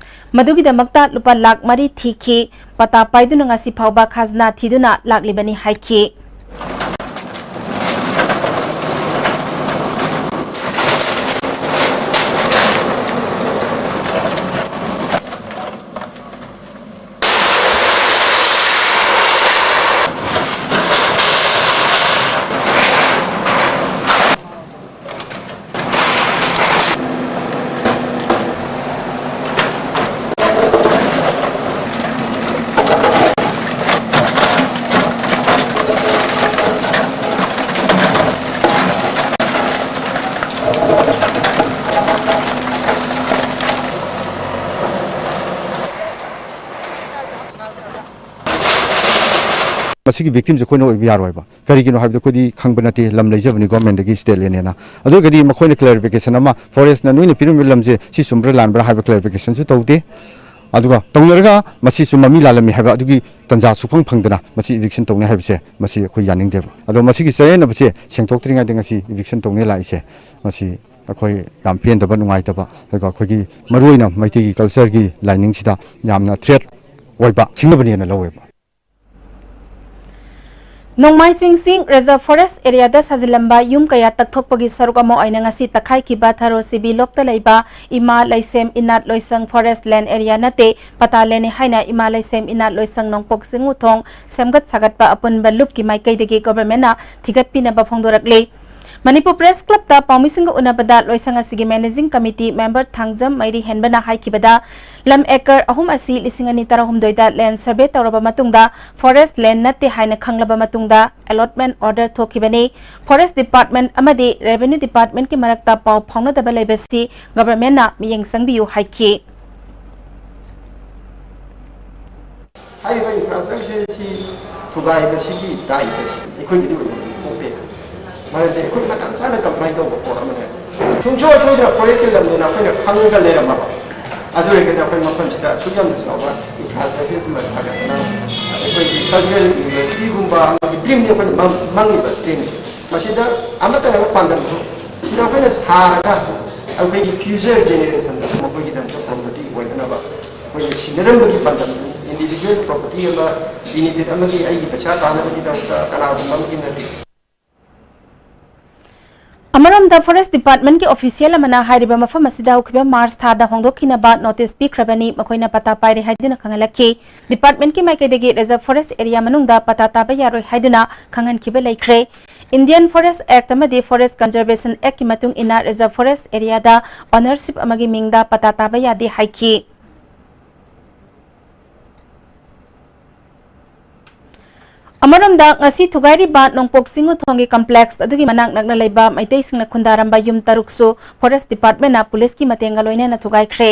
ꯃꯗꯨꯒꯤꯗꯃꯛꯇ ꯂꯨꯄꯥ ꯂꯥꯈ ꯃꯔꯤ ꯊꯤꯈꯤ꯫ ꯄꯇꯥ ꯄꯥꯏꯗꯨꯅ ꯉꯁꯤ ꯐꯥꯎꯕ ꯈꯥꯖꯅꯥ ꯊꯤꯗꯨꯅ ꯂꯥꯛꯂꯤꯕꯅꯤ ꯍꯥꯏꯈꯤ꯫ ꯃꯁꯤꯒꯤ victim ꯁꯦ ꯑꯩꯈꯣꯏꯅ ꯑꯣꯏꯕ ꯌꯥꯔꯣꯏꯕ꯫ ꯀꯔꯤꯒꯤꯅꯣ ꯍꯥꯏꯕꯗ ꯑꯩꯈꯣꯏꯗꯤ ꯈꯪꯕ ꯅꯠꯇꯦ, ꯂꯝ ꯂꯩꯖꯕꯅꯤ government ꯇꯒꯤ state land ꯅꯦꯅ꯫ ꯑꯗꯨ ꯑꯣꯏꯔꯒꯗꯤ ꯃꯈꯣꯏꯅ clarification ꯑꯃ, forest ꯅ ꯅꯣꯏꯅ ꯄꯤꯔꯝꯃꯤꯕ ꯂꯝꯁꯦ ꯁꯤ ꯆꯨꯝꯕ꯭ꯔꯥ ꯂꯥꯟꯕ꯭ꯔꯥ ꯍꯥꯏꯕ clarification ꯁꯨ ꯇꯧꯗꯦ꯫ ꯑꯗꯨꯒ ꯇꯧꯅꯔꯒ ꯃꯁꯤ ꯆꯨꯝꯃꯝꯃꯤ ꯂꯥꯜꯂꯝꯃꯤ ꯍꯥꯏꯕ ꯑꯗꯨꯒꯤ ꯇꯥꯟꯖꯥ ꯁꯨꯐꯪ ꯐꯪꯗꯅ ꯃꯁꯤ eviction ꯇꯧꯅꯤ ꯍꯥꯏꯕꯁꯦ ꯃꯁꯤ ꯑꯩꯈꯣꯏ ꯌꯥꯅꯤꯡꯗꯦꯕ꯫ ꯑꯗꯣ ꯃꯁꯤꯒꯤ ꯆꯌꯦꯠꯅꯕꯁꯦ ꯁꯦꯡꯗꯣꯛꯇ꯭ꯔꯤꯉꯩꯗ ꯉꯁꯤ eviction ꯇꯧꯅꯤ ꯂꯥꯛꯏꯁꯦ ꯃꯁꯤ ꯑꯩꯈꯣꯏ ꯌꯥꯝ ꯄꯦꯟꯗꯕ, ꯅꯨꯡꯉꯥꯏꯇꯕ, ꯑꯗꯨꯒ ꯑꯩꯈꯣꯏꯒꯤ ꯃꯔꯨꯑꯣꯏꯅ ꯃꯩꯇꯩꯒꯤ culture ꯒꯤ ꯂꯥꯏꯅꯤꯡꯁꯤꯗ ꯌꯥꯝꯅ threat ꯑꯣꯏꯕ ꯁꯤꯡꯅꯕꯅꯦꯅ ꯂꯧꯋꯦꯕ꯫ ꯅꯣꯡꯃꯥꯏ ꯆꯤꯡꯁꯤꯡ Reserve Forest Area ꯗ ꯁꯥꯖꯤꯜꯂꯝꯕ ꯌꯨꯝ ꯀꯌꯥ ꯇꯛꯊꯣꯛꯄꯒꯤ ꯁꯔꯨꯛ ꯑꯃ ꯑꯣꯏꯅ ꯉꯁꯤ ꯇꯛꯈꯥꯏꯈꯤꯕ ꯊꯔꯣ ꯁꯤꯕꯤ ꯂꯣꯛꯇ ꯂꯩꯕ ꯏꯃꯥ ꯂꯩꯁꯦꯝ ꯏꯅꯥꯠ ꯂꯣꯏꯁꯪ forest land area ꯅꯠꯇꯦ, ꯄꯇꯥ land ꯅꯤ ꯍꯥꯏꯅ ꯏꯃꯥ ꯂꯩꯁꯦꯝ ꯏꯅꯥꯠ ꯂꯣꯏꯁꯪ ꯅꯣꯡꯄꯣꯛ ꯆꯤꯡꯉꯨꯊꯣꯡ ꯁꯦꯝꯒꯠ ꯁꯥꯒꯠꯄ ꯑꯄꯨꯟꯕ ꯂꯨꯞꯀꯤ ꯃꯥꯏꯀꯩꯗꯒꯤ government ꯅ ꯊꯤꯒꯠꯄꯤꯅꯕ ꯐꯣꯡꯗꯣꯔꯛꯂꯤ꯫ ꯃꯅꯤꯄꯨꯔ ꯄ꯭ꯔꯦꯁ ꯀ꯭ꯂꯕꯇ ꯄꯥꯎꯃꯤꯁꯤꯡꯒ ꯎꯅꯕꯗ ꯂꯣꯏꯁꯪ ꯑꯁꯤꯒꯤ ꯃꯦꯅꯦꯖꯤꯡ ꯀꯃꯤꯇꯤ ꯃꯦꯝꯕꯔ ꯊꯥꯡꯖꯝ ꯃꯩꯔꯤ ꯍꯦꯟꯕꯅ ꯍꯥꯏꯈꯤꯕꯗ, ꯂꯝ ꯑꯦꯀꯔ ꯑꯍꯨꯝ ꯑꯁꯤ ꯂꯤꯁꯤꯡ ꯑꯅꯤ ꯇꯔꯥꯍꯨꯝꯗꯣꯏꯗ ꯂꯦꯟ ꯁꯔꯚꯦ ꯇꯧꯔꯕ ꯃꯇꯨꯡꯗ ꯐꯣꯔꯦꯁ ꯂꯦꯟ ꯅꯠꯇꯦ ꯍꯥꯏꯅ ꯈꯪꯂꯕ ꯃꯇꯨꯡꯗ ꯑꯦꯂꯣꯠꯃꯦꯟ ꯑꯣꯔꯗꯔ ꯊꯣꯛꯈꯤꯕꯅꯤ꯫ ꯐꯣꯔꯦꯁ ꯗꯤꯄꯥꯔꯠꯃꯦꯟ ꯑꯃꯗꯤ ꯔꯦꯚꯦꯅ꯭ꯌꯨ ꯗꯤꯄꯥꯔꯠꯃꯦꯟꯒꯤ ꯃꯔꯛꯇ ꯄꯥꯎ ꯐꯥꯎꯅꯗꯕ ꯂꯩꯕꯁꯤ ꯒꯚꯔꯟꯃꯦꯟꯠꯅ ꯃꯤꯠꯌꯦꯡ ꯆꯪꯕꯤꯌꯨ ꯍꯥꯏꯈꯤ꯫ ꯍꯥꯏꯔꯤꯕ ꯏꯟꯐ꯭ꯔꯥꯁ꯭ꯇ꯭ꯔꯛꯆꯔꯁꯤ ꯊꯨꯒꯥꯏꯕꯁꯤꯒꯤ ꯗꯥꯏꯇꯁꯤ ꯑꯩꯈꯣꯏꯒꯤꯗꯤ ꯑꯣꯏꯅꯗꯤ ꯊꯣꯛꯇꯦ꯫ ꯃꯔꯝꯗꯤ ꯑꯩꯈꯣꯏ ꯃꯇꯝ ꯆꯥꯅ ꯀꯝꯄ꯭ꯂꯥꯏ ꯇꯧꯕ ꯄꯣꯠ ꯑꯃꯅꯦ꯫ ꯁꯨꯡꯁꯣꯏ ꯁꯣꯏꯗꯅ ꯐꯣꯔꯦꯁꯀꯤ ꯂꯝꯅꯦꯅ ꯑꯩꯈꯣꯏꯅ ꯈꯪꯉꯒ ꯂꯩꯔꯝꯃꯕ, ꯑꯗꯨ ꯑꯣꯏꯔꯒꯗꯤ ꯑꯩꯈꯣꯏ ꯃꯐꯝꯁꯤꯗ ꯑꯁꯨꯛ ꯌꯥꯝꯅ ꯆꯥꯎꯕ ꯏꯟꯐ꯭ꯔꯥꯁ꯭ꯇ꯭ꯔꯛꯆꯔꯁꯤꯃ ꯁꯥꯒꯠꯇꯅ ꯑꯩꯈꯣꯏꯒꯤ ꯀꯜꯆꯔꯦꯜ ꯌꯨꯅꯤꯚꯔꯁꯤꯇꯤꯒꯨꯝꯕ ꯑꯃꯒꯤ ꯗ꯭ꯔꯤꯝꯅꯤ ꯑꯩꯈꯣꯏꯅ ꯃꯪ-, ꯃꯪꯉꯤꯕ ꯗ꯭ꯔꯤꯝꯁꯦ꯫ ꯃꯁꯤꯗ ꯑꯃꯠꯇ ꯑꯣꯏꯕ ꯄꯥꯟꯗꯝꯁꯨ ꯁꯤꯗ ꯑꯩꯈꯣꯏꯅ ꯁꯥꯔꯒ ꯑꯩꯈꯣꯏꯒꯤ ꯐ꯭ꯌꯨꯆꯔ ꯖꯦꯅꯦꯔꯦꯁꯟꯗ ꯃꯈꯣꯏꯒꯤꯗꯃꯛꯇ ꯄ꯭ꯔꯣꯄꯔꯇꯤ ꯑꯣꯏꯅꯅꯕ ꯑꯩꯈꯣꯏꯅ ꯁꯤꯟꯅꯔꯝꯕꯒꯤ ꯄꯥꯟꯗꯝꯗꯨ ꯏꯟꯗꯤꯚꯤꯖꯨꯋꯦꯜ ꯄ꯭ꯔꯣꯄꯔꯇꯤ ꯑꯃ ꯕꯤꯅꯤꯐꯤꯠ ꯑꯃꯒꯤ ꯑꯩꯒꯤ ꯄꯩꯁꯥ ꯇꯥꯅꯕꯒꯤꯗꯃꯛꯇ ꯀꯅꯥꯒꯨꯝꯕ ꯑꯃꯒꯤ ꯅꯠꯇꯦ꯫ ꯑꯃꯔꯣꯝꯗ ꯐꯣꯔꯦꯁ ꯗꯤꯄꯥꯔꯠꯃꯦꯟꯠꯀꯤ ꯑꯣꯐꯤꯁꯤꯌꯦꯜ ꯑꯃꯅ ꯍꯥꯏꯔꯤꯕ ꯃꯐꯝ ꯑꯁꯤꯗ ꯍꯧꯈꯤꯕ ꯃꯥꯔꯆ ꯊꯥꯗ ꯍꯣꯡꯗꯣꯛꯈꯤꯅꯕ ꯅꯣꯇꯤꯁ ꯄꯤꯈ꯭ꯔꯕꯅꯤ, ꯃꯈꯣꯏꯅ ꯄꯇꯥ ꯄꯥꯏꯔꯦ ꯍꯥꯏꯗꯨꯅ ꯈꯪꯍꯜꯂꯛꯈꯤ꯫ ꯗꯤꯄꯥꯔꯠꯃꯦꯟꯠꯀꯤ ꯃꯥꯏꯀꯩꯗꯒꯤ ꯔꯤꯖꯔꯚ ꯐꯣꯔꯦꯁ ꯑꯦꯔꯤꯌꯥ ꯃꯅꯨꯡꯗ ꯄꯇꯥ ꯇꯥꯕ ꯌꯥꯔꯣꯏ ꯍꯥꯏꯗꯨꯅ ꯈꯪꯍꯟꯈꯤꯕ ꯂꯩꯈ꯭ꯔꯦ꯫ ꯏꯟꯗꯤꯌꯟ ꯐꯣꯔꯦꯁ ꯑꯦꯛꯠ ꯑꯃꯗꯤ ꯐꯣꯔꯦꯁ ꯀꯟꯖꯔꯚꯦꯁꯟ ꯑꯦꯛꯠꯀꯤ ꯃꯇꯨꯡ ꯏꯟꯅ ꯔꯤꯖꯔꯚ ꯐꯣꯔꯦꯁ ꯑꯦꯔꯤꯌꯥꯗ ꯑꯣꯅꯔꯁꯤꯞ ꯑꯃꯒꯤ ꯃꯤꯡꯗ ꯄꯇꯥ ꯇꯥꯕ ꯌꯥꯗꯦ ꯍꯥꯏꯈꯤ꯫ ꯑꯃꯔꯣꯝꯗ, ꯉꯁꯤ ꯊꯨꯒꯥꯏꯔꯤꯕ ꯅꯣꯡꯄꯣꯛ ꯆꯤꯡ ꯎꯊꯣꯡꯒꯤ ꯀꯝꯄ꯭ꯂꯦꯛꯁ ꯑꯗꯨꯒꯤ ꯃꯅꯥꯛ ꯅꯛꯅ ꯂꯩꯕ ꯃꯩꯇꯩꯁꯤꯡꯅ ꯈꯨꯟꯗꯥꯔꯝꯕ ꯌꯨꯝ ꯇꯔꯨꯛꯁꯨ ꯐꯣꯔꯦꯁ ꯗꯤꯄꯥꯔꯠꯃꯦꯟꯠꯅ ꯄꯨꯂꯤꯁꯀꯤ ꯃꯇꯦꯡꯒ ꯂꯣꯏꯅꯅ ꯊꯨꯒꯥꯏꯈ꯭ꯔꯦ꯫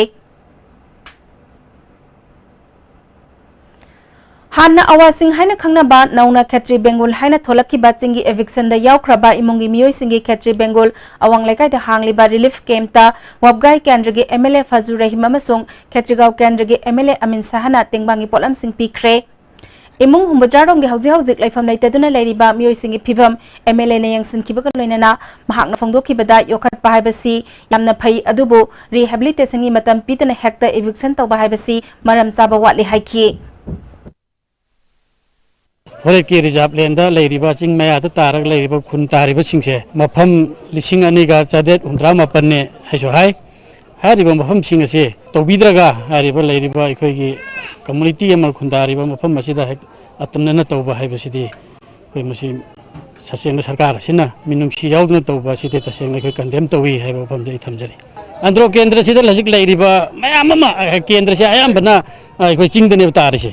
ꯍꯥꯟꯅ ꯑꯋꯥꯁꯤꯡ ꯍꯥꯏꯅ ꯈꯪꯅꯕ, ꯅꯧꯅ ꯈꯦꯇ꯭ꯔꯤ ꯕꯦꯡꯒꯨꯜ ꯍꯥꯏꯅ ꯊꯣꯛꯂꯛꯈꯤꯕ ꯆꯤꯡꯒꯤ ꯏꯚꯤꯛꯁꯟꯗ ꯌꯥꯎꯈ꯭ꯔꯕ ꯏꯃꯨꯡꯒꯤ ꯃꯤꯑꯣꯏꯁꯤꯡꯒꯤ ꯈꯦꯇ꯭ꯔꯤ ꯕꯦꯡꯒꯨꯜ ꯑꯋꯥꯡ ꯂꯩꯀꯥꯏꯗ ꯍꯥꯡꯂꯤꯕ ꯔꯤꯂꯤꯐ ꯀꯦꯝꯞꯇ ꯋꯥꯕꯒꯥꯏ ꯀꯦꯟꯗ꯭ꯔꯒꯤ ꯑꯦꯝ ꯑꯦꯜ ꯑꯦ ꯐꯖꯨ ꯔꯍꯤꯝ ꯑꯃꯁꯨꯡ ꯈꯦꯇ꯭ꯔꯤꯒꯥꯎ ꯀꯦꯟꯗ꯭ꯔꯒꯤ ꯑꯦꯝ ꯑꯦꯜ ꯑꯦ ꯑꯃꯤꯟ ꯁꯍꯥꯅ ꯇꯦꯡꯕꯥꯡꯒꯤ ꯄꯣꯠꯂꯝꯁꯤꯡ ꯄꯤꯈ꯭ꯔꯦ꯫ ꯏꯃꯨꯡ ꯍꯨꯝꯐꯨꯇꯔꯥꯔꯣꯝꯒꯤ ꯍꯧꯖꯤꯛ ꯍꯧꯖꯤꯛ ꯂꯩꯐꯝ ꯂꯩꯇꯗꯨꯅ ꯂꯩꯔꯤꯕ ꯃꯤꯑꯣꯏꯁꯤꯡꯒꯤ ꯐꯤꯚꯝ ꯑꯦꯝ ꯑꯦꯜ ꯑꯦꯅ ꯌꯦꯡꯁꯤꯟꯈꯤꯕꯒ ꯂꯣꯏꯅꯅ ꯃꯍꯥꯛꯅ ꯐꯣꯡꯗꯣꯛꯈꯤꯕꯗ, ꯌꯣꯛꯈꯠꯄ ꯍꯥꯏꯕꯁꯤ ꯌꯥꯝꯅ ꯐꯩ, ꯑꯗꯨꯕꯨ ꯔꯤꯍꯦꯕꯤꯂꯤꯇꯦꯁꯟꯒꯤ ꯃꯇꯝ ꯄꯤꯗꯅ ꯍꯦꯛꯇ ꯏꯚꯤꯛꯁꯟ ꯇꯧꯕ ꯍꯥꯏꯕꯁꯤ ꯃꯔꯝ ꯆꯥꯕ ꯋꯥꯠꯂꯤ ꯍꯥꯏꯈꯤ꯫ ꯐꯣꯔꯦꯁꯀꯤ ꯔꯤꯖꯥꯔꯚ ꯂꯦꯟꯗ ꯂꯩꯔꯤꯕ, ꯆꯤꯡ ꯃꯌꯥꯗ ꯇꯥꯔꯒ ꯂꯩꯔꯤꯕ ꯈꯨꯟ ꯇꯥꯔꯤꯕꯁꯤꯡꯁꯦ ꯃꯐꯝ ꯂꯤꯁꯤꯡ ꯑꯅꯤꯒ ꯆꯥꯇ꯭ꯔꯦꯠ ꯍꯨꯝꯗ꯭ꯔꯥ ꯃꯥꯄꯟꯅꯦ ꯍꯥꯏꯁꯨ ꯍꯥꯏ꯫ ꯍꯥꯏꯔꯤꯕ ꯃꯐꯝꯁꯤꯡ ꯑꯁꯤ ꯇꯧꯕꯤꯗ꯭ꯔꯒ, ꯍꯥꯏꯔꯤꯕ ꯂꯩꯔꯤꯕ ꯑꯩꯈꯣꯏꯒꯤ ꯀꯝꯃꯨꯅꯤꯇꯤ ꯑꯃ ꯈꯨꯟꯗꯥꯔꯤꯕ ꯃꯐꯝ ꯑꯁꯤꯗ ꯍꯦꯛ ꯑꯇꯝꯅꯅ ꯇꯧꯕ ꯍꯥꯏꯕꯁꯤꯗꯤ ꯑꯩꯈꯣꯏ ꯃꯁꯤ ꯇꯁꯦꯡꯅ ꯁꯔꯀꯥꯔ ꯑꯁꯤꯅ ꯃꯤꯅꯨꯡꯁꯤ ꯌꯥꯎꯗꯅ ꯇꯧꯕ ꯑꯁꯤꯗꯤ ꯇꯁꯦꯡꯅ ꯑꯩꯈꯣꯏ ꯀꯟꯗꯦꯝ ꯇꯧꯏ ꯍꯥꯏꯕ ꯋꯥꯐꯝꯁꯦ ꯑꯩ ꯊꯝꯖꯔꯤ꯫ ꯑꯟꯗ꯭ꯔꯣ ꯀꯦꯟꯗ꯭ꯔꯁꯤꯗ ꯍꯧꯖꯤꯛ ꯂꯩꯔꯤꯕ ꯃꯌꯥꯝ ꯑꯃ, ꯑ, ꯀꯦꯟꯗ꯭ꯔꯁꯤ ꯑꯌꯥꯝꯕꯅ, ꯑ, ꯑꯩꯈꯣꯏ ꯆꯤꯡꯗꯅꯦꯕ ꯇꯥꯔꯤꯁꯦ꯫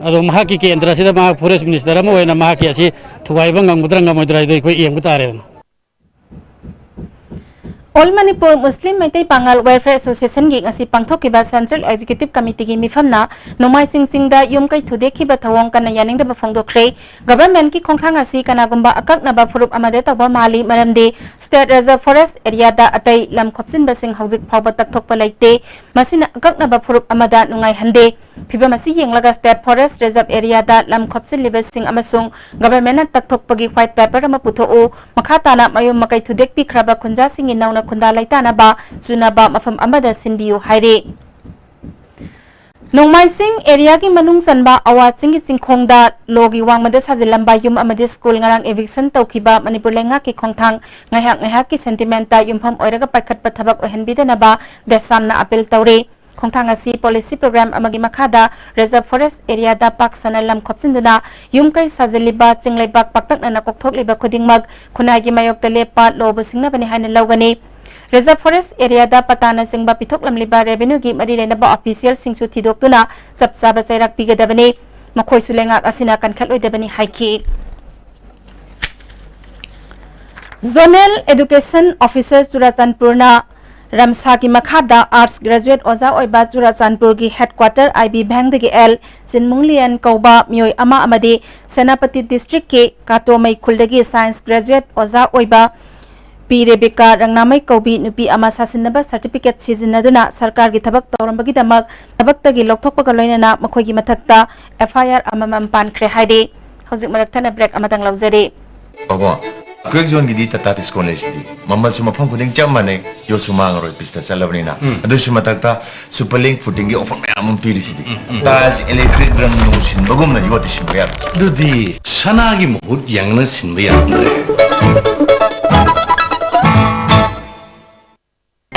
ꯑꯗꯣ ꯃꯍꯥꯛꯀꯤ ꯀꯦꯟꯗ꯭ꯔꯁꯤꯗ ꯃꯍꯥꯛ ꯐꯣꯔꯦꯁ ꯃꯤꯅꯤꯁꯇꯔ ꯑꯃ ꯑꯣꯏꯅ ꯃꯍꯥꯛꯀꯤ ꯑꯁꯤ ꯊꯨꯒꯥꯏꯕ ꯉꯝꯒꯗ꯭ꯔꯥ ꯉꯝꯃꯣꯏꯗ꯭ꯔꯥ ꯍꯥꯏꯗꯣ ꯑꯩꯈꯣꯏ ꯌꯦꯡꯕ ꯇꯥꯔꯦꯗꯅ꯫ All Manipur Muslim Meitei Pangal Welfare Association ꯒꯤ ꯉꯁꯤ ꯄꯥꯡꯊꯣꯛꯈꯤꯕ Central Executive Committee ꯒꯤ ꯃꯤꯐꯝꯅ ꯅꯣꯡꯃꯥꯏꯖꯤꯡ ꯆꯤꯡꯗ ꯌꯨꯝ ꯀꯩ ꯊꯨꯗꯦꯛꯈꯤꯕ ꯊꯧꯑꯣꯡ ꯀꯟꯅ ꯌꯥꯅꯤꯡꯗꯕ ꯐꯣꯡꯗꯣꯛꯈ꯭ꯔꯦ꯫ Government ꯀꯤ ꯈꯣꯡꯊꯥꯡ ꯑꯁꯤ ꯀꯅꯥꯒꯨꯝꯕ ꯑꯀꯛꯅꯕ ꯐꯨꯔꯨꯞ ꯑꯃꯗ ꯇꯧꯕ ꯃꯥꯜꯂꯤ, ꯃꯔꯝꯗꯤ State Reserve Forest Area ꯗ ꯑꯇꯩ ꯂꯝ ꯈꯣꯞꯆꯤꯟꯕꯁꯤꯡ ꯍꯧꯖꯤꯛ ꯐꯥꯎꯕ ꯇꯛꯊꯣꯛꯄ ꯂꯩꯇꯦ꯫ ꯃꯁꯤꯅ ꯑꯀꯛꯅꯕ ꯐꯨꯔꯨꯞ ꯑꯃꯗ ꯅꯨꯡꯉꯥꯏꯍꯟꯗꯦ꯫ ꯐꯤꯚꯝ ꯑꯁꯤ ꯌꯦꯡꯂꯒ State Forest Reserve Area ꯗ ꯂꯝ ꯈꯣꯞꯆꯤꯜꯂꯤꯕꯁꯤꯡ ꯑꯃꯁꯨꯡ Government ꯅ ꯇꯛꯊꯣꯛꯄꯒꯤ White Paper ꯑꯃ ꯄꯨꯊꯣꯛꯎ꯫ ꯃꯈꯥ ꯇꯥꯅ ꯃꯌꯨꯝ ꯃꯀꯩ ꯊꯨꯗꯦꯛꯄꯤꯈ꯭ꯔꯕ ꯈꯨꯟꯖꯥꯁꯤꯡꯒꯤ ꯅꯧꯅ ꯈꯨꯟꯗꯥ ꯂꯩꯇꯥꯅꯕ ꯆꯨꯅꯕ ꯃꯐꯝ ꯑꯃꯗ ꯁꯤꯟꯕꯤꯌꯨ ꯍꯥꯏꯔꯤ꯫ ꯅꯣꯡꯃꯥꯏꯁꯤꯡ area ꯒꯤ ꯃꯅꯨꯡ ꯆꯟꯕ ꯑꯋꯥ ꯆꯤꯡꯒꯤ ꯆꯤꯡꯈꯣꯡꯗ ꯂꯣꯒꯤ ꯋꯥꯡꯃꯗ ꯁꯥꯖꯤꯜꯂꯝꯕ ꯌꯨꯝ ꯑꯃꯗꯤ school ꯉꯔꯥꯡ eviction ꯇꯧꯈꯤꯕ ꯃꯅꯤꯄꯨꯔ ꯂꯩꯉꯥꯛꯀꯤ ꯈꯣꯡꯊꯥꯡ ꯉꯥꯏꯍꯥꯛ ꯉꯥꯏꯍꯥꯛꯀꯤ sentiment ꯇ ꯌꯨꯝꯐꯝ ꯑꯣꯏꯔꯒ ꯄꯥꯏꯈꯠꯄ ꯊꯕꯛ ꯑꯣꯏꯍꯟꯕꯤꯗꯅꯕ ꯗꯦꯁꯥꯝꯅ appeal ꯇꯧꯔꯤ꯫ ꯈꯣꯡꯊꯥꯡ ꯑꯁꯤ policy program ꯑꯃꯒꯤ ꯃꯈꯥꯗ Reserve Forest Area ꯗ ꯄꯥꯛ ꯁꯟꯅ ꯂꯝ ꯈꯣꯞꯆꯤꯟꯗꯨꯅ ꯌꯨꯝ ꯀꯩ ꯁꯥꯖꯤꯜꯂꯤꯕ ꯆꯤꯡꯂꯩꯕꯥꯛ ꯄꯥꯛꯇꯛꯅꯅ ꯀꯣꯛꯊꯣꯛꯂꯤꯕ ꯈꯨꯗꯤꯡꯃꯛ ꯈꯨꯟꯅꯥꯏꯒꯤ ꯃꯥꯌꯣꯛꯇ ꯂꯦꯞꯄ ꯂꯣꯕꯨ ꯁꯤꯡꯅꯕꯅꯤ ꯍꯥꯏꯅ ꯂꯧꯒꯅꯤ꯫ Reserve Forest Area ꯗ ꯄꯇꯥꯅꯆꯤꯡꯕ ꯄꯤꯊꯣꯛꯂꯝꯂꯤꯕ revenue ꯒꯤ ꯃꯔꯤ ꯂꯩꯅꯕ official ꯁꯤꯡꯁꯨ ꯊꯤꯗꯣꯛꯇꯨꯅ ꯆꯞ ꯆꯥꯕ ꯆꯩꯔꯥꯛ ꯄꯤꯒꯗꯕꯅꯤ꯫ ꯃꯈꯣꯏꯁꯨ ꯂꯩꯉꯥꯛ ꯑꯁꯤꯅ ꯀꯟꯈꯠꯂꯣꯏꯗꯕꯅꯤ ꯍꯥꯏꯈꯤ꯫ Zonal Education Officer ꯆꯨꯔꯥꯆꯥꯟꯄꯨꯔꯅ ꯔꯝꯁꯥꯒꯤ ꯃꯈꯥꯗ Arts Graduate ꯑꯣꯖꯥ ꯑꯣꯏꯕ ꯆꯨꯔꯥꯆꯥꯟꯄꯨꯔꯒꯤ headquarter I B Bank ꯗꯒꯤ ꯑꯦꯜ ꯆꯤꯟꯃꯨꯡꯂꯤꯌꯟ ꯀꯧꯕ ꯃꯤꯑꯣꯏ ꯑꯃ ꯑꯃꯗꯤ ꯁꯦꯅꯥꯄꯇꯤ district ꯀꯤ ꯀꯥꯇꯣꯃꯩ ꯈꯨꯜꯗꯒꯤ Science Graduate ꯑꯣꯖꯥ ꯑꯣꯏꯕ ꯄꯤ ꯔꯦꯕꯤꯀꯥ ꯔꯪꯅꯥꯃꯩ ꯀꯧꯕꯤ ꯅꯨꯄꯤ ꯑꯃ ꯁꯥꯁꯤꯟꯅꯕ certificate ꯁꯤꯖꯤꯟꯅꯗꯨꯅ ꯁꯔꯀꯥꯔꯒꯤ ꯊꯕꯛ ꯇꯧꯔꯝꯕꯒꯤꯗꯃꯛ ꯊꯕꯛꯇꯒꯤ ꯂꯧꯊꯣꯛꯄꯒ ꯂꯣꯏꯅꯅ ꯃꯈꯣꯏꯒꯤ ꯃꯊꯛꯇ F I R ꯑꯃꯃꯝ ꯄꯥꯟꯈ꯭ꯔꯦ ꯍꯥꯏꯔꯤ꯫ ꯍꯧꯖꯤꯛ ꯃꯔꯛ ꯊꯠꯅ break ꯑꯃꯇꯪ ꯂꯧꯖꯔꯤ꯫ ꯄꯥꯕꯨꯡ, Quack Zone ꯒꯤꯗꯤ Tata Tiscon ꯂꯩꯁꯤꯗꯤ꯫ ꯃꯃꯜꯁꯨ ꯃꯐꯝ ꯈꯨꯗꯤꯡ ꯆꯞ ꯃꯥꯟꯅꯩ, ꯌꯣꯠꯁꯨ ꯃꯥꯡꯉꯔꯣꯏ, ꯄꯤꯁꯇ ꯆꯠꯂꯕꯅꯤꯅ꯫ ꯎꯝ꯫ ꯑꯗꯨꯁꯨ ꯃꯊꯛꯇ Superlink footing ꯒꯤ offer ꯃꯌꯥꯝ ꯑꯃ ꯄꯤꯔꯤꯁꯤꯗꯤ꯫ ꯎꯝ, ꯎꯝ꯫ Tiles, electric ꯔꯪ ꯅꯨꯡ ꯁꯤꯟꯕꯒꯨꯝꯅ ꯌꯣꯠꯇꯤ ꯁꯤꯟꯕ ꯌꯥꯔꯣꯏ꯫ ꯑꯗꯨꯗꯤ ꯁꯅꯥꯒꯤ ꯃꯍꯨꯠ ꯌꯦꯡꯅ ꯁꯤꯟꯕ ꯌꯥꯔꯝꯗ꯭ꯔꯦ꯫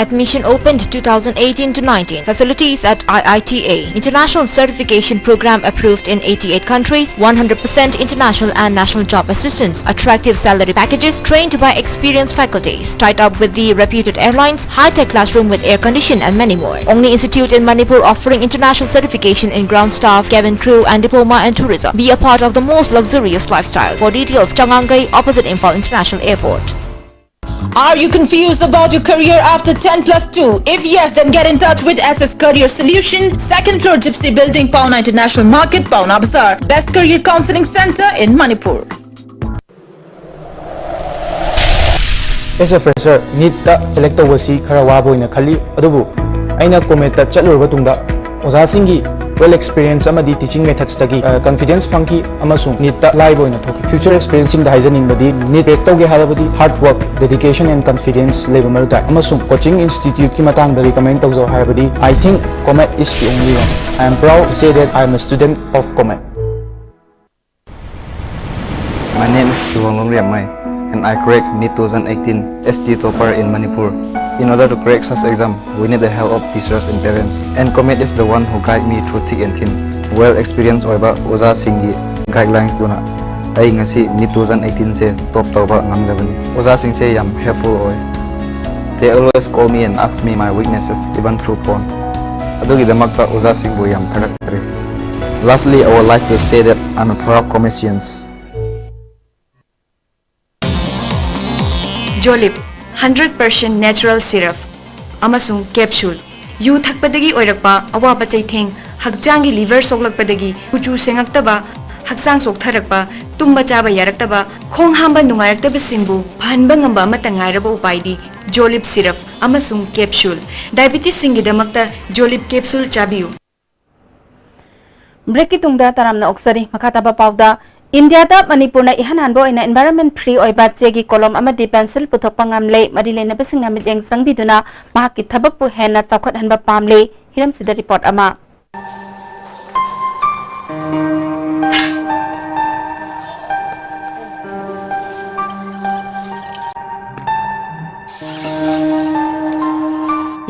Admission opened two thousand eighteen to nineteen. Facilities at I I T A. International certification program approved in eighty-eight countries, one hundred percent international and national job assistance, attractive salary packages, trained by experienced faculties, tied up with the reputed airlines, high-tech classroom with air condition and many more. Only institute in Manipur offering international certification in ground staff, cabin crew and diploma and tourism. Be a part of the most luxurious lifestyle. For details, Changangai, opposite Imphal International Airport. Are you confused about your career after ten plus two? If yes, then get in touch with S S Career Solution, second floor Gypsy Building, Paona International Market, Paona Bazaar. Best career counseling center in Manipur. As a fresher, NEETꯇ select ꯇꯧꯕꯁꯤ ꯈꯔ ꯋꯥꯕ ꯑꯣꯏꯅ ꯈꯜꯂꯤ, ꯑꯗꯨꯕꯨ ꯑꯩꯅ COMETꯇ ꯆꯠꯂꯨꯔꯕ ꯇꯨꯡꯗ ꯑꯣꯖꯥꯁꯤꯡꯒꯤ well experience ꯑꯃꯗꯤ teaching methodsꯇꯒꯤ, ꯑ, confidence ꯐꯪꯈꯤ ꯑꯃꯁꯨꯡ NEETꯇ ꯂꯥꯏꯕ ꯑꯣꯏꯅ ꯊꯣꯛꯈꯤ꯫ Future aspirantꯁꯤꯡꯗ ꯍꯥꯏꯖꯅꯤꯡꯕꯗꯤ, NEET crack ꯇꯧꯒꯦ ꯍꯥꯏꯔꯕꯗꯤ hard work, dedication and confidence ꯂꯩꯕ ꯃꯔꯨ ꯇꯥꯏ, ꯑꯃꯁꯨꯡ coaching instituteꯀꯤ ꯃꯇꯥꯡꯗ recommend ꯇꯧꯖꯧ ꯍꯥꯏꯔꯕꯗꯤ, I think COMET is the only one. I am proud to say that I am a student of COMET. My name is Kiwonglong Riammai, and I cracked NEET two thousand eighteen, S T topper in Manipur. In order to crack such exam, we need the help of teachers and parents. And COMET is the one who guide me through thick and thin. Well experienced ꯑꯣꯏꯕ ꯑꯣꯖꯥꯁꯤꯡꯒꯤ guidelinesꯇꯨꯅ ꯑꯩ ꯉꯁꯤ NEET two thousand eighteenꯁꯦ top ꯇꯧꯕ ꯉꯝꯖꯕꯅꯤ꯫ ꯑꯣꯖꯥꯁꯤꯡꯁꯦ ꯌꯥꯝ helpful ꯑꯣꯏ꯫ They always call me and ask me my weaknesses, even through phone. ꯑꯗꯨꯒꯤꯗꯃꯛꯇ ꯑꯣꯖꯥꯁꯤꯡꯕꯨ ꯌꯥꯝ ꯊꯥꯒꯠꯆꯔꯤ꯫ Lastly, I would like to say that I'm a proud COMETian. Jolib, hundred percent natural syrup ꯑꯃꯁꯨꯡ capsule꯫ U ꯊꯛꯄꯗꯒꯤ ꯑꯣꯏꯔꯛꯄ ꯑꯋꯥꯕ ꯆꯩꯊꯦꯡ, ꯍꯛꯆꯥꯡꯒꯤ liver ꯁꯣꯛꯂꯛꯄꯗꯒꯤ ꯀꯨꯆꯨ ꯁꯦꯡꯉꯛꯇꯕ, ꯍꯛꯆꯥꯡ ꯁꯣꯛꯊꯔꯛꯄ, ꯇꯨꯝꯕ ꯆꯥꯕ ꯌꯥꯔꯛꯇꯕ, ꯈꯣꯡ ꯍꯥꯝꯕ ꯅꯨꯡꯉꯥꯏꯔꯛꯇꯕꯁꯤꯡꯕꯨ ꯐꯍꯟꯕ ꯉꯝꯕ ꯑꯃꯠꯇ ꯉꯥꯏꯔꯕ ꯎꯄꯥꯏꯗꯤ Jolib syrup ꯑꯃꯁꯨꯡ capsule꯫ Diabetesꯁꯤꯡꯒꯤꯗꯃꯛꯇ Jolib capsule ꯆꯥꯕꯤꯌꯨ꯫ Breakꯀꯤ ꯇꯨꯡꯗ ꯇꯔꯥꯝꯅ ꯑꯣꯛꯆꯔꯤ꯫ ꯃꯈꯥ ꯇꯥꯕ ꯄꯥꯎꯗ, ꯏꯟꯗꯤꯌꯥꯗ ꯃꯅꯤꯄꯨꯔꯅ ꯏꯍꯥꯟ ꯍꯥꯟꯕ ꯑꯣꯏꯅ environment free ꯑꯣꯏꯕ ꯆꯦꯒꯤ ꯀꯣꯂꯣꯝ ꯑꯃꯗꯤ pencil ꯄꯨꯊꯣꯛꯄ ꯉꯝꯂꯦ꯫ ꯃꯔꯤ ꯂꯩꯅꯕꯁꯤꯡꯅ ꯃꯤꯠꯌꯦꯡ ꯆꯪꯕꯤꯗꯨꯅ ꯃꯍꯥꯛꯀꯤ ꯊꯕꯛꯄꯨ ꯍꯦꯟꯅ ꯆꯥꯎꯈꯠꯍꯟꯕ ꯄꯥꯝꯂꯦ꯫ ꯍꯤꯔꯝꯁꯤꯗ report ꯑꯃ꯫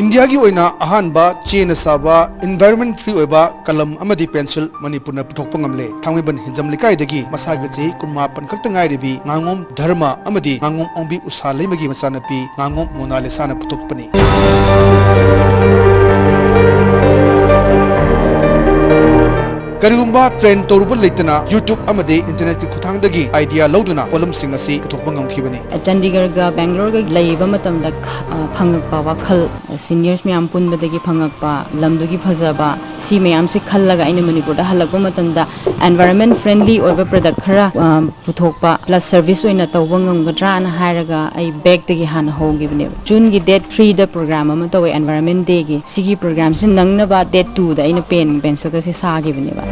ꯏꯟꯗꯤꯌꯥꯒꯤ ꯑꯣꯏꯅ ꯑꯍꯥꯟꯕ ꯆꯦꯅ ꯁꯥꯕ environment free ꯑꯣꯏꯕ ꯀꯂꯝ ꯑꯃꯗꯤ pencil ꯃꯅꯤꯄꯨꯔꯅ ꯄꯨꯊꯣꯛꯄ ꯉꯝꯂꯦ꯫ ꯊꯥꯡꯃꯩꯕꯟ ꯍꯤꯖꯝ ꯂꯩꯀꯥꯏꯗꯒꯤ ꯃꯁꯥꯒꯤ ꯆꯍꯤ ꯀꯨꯟꯃꯥꯄꯟ ꯈꯛꯇ ꯉꯥꯏꯔꯤꯕꯤ ꯉꯥꯉꯣꯝ ꯙꯔꯃ ꯑꯃꯗꯤ ꯉꯥꯉꯣꯝ ꯑꯣꯡꯕꯤ ꯎꯁꯥ ꯂꯩꯃꯒꯤ ꯃꯆꯥꯅꯨꯄꯤ ꯉꯥꯉꯣꯝ ꯃꯣꯅꯥꯂꯤꯁꯥꯅ ꯄꯨꯊꯣꯛꯄꯅꯤ꯫ ꯀꯔꯤꯒꯨꯝꯕ train ꯇꯧꯔꯨꯕ ꯂꯩꯇꯅ YouTube ꯑꯃꯗꯤ internetꯀꯤ ꯈꯨꯠꯊꯥꯡꯗꯒꯤ idea ꯂꯧꯗꯨꯅ ꯄꯣꯠꯂꯝꯁꯤꯡ ꯑꯁꯤ ꯄꯨꯊꯣꯛꯄ ꯉꯝꯈꯤꯕꯅꯤ꯫ ꯆꯥꯟꯗꯤꯒꯔꯒ ꯕꯦꯡꯒ꯭ꯂꯣꯔꯒ ꯂꯩꯕ ꯃꯇꯝꯗ ꯈ-, ꯑ, ꯐꯪꯉꯛꯄ ꯋꯥꯈꯜ, seniors ꯃꯌꯥꯝ ꯄꯨꯟꯕꯗꯒꯤ ꯐꯪꯉꯛꯄ, ꯂꯝꯗꯨꯒꯤ ꯐꯖꯕ, ꯁꯤ ꯃꯌꯥꯝꯁꯦ ꯈꯜꯂꯒ ꯑꯩꯅ ꯃꯅꯤꯄꯨꯔꯗ ꯍꯜꯂꯛꯄ ꯃꯇꯝꯗ environment friendly ꯑꯣꯏꯕ product ꯈꯔ, ꯑ, ꯄꯨꯊꯣꯛꯄ plus service ꯑꯣꯏꯅ ꯇꯧꯕ ꯉꯝꯒꯗ꯭ꯔꯥꯅ ꯍꯥꯏꯔꯒ ꯑꯩ bagꯇꯒꯤ ꯍꯥꯟꯅ ꯍꯧꯈꯤꯕꯅꯦꯕ꯫ Juneꯒꯤ date threeꯗ program ꯑꯃ ꯇꯧꯋꯦ environment dayꯒꯤ꯫ ꯁꯤꯒꯤ programꯁꯤ ꯅꯪꯅꯕ date twoꯗ ꯑꯩꯅ pen pencilꯒꯁꯦ ꯁꯥꯈꯤꯕꯅꯦꯕ꯫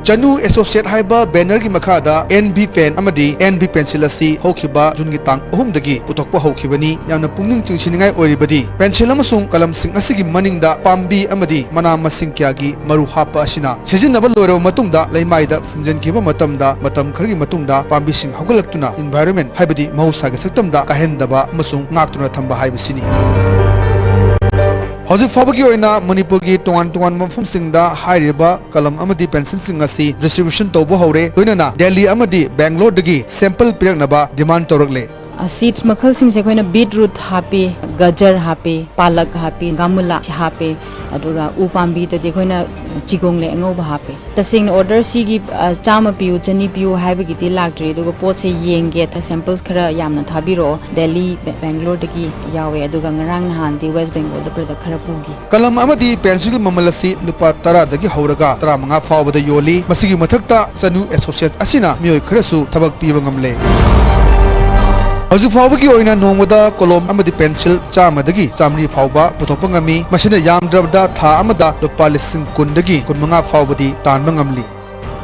ꯆꯅꯨ Associate ꯍꯥꯏꯕ bannerꯒꯤ ꯃꯈꯥꯗ NB pen ꯑꯃꯗꯤ NB pencil ꯑꯁꯤ ꯍꯧꯈꯤꯕ Juneꯒꯤ ꯇꯥꯡ ꯑꯍꯨꯝꯗꯒꯤ ꯄꯨꯊꯣꯛꯄ ꯍꯧꯈꯤꯕꯅꯤ꯫ ꯌꯥꯝꯅ ꯄꯨꯛꯅꯤꯡ ꯆꯤꯡꯁꯤꯟꯅꯤꯡꯉꯥꯏ ꯑꯣꯏꯔꯤꯕꯗꯤ pencil ꯑꯃꯁꯨꯡ ꯀꯂꯝꯁꯤꯡ ꯑꯁꯤꯒꯤ ꯃꯅꯤꯡꯗ ꯄꯥꯝꯕꯤ ꯑꯃꯗꯤ ꯃꯅꯥ ꯃꯁꯤꯡ ꯀꯌꯥꯒꯤ ꯃꯔꯨ ꯍꯥꯞꯄ ꯑꯁꯤꯅ ꯁꯤꯖꯤꯟꯅꯕ ꯂꯣꯏꯔꯕ ꯃꯇꯨꯡꯗ ꯂꯩꯃꯥꯏꯗ ꯐꯨꯝꯖꯤꯟꯈꯤꯕ ꯃꯇꯝꯗ ꯃꯇꯝ ꯈꯔꯒꯤ ꯃꯇꯨꯡꯗ ꯄꯥꯝꯕꯤꯁꯤꯡ ꯍꯧꯒꯠꯂꯛꯇꯨꯅ environment ꯍꯥꯏꯕꯗꯤ ꯃꯍꯧꯁꯥꯒꯤ ꯁꯛꯇꯝꯗ ꯀꯥꯏꯍꯟꯗꯕ ꯑꯃꯁꯨꯡ ꯉꯥꯛꯇꯨꯅ ꯊꯝꯕ ꯍꯥꯏꯕꯁꯤꯅꯤ꯫ ꯍꯧꯖꯤꯛ ꯐꯥꯎꯕꯒꯤ ꯑꯣꯏꯅ ꯃꯅꯤꯄꯨꯔꯒꯤ ꯇꯣꯉꯥꯟ ꯇꯣꯉꯥꯟꯕ ꯃꯐꯝꯁꯤꯡꯗ ꯍꯥꯏꯔꯤꯕ ꯀꯂꯝ ꯑꯃꯗꯤ pencilꯁꯤꯡ ꯑꯁꯤ distribution ꯇꯧꯕ ꯍꯧꯔꯦ, ꯂꯣꯏꯅꯅ ꯗꯦꯜꯂꯤ ꯑꯃꯗꯤ ꯕꯦꯡꯒ꯭ꯂꯣꯔꯗꯒꯤ sample ꯄꯤꯔꯛꯅꯕ demand ꯇꯧꯔꯛꯂꯦ꯫ ꯑ, seeds ꯃꯈꯜꯁꯤꯡꯁꯦ ꯑꯩꯈꯣꯏꯅ beetroot ꯍꯥꯞꯄꯤ, ꯒꯖꯔ ꯍꯥꯞꯄꯤ, ꯄꯥꯂꯛ ꯍꯥꯞꯄꯤ, ꯒꯥꯃꯨꯂꯥ ꯍꯥꯞꯄꯤ, ꯑꯗꯨꯒ ꯎ ꯄꯥꯝꯕꯤꯗꯗꯤ ꯑꯩꯈꯣꯏꯅ ꯆꯤꯒꯣꯡꯂꯩ ꯑꯉꯧꯕ ꯍꯥꯞꯄꯤ꯫ ꯇꯁꯦꯡꯅ order ꯁꯤꯒꯤ, ꯑ, ꯆꯥꯝꯃ ꯄꯤꯌꯨ, ꯆꯅꯤ ꯄꯤꯌꯨ ꯍꯥꯏꯕꯒꯤꯗꯤ ꯂꯥꯛꯇ꯭ꯔꯤ, ꯑꯗꯨꯒ ꯄꯣꯠꯁꯦ ꯌꯦꯡꯒꯦ, samples ꯈꯔ ꯌꯥꯝꯅ ꯊꯥꯕꯤꯔꯛꯑꯣ꯫ ꯗꯦꯜꯂꯤ, ꯕꯦ-, ꯕꯦꯡꯒ꯭ꯂꯣꯔꯗꯒꯤ ꯌꯥꯎꯋꯦ, ꯑꯗꯨꯒ ꯉꯔꯥꯡ ꯅꯍꯥꯟꯗꯤ ꯋꯦꯁ ꯕꯦꯡꯒꯣꯜꯗ product ꯈꯔ ꯄꯨꯈꯤ꯫ ꯀꯂꯝ ꯑꯃꯗꯤ pencil ꯃꯃꯜ ꯑꯁꯤ ꯂꯨꯄꯥ ꯇꯔꯥꯗꯒꯤ ꯍꯧꯔꯒ ꯇꯔꯥꯃꯉꯥ ꯐꯥꯎꯕꯗ ꯌꯣꯜꯂꯤ꯫ ꯃꯁꯤꯒꯤ ꯃꯊꯛꯇ ꯆꯅꯨ Associates ꯑꯁꯤꯅ ꯃꯤꯑꯣꯏ ꯈꯔꯁꯨ ꯊꯕꯛ ꯄꯤꯕ ꯉꯝꯂꯦ꯫ ꯍꯧꯖꯤꯛ ꯐꯥꯎꯕꯒꯤ ꯑꯣꯏꯅ ꯅꯣꯡꯃꯗ ꯀꯣꯂꯣꯝ ꯑꯃꯗꯤ pencil ꯆꯥꯝꯃꯗꯒꯤ ꯆꯥꯃꯔꯤ ꯐꯥꯎꯕ ꯄꯨꯊꯣꯛꯄ ꯉꯝꯃꯤ꯫ ꯃꯁꯤꯅ ꯌꯥꯝꯗ꯭ꯔꯕꯗ ꯊꯥ ꯑꯃꯗ ꯂꯨꯄꯥ ꯂꯤꯁꯤꯡ ꯀꯨꯟꯗꯒꯤ ꯀꯨꯟꯃꯉꯥ ꯐꯥꯎꯕꯗꯤ ꯇꯥꯟꯕ ꯉꯝꯂꯤ꯫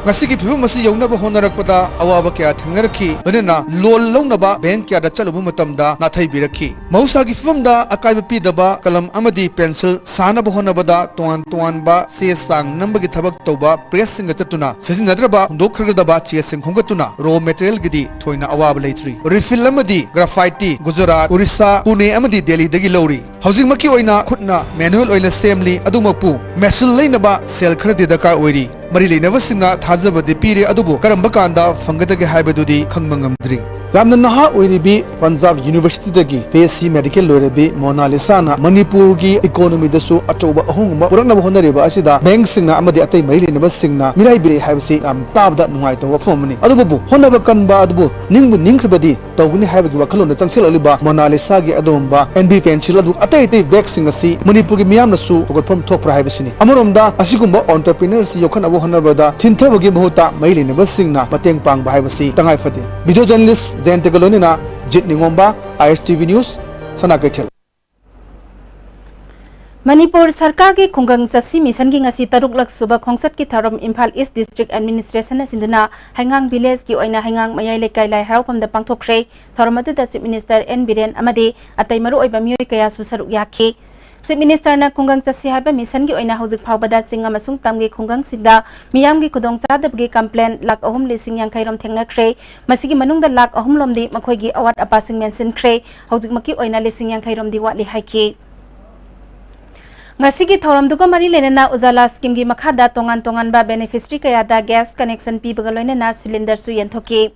ꯉꯁꯤꯒꯤ ꯐꯤꯕꯝ ꯑꯁꯤ ꯌꯧꯅꯕ ꯍꯣꯠꯅꯔꯛꯄꯗ ꯑꯋꯥꯕ ꯀꯌꯥ ꯊꯦꯡꯅꯔꯛꯈꯤ, ꯂꯣꯏꯅꯅ ꯂꯣꯟ ꯂꯧꯅꯕ ꯕꯦꯡꯛ ꯀꯌꯥꯗ ꯆꯠꯂꯨꯕ ꯃꯇꯝꯗ ꯅꯥꯊꯩꯕꯤꯔꯛꯈꯤ꯫ ꯃꯍꯧꯁꯥꯒꯤ ꯐꯤꯕꯝꯗ ꯑꯀꯥꯏꯕ ꯄꯤꯗꯕ ꯀꯂꯝ ꯑꯃꯗꯤ ꯄꯦꯟꯁꯤꯜ ꯁꯥꯅꯕ ꯍꯣꯠꯅꯕꯗ ꯇꯣꯉꯥꯟ ꯇꯣꯉꯥꯟꯕ ꯆꯦ ꯆꯥꯡ ꯅꯝꯕꯒꯤ ꯊꯕꯛ ꯇꯧꯕ ꯄ꯭ꯔꯦꯁꯁꯤꯡꯒ ꯆꯠꯇꯨꯅ ꯁꯤꯖꯤꯟꯅꯗ꯭ꯔꯕ ꯍꯨꯟꯗꯣꯛꯈ꯭ꯔꯒꯗꯕ ꯆꯦꯁꯤꯡ ꯈꯣꯝꯒꯠꯇꯨꯅ ꯔꯣ ꯃꯦꯇꯔꯤꯌꯦꯜꯒꯤꯗꯤ ꯊꯣꯏꯅ ꯑꯋꯥꯕ ꯂꯩꯇ꯭ꯔꯤ꯫ ꯔꯤꯐꯤꯜ ꯑꯃꯗꯤ ꯒ꯭ꯔꯥꯐꯥꯏꯠꯇꯤ ꯒꯨꯖꯔꯥꯠ, ꯎꯔꯤꯁꯥ, ꯄꯨꯅꯦ ꯑꯃꯗꯤ ꯗꯦꯜꯂꯤꯗꯒꯤ ꯂꯧꯔꯤ꯫ ꯍꯧꯖꯤꯛꯃꯛꯀꯤ ꯑꯣꯏꯅ ꯈꯨꯠꯅ ꯃꯦꯅꯨꯑꯦꯜ ꯑꯣꯏꯅ ꯁꯦꯝꯂꯤ, ꯑꯗꯨꯃꯛꯄꯨ ꯃꯦꯁꯤꯟ ꯂꯩꯅꯕ ꯁꯦꯜ ꯈꯔꯗꯤ ꯗꯔꯀꯥꯔ ꯑꯣꯏꯔꯤ꯫ ꯃꯔꯤ ꯂꯩꯅꯕꯁꯤꯡꯅ ꯊꯥꯖꯕꯗꯤ ꯄꯤꯔꯦ, ꯑꯗꯨꯕꯨ ꯀꯔꯝꯕ ꯀꯥꯟꯗ ꯐꯪꯒꯗꯒꯦ ꯍꯥꯏꯕꯗꯨꯗꯤ ꯈꯪꯕ ꯉꯝꯗ꯭ꯔꯤ꯫ ꯌꯥꯝꯅ ꯅꯍꯥ ꯑꯣꯏꯔꯤꯕꯤ Punjab ꯌꯨꯅꯤꯚꯔꯁꯤꯇꯤꯗꯒꯤ B S C medical ꯂꯣꯏꯔꯕꯤ ꯃꯣꯅꯥꯂꯤꯁꯥꯅ ꯃꯅꯤꯄꯨꯔꯒꯤ ꯏꯀꯣꯅꯣꯃꯤꯗꯁꯨ ꯑꯆꯧꯕ ꯑꯍꯣꯡꯕ ꯄꯨꯔꯛꯅꯕ ꯍꯣꯠꯅꯔꯤꯕ ꯑꯁꯤꯗ ꯕꯦꯡꯛꯁꯤꯡꯅ ꯑꯃꯗꯤ ꯑꯇꯩ ꯃꯔꯤ ꯂꯩꯅꯕꯁꯤꯡꯅ ꯃꯤꯔꯥꯏꯕꯤꯔꯛꯏ ꯍꯥꯏꯕꯁꯤ ꯌꯥꯝ ꯇꯥꯕꯗ ꯅꯨꯡꯉꯥꯏꯇꯕ ꯋꯥꯐꯝ ꯑꯃꯅꯤ꯫ ꯑꯗꯨꯕꯨ ꯍꯣꯠꯅꯕ ꯀꯟꯕ ꯑꯗꯨꯕꯨ ꯅꯤꯡꯕꯨ ꯅꯤꯡꯈ꯭ꯔꯕꯗꯤ ꯇꯧꯒꯅꯤ ꯍꯥꯏꯕꯒꯤ ꯋꯥꯈꯜꯂꯣꯟꯗ ꯆꯪꯁꯤꯜꯂꯛꯂꯤꯕ ꯃꯣꯅꯥꯂꯤꯁꯥꯒꯤ ꯑꯗꯨꯒꯨꯝꯕ ꯑꯦꯟ ꯕꯤ ꯄꯦꯟꯁꯤꯜ ꯑꯗꯨ ꯑꯇꯩ ꯑꯇꯩ ꯕꯦꯒꯁꯤꯡ ꯑꯁꯤ ꯃꯅꯤꯄꯨꯔꯒꯤ ꯃꯤꯌꯥꯝꯅꯁꯨ ꯍꯧꯒꯠꯐꯝ ꯊꯣꯛꯄ꯭ꯔꯥ ꯍꯥꯏꯕꯁꯤꯅꯤ꯫ ꯑꯃꯔꯣꯝꯗ ꯑꯁꯤꯒꯨꯝꯕ entrepreneur ꯑꯁꯤ ꯌꯣꯛꯈꯠꯅꯕ ꯍꯣꯠꯅꯕꯗ ꯊꯤꯟꯊꯕꯒꯤ ꯃꯍꯨꯠꯇ ꯃꯔꯤ ꯂꯩꯅꯕꯁꯤꯡꯅ ꯃꯇꯦꯡ ꯄꯥꯡꯕ ꯍꯥꯏꯕꯁꯤ ꯇꯉꯥꯏ ꯐꯗꯦ꯫ ꯚꯤꯗꯤꯑꯣ ꯖꯔꯅꯦꯂꯤꯁ ꯖꯌꯟꯇꯒ ꯂꯣꯏꯅꯅ ꯖꯤꯠ ꯅꯤꯉꯣꯝꯕ, ꯑꯥꯏ ꯑꯦꯁ ꯇꯤ ꯚꯤ ꯅ꯭ꯌꯨꯁ, ꯁꯅꯥ ꯀꯩꯊꯦꯜ꯫ ꯃꯅꯤꯄꯨꯔ ꯁꯔꯀꯥꯔꯒꯤ ꯈꯨꯡꯒꯪ ꯆꯠꯁꯤ ꯃꯤꯁꯟꯒꯤ ꯉꯁꯤ ꯇꯔꯨꯛꯂꯛ ꯁꯨꯕ ꯈꯣꯡꯆꯠꯀꯤ ꯊꯧꯔꯝ ꯏꯝꯐꯥꯜ ꯏꯁ ꯗꯤꯁꯇ꯭ꯔꯤꯛ ꯑꯦꯗꯃꯤꯅꯤꯁꯇ꯭ꯔꯦꯁꯟꯅ ꯁꯤꯟꯗꯨꯅ ꯍꯩꯉꯥꯡ ꯚꯤꯂꯦꯖꯀꯤ ꯑꯣꯏꯅ ꯍꯩꯉꯥꯡ ꯃꯌꯥꯏ ꯂꯩꯀꯥꯏ ꯂꯥꯏ ꯍꯔꯥꯎꯐꯝꯗ ꯄꯥꯡꯊꯣꯛꯈ꯭ꯔꯦ꯫ ꯊꯧꯔꯝ ꯑꯗꯨꯗ ꯆꯤꯐ ꯃꯤꯅꯤꯁꯇꯔ ꯑꯦꯟ ꯕꯤꯔꯦꯟ ꯑꯃꯗꯤ ꯑꯇꯩ ꯃꯔꯨꯑꯣꯏꯕ ꯃꯤꯑꯣꯏ ꯀꯌꯥꯁꯨ ꯁꯔꯨꯛ ꯌꯥꯈꯤ꯫ ꯆꯤꯐ ꯃꯤꯅꯤꯁꯇꯔꯅ ꯈꯨꯡꯒꯪ ꯆꯠꯁꯤ ꯍꯥꯏꯕ ꯃꯤꯁꯟꯒꯤ ꯑꯣꯏꯅ ꯍꯧꯖꯤꯛ ꯐꯥꯎꯕꯗ ꯆꯤꯡ ꯑꯃꯁꯨꯡ ꯇꯝꯒꯤ ꯈꯨꯡꯒꯪꯁꯤꯡꯗ ꯃꯤꯌꯥꯝꯒꯤ ꯈꯨꯗꯣꯡꯆꯥꯗꯕꯒꯤ ꯀꯝꯄ꯭ꯂꯦꯟ ꯂꯥꯈ ꯑꯍꯨꯝ ꯂꯤꯁꯤꯡ ꯌꯥꯡꯈꯩ ꯔꯣꯝ ꯊꯦꯡꯅꯈ꯭ꯔꯦ꯫ ꯃꯁꯤꯒꯤ ꯃꯅꯨꯡꯗ ꯂꯥꯈ ꯑꯍꯨꯝ ꯂꯣꯝꯗꯤ ꯃꯈꯣꯏꯒꯤ ꯑꯋꯥꯠ ꯑꯄꯥꯁꯤꯡ ꯃꯦꯟꯁꯤꯟꯈ꯭ꯔꯦ꯫ ꯍꯧꯖꯤꯛꯃꯛꯀꯤ ꯑꯣꯏꯅ ꯂꯤꯁꯤꯡ ꯌꯥꯡꯈꯩ ꯔꯣꯝꯗꯤ ꯋꯥꯠꯂꯤ ꯍꯥꯏꯈꯤ꯫ ꯉꯁꯤꯒꯤ ꯊꯧꯔꯝꯗꯨꯒ ꯃꯔꯤ ꯂꯩꯅꯅ ꯎꯖꯥꯂꯥ ꯁ꯭ꯀꯤꯝꯒꯤ ꯃꯈꯥꯗ ꯇꯣꯉꯥꯟ ꯇꯣꯉꯥꯟꯕ ꯕꯦꯅꯤꯐꯤꯁꯔꯤ ꯀꯌꯥꯗ ꯒ꯭ꯌꯥꯁ ꯀꯅꯦꯛꯁꯟ ꯄꯤꯕꯒ ꯂꯣꯏꯅꯅ ꯁꯤꯂꯤꯟꯗꯔꯁꯨ ꯌꯦꯟꯊꯣꯛꯈꯤ꯫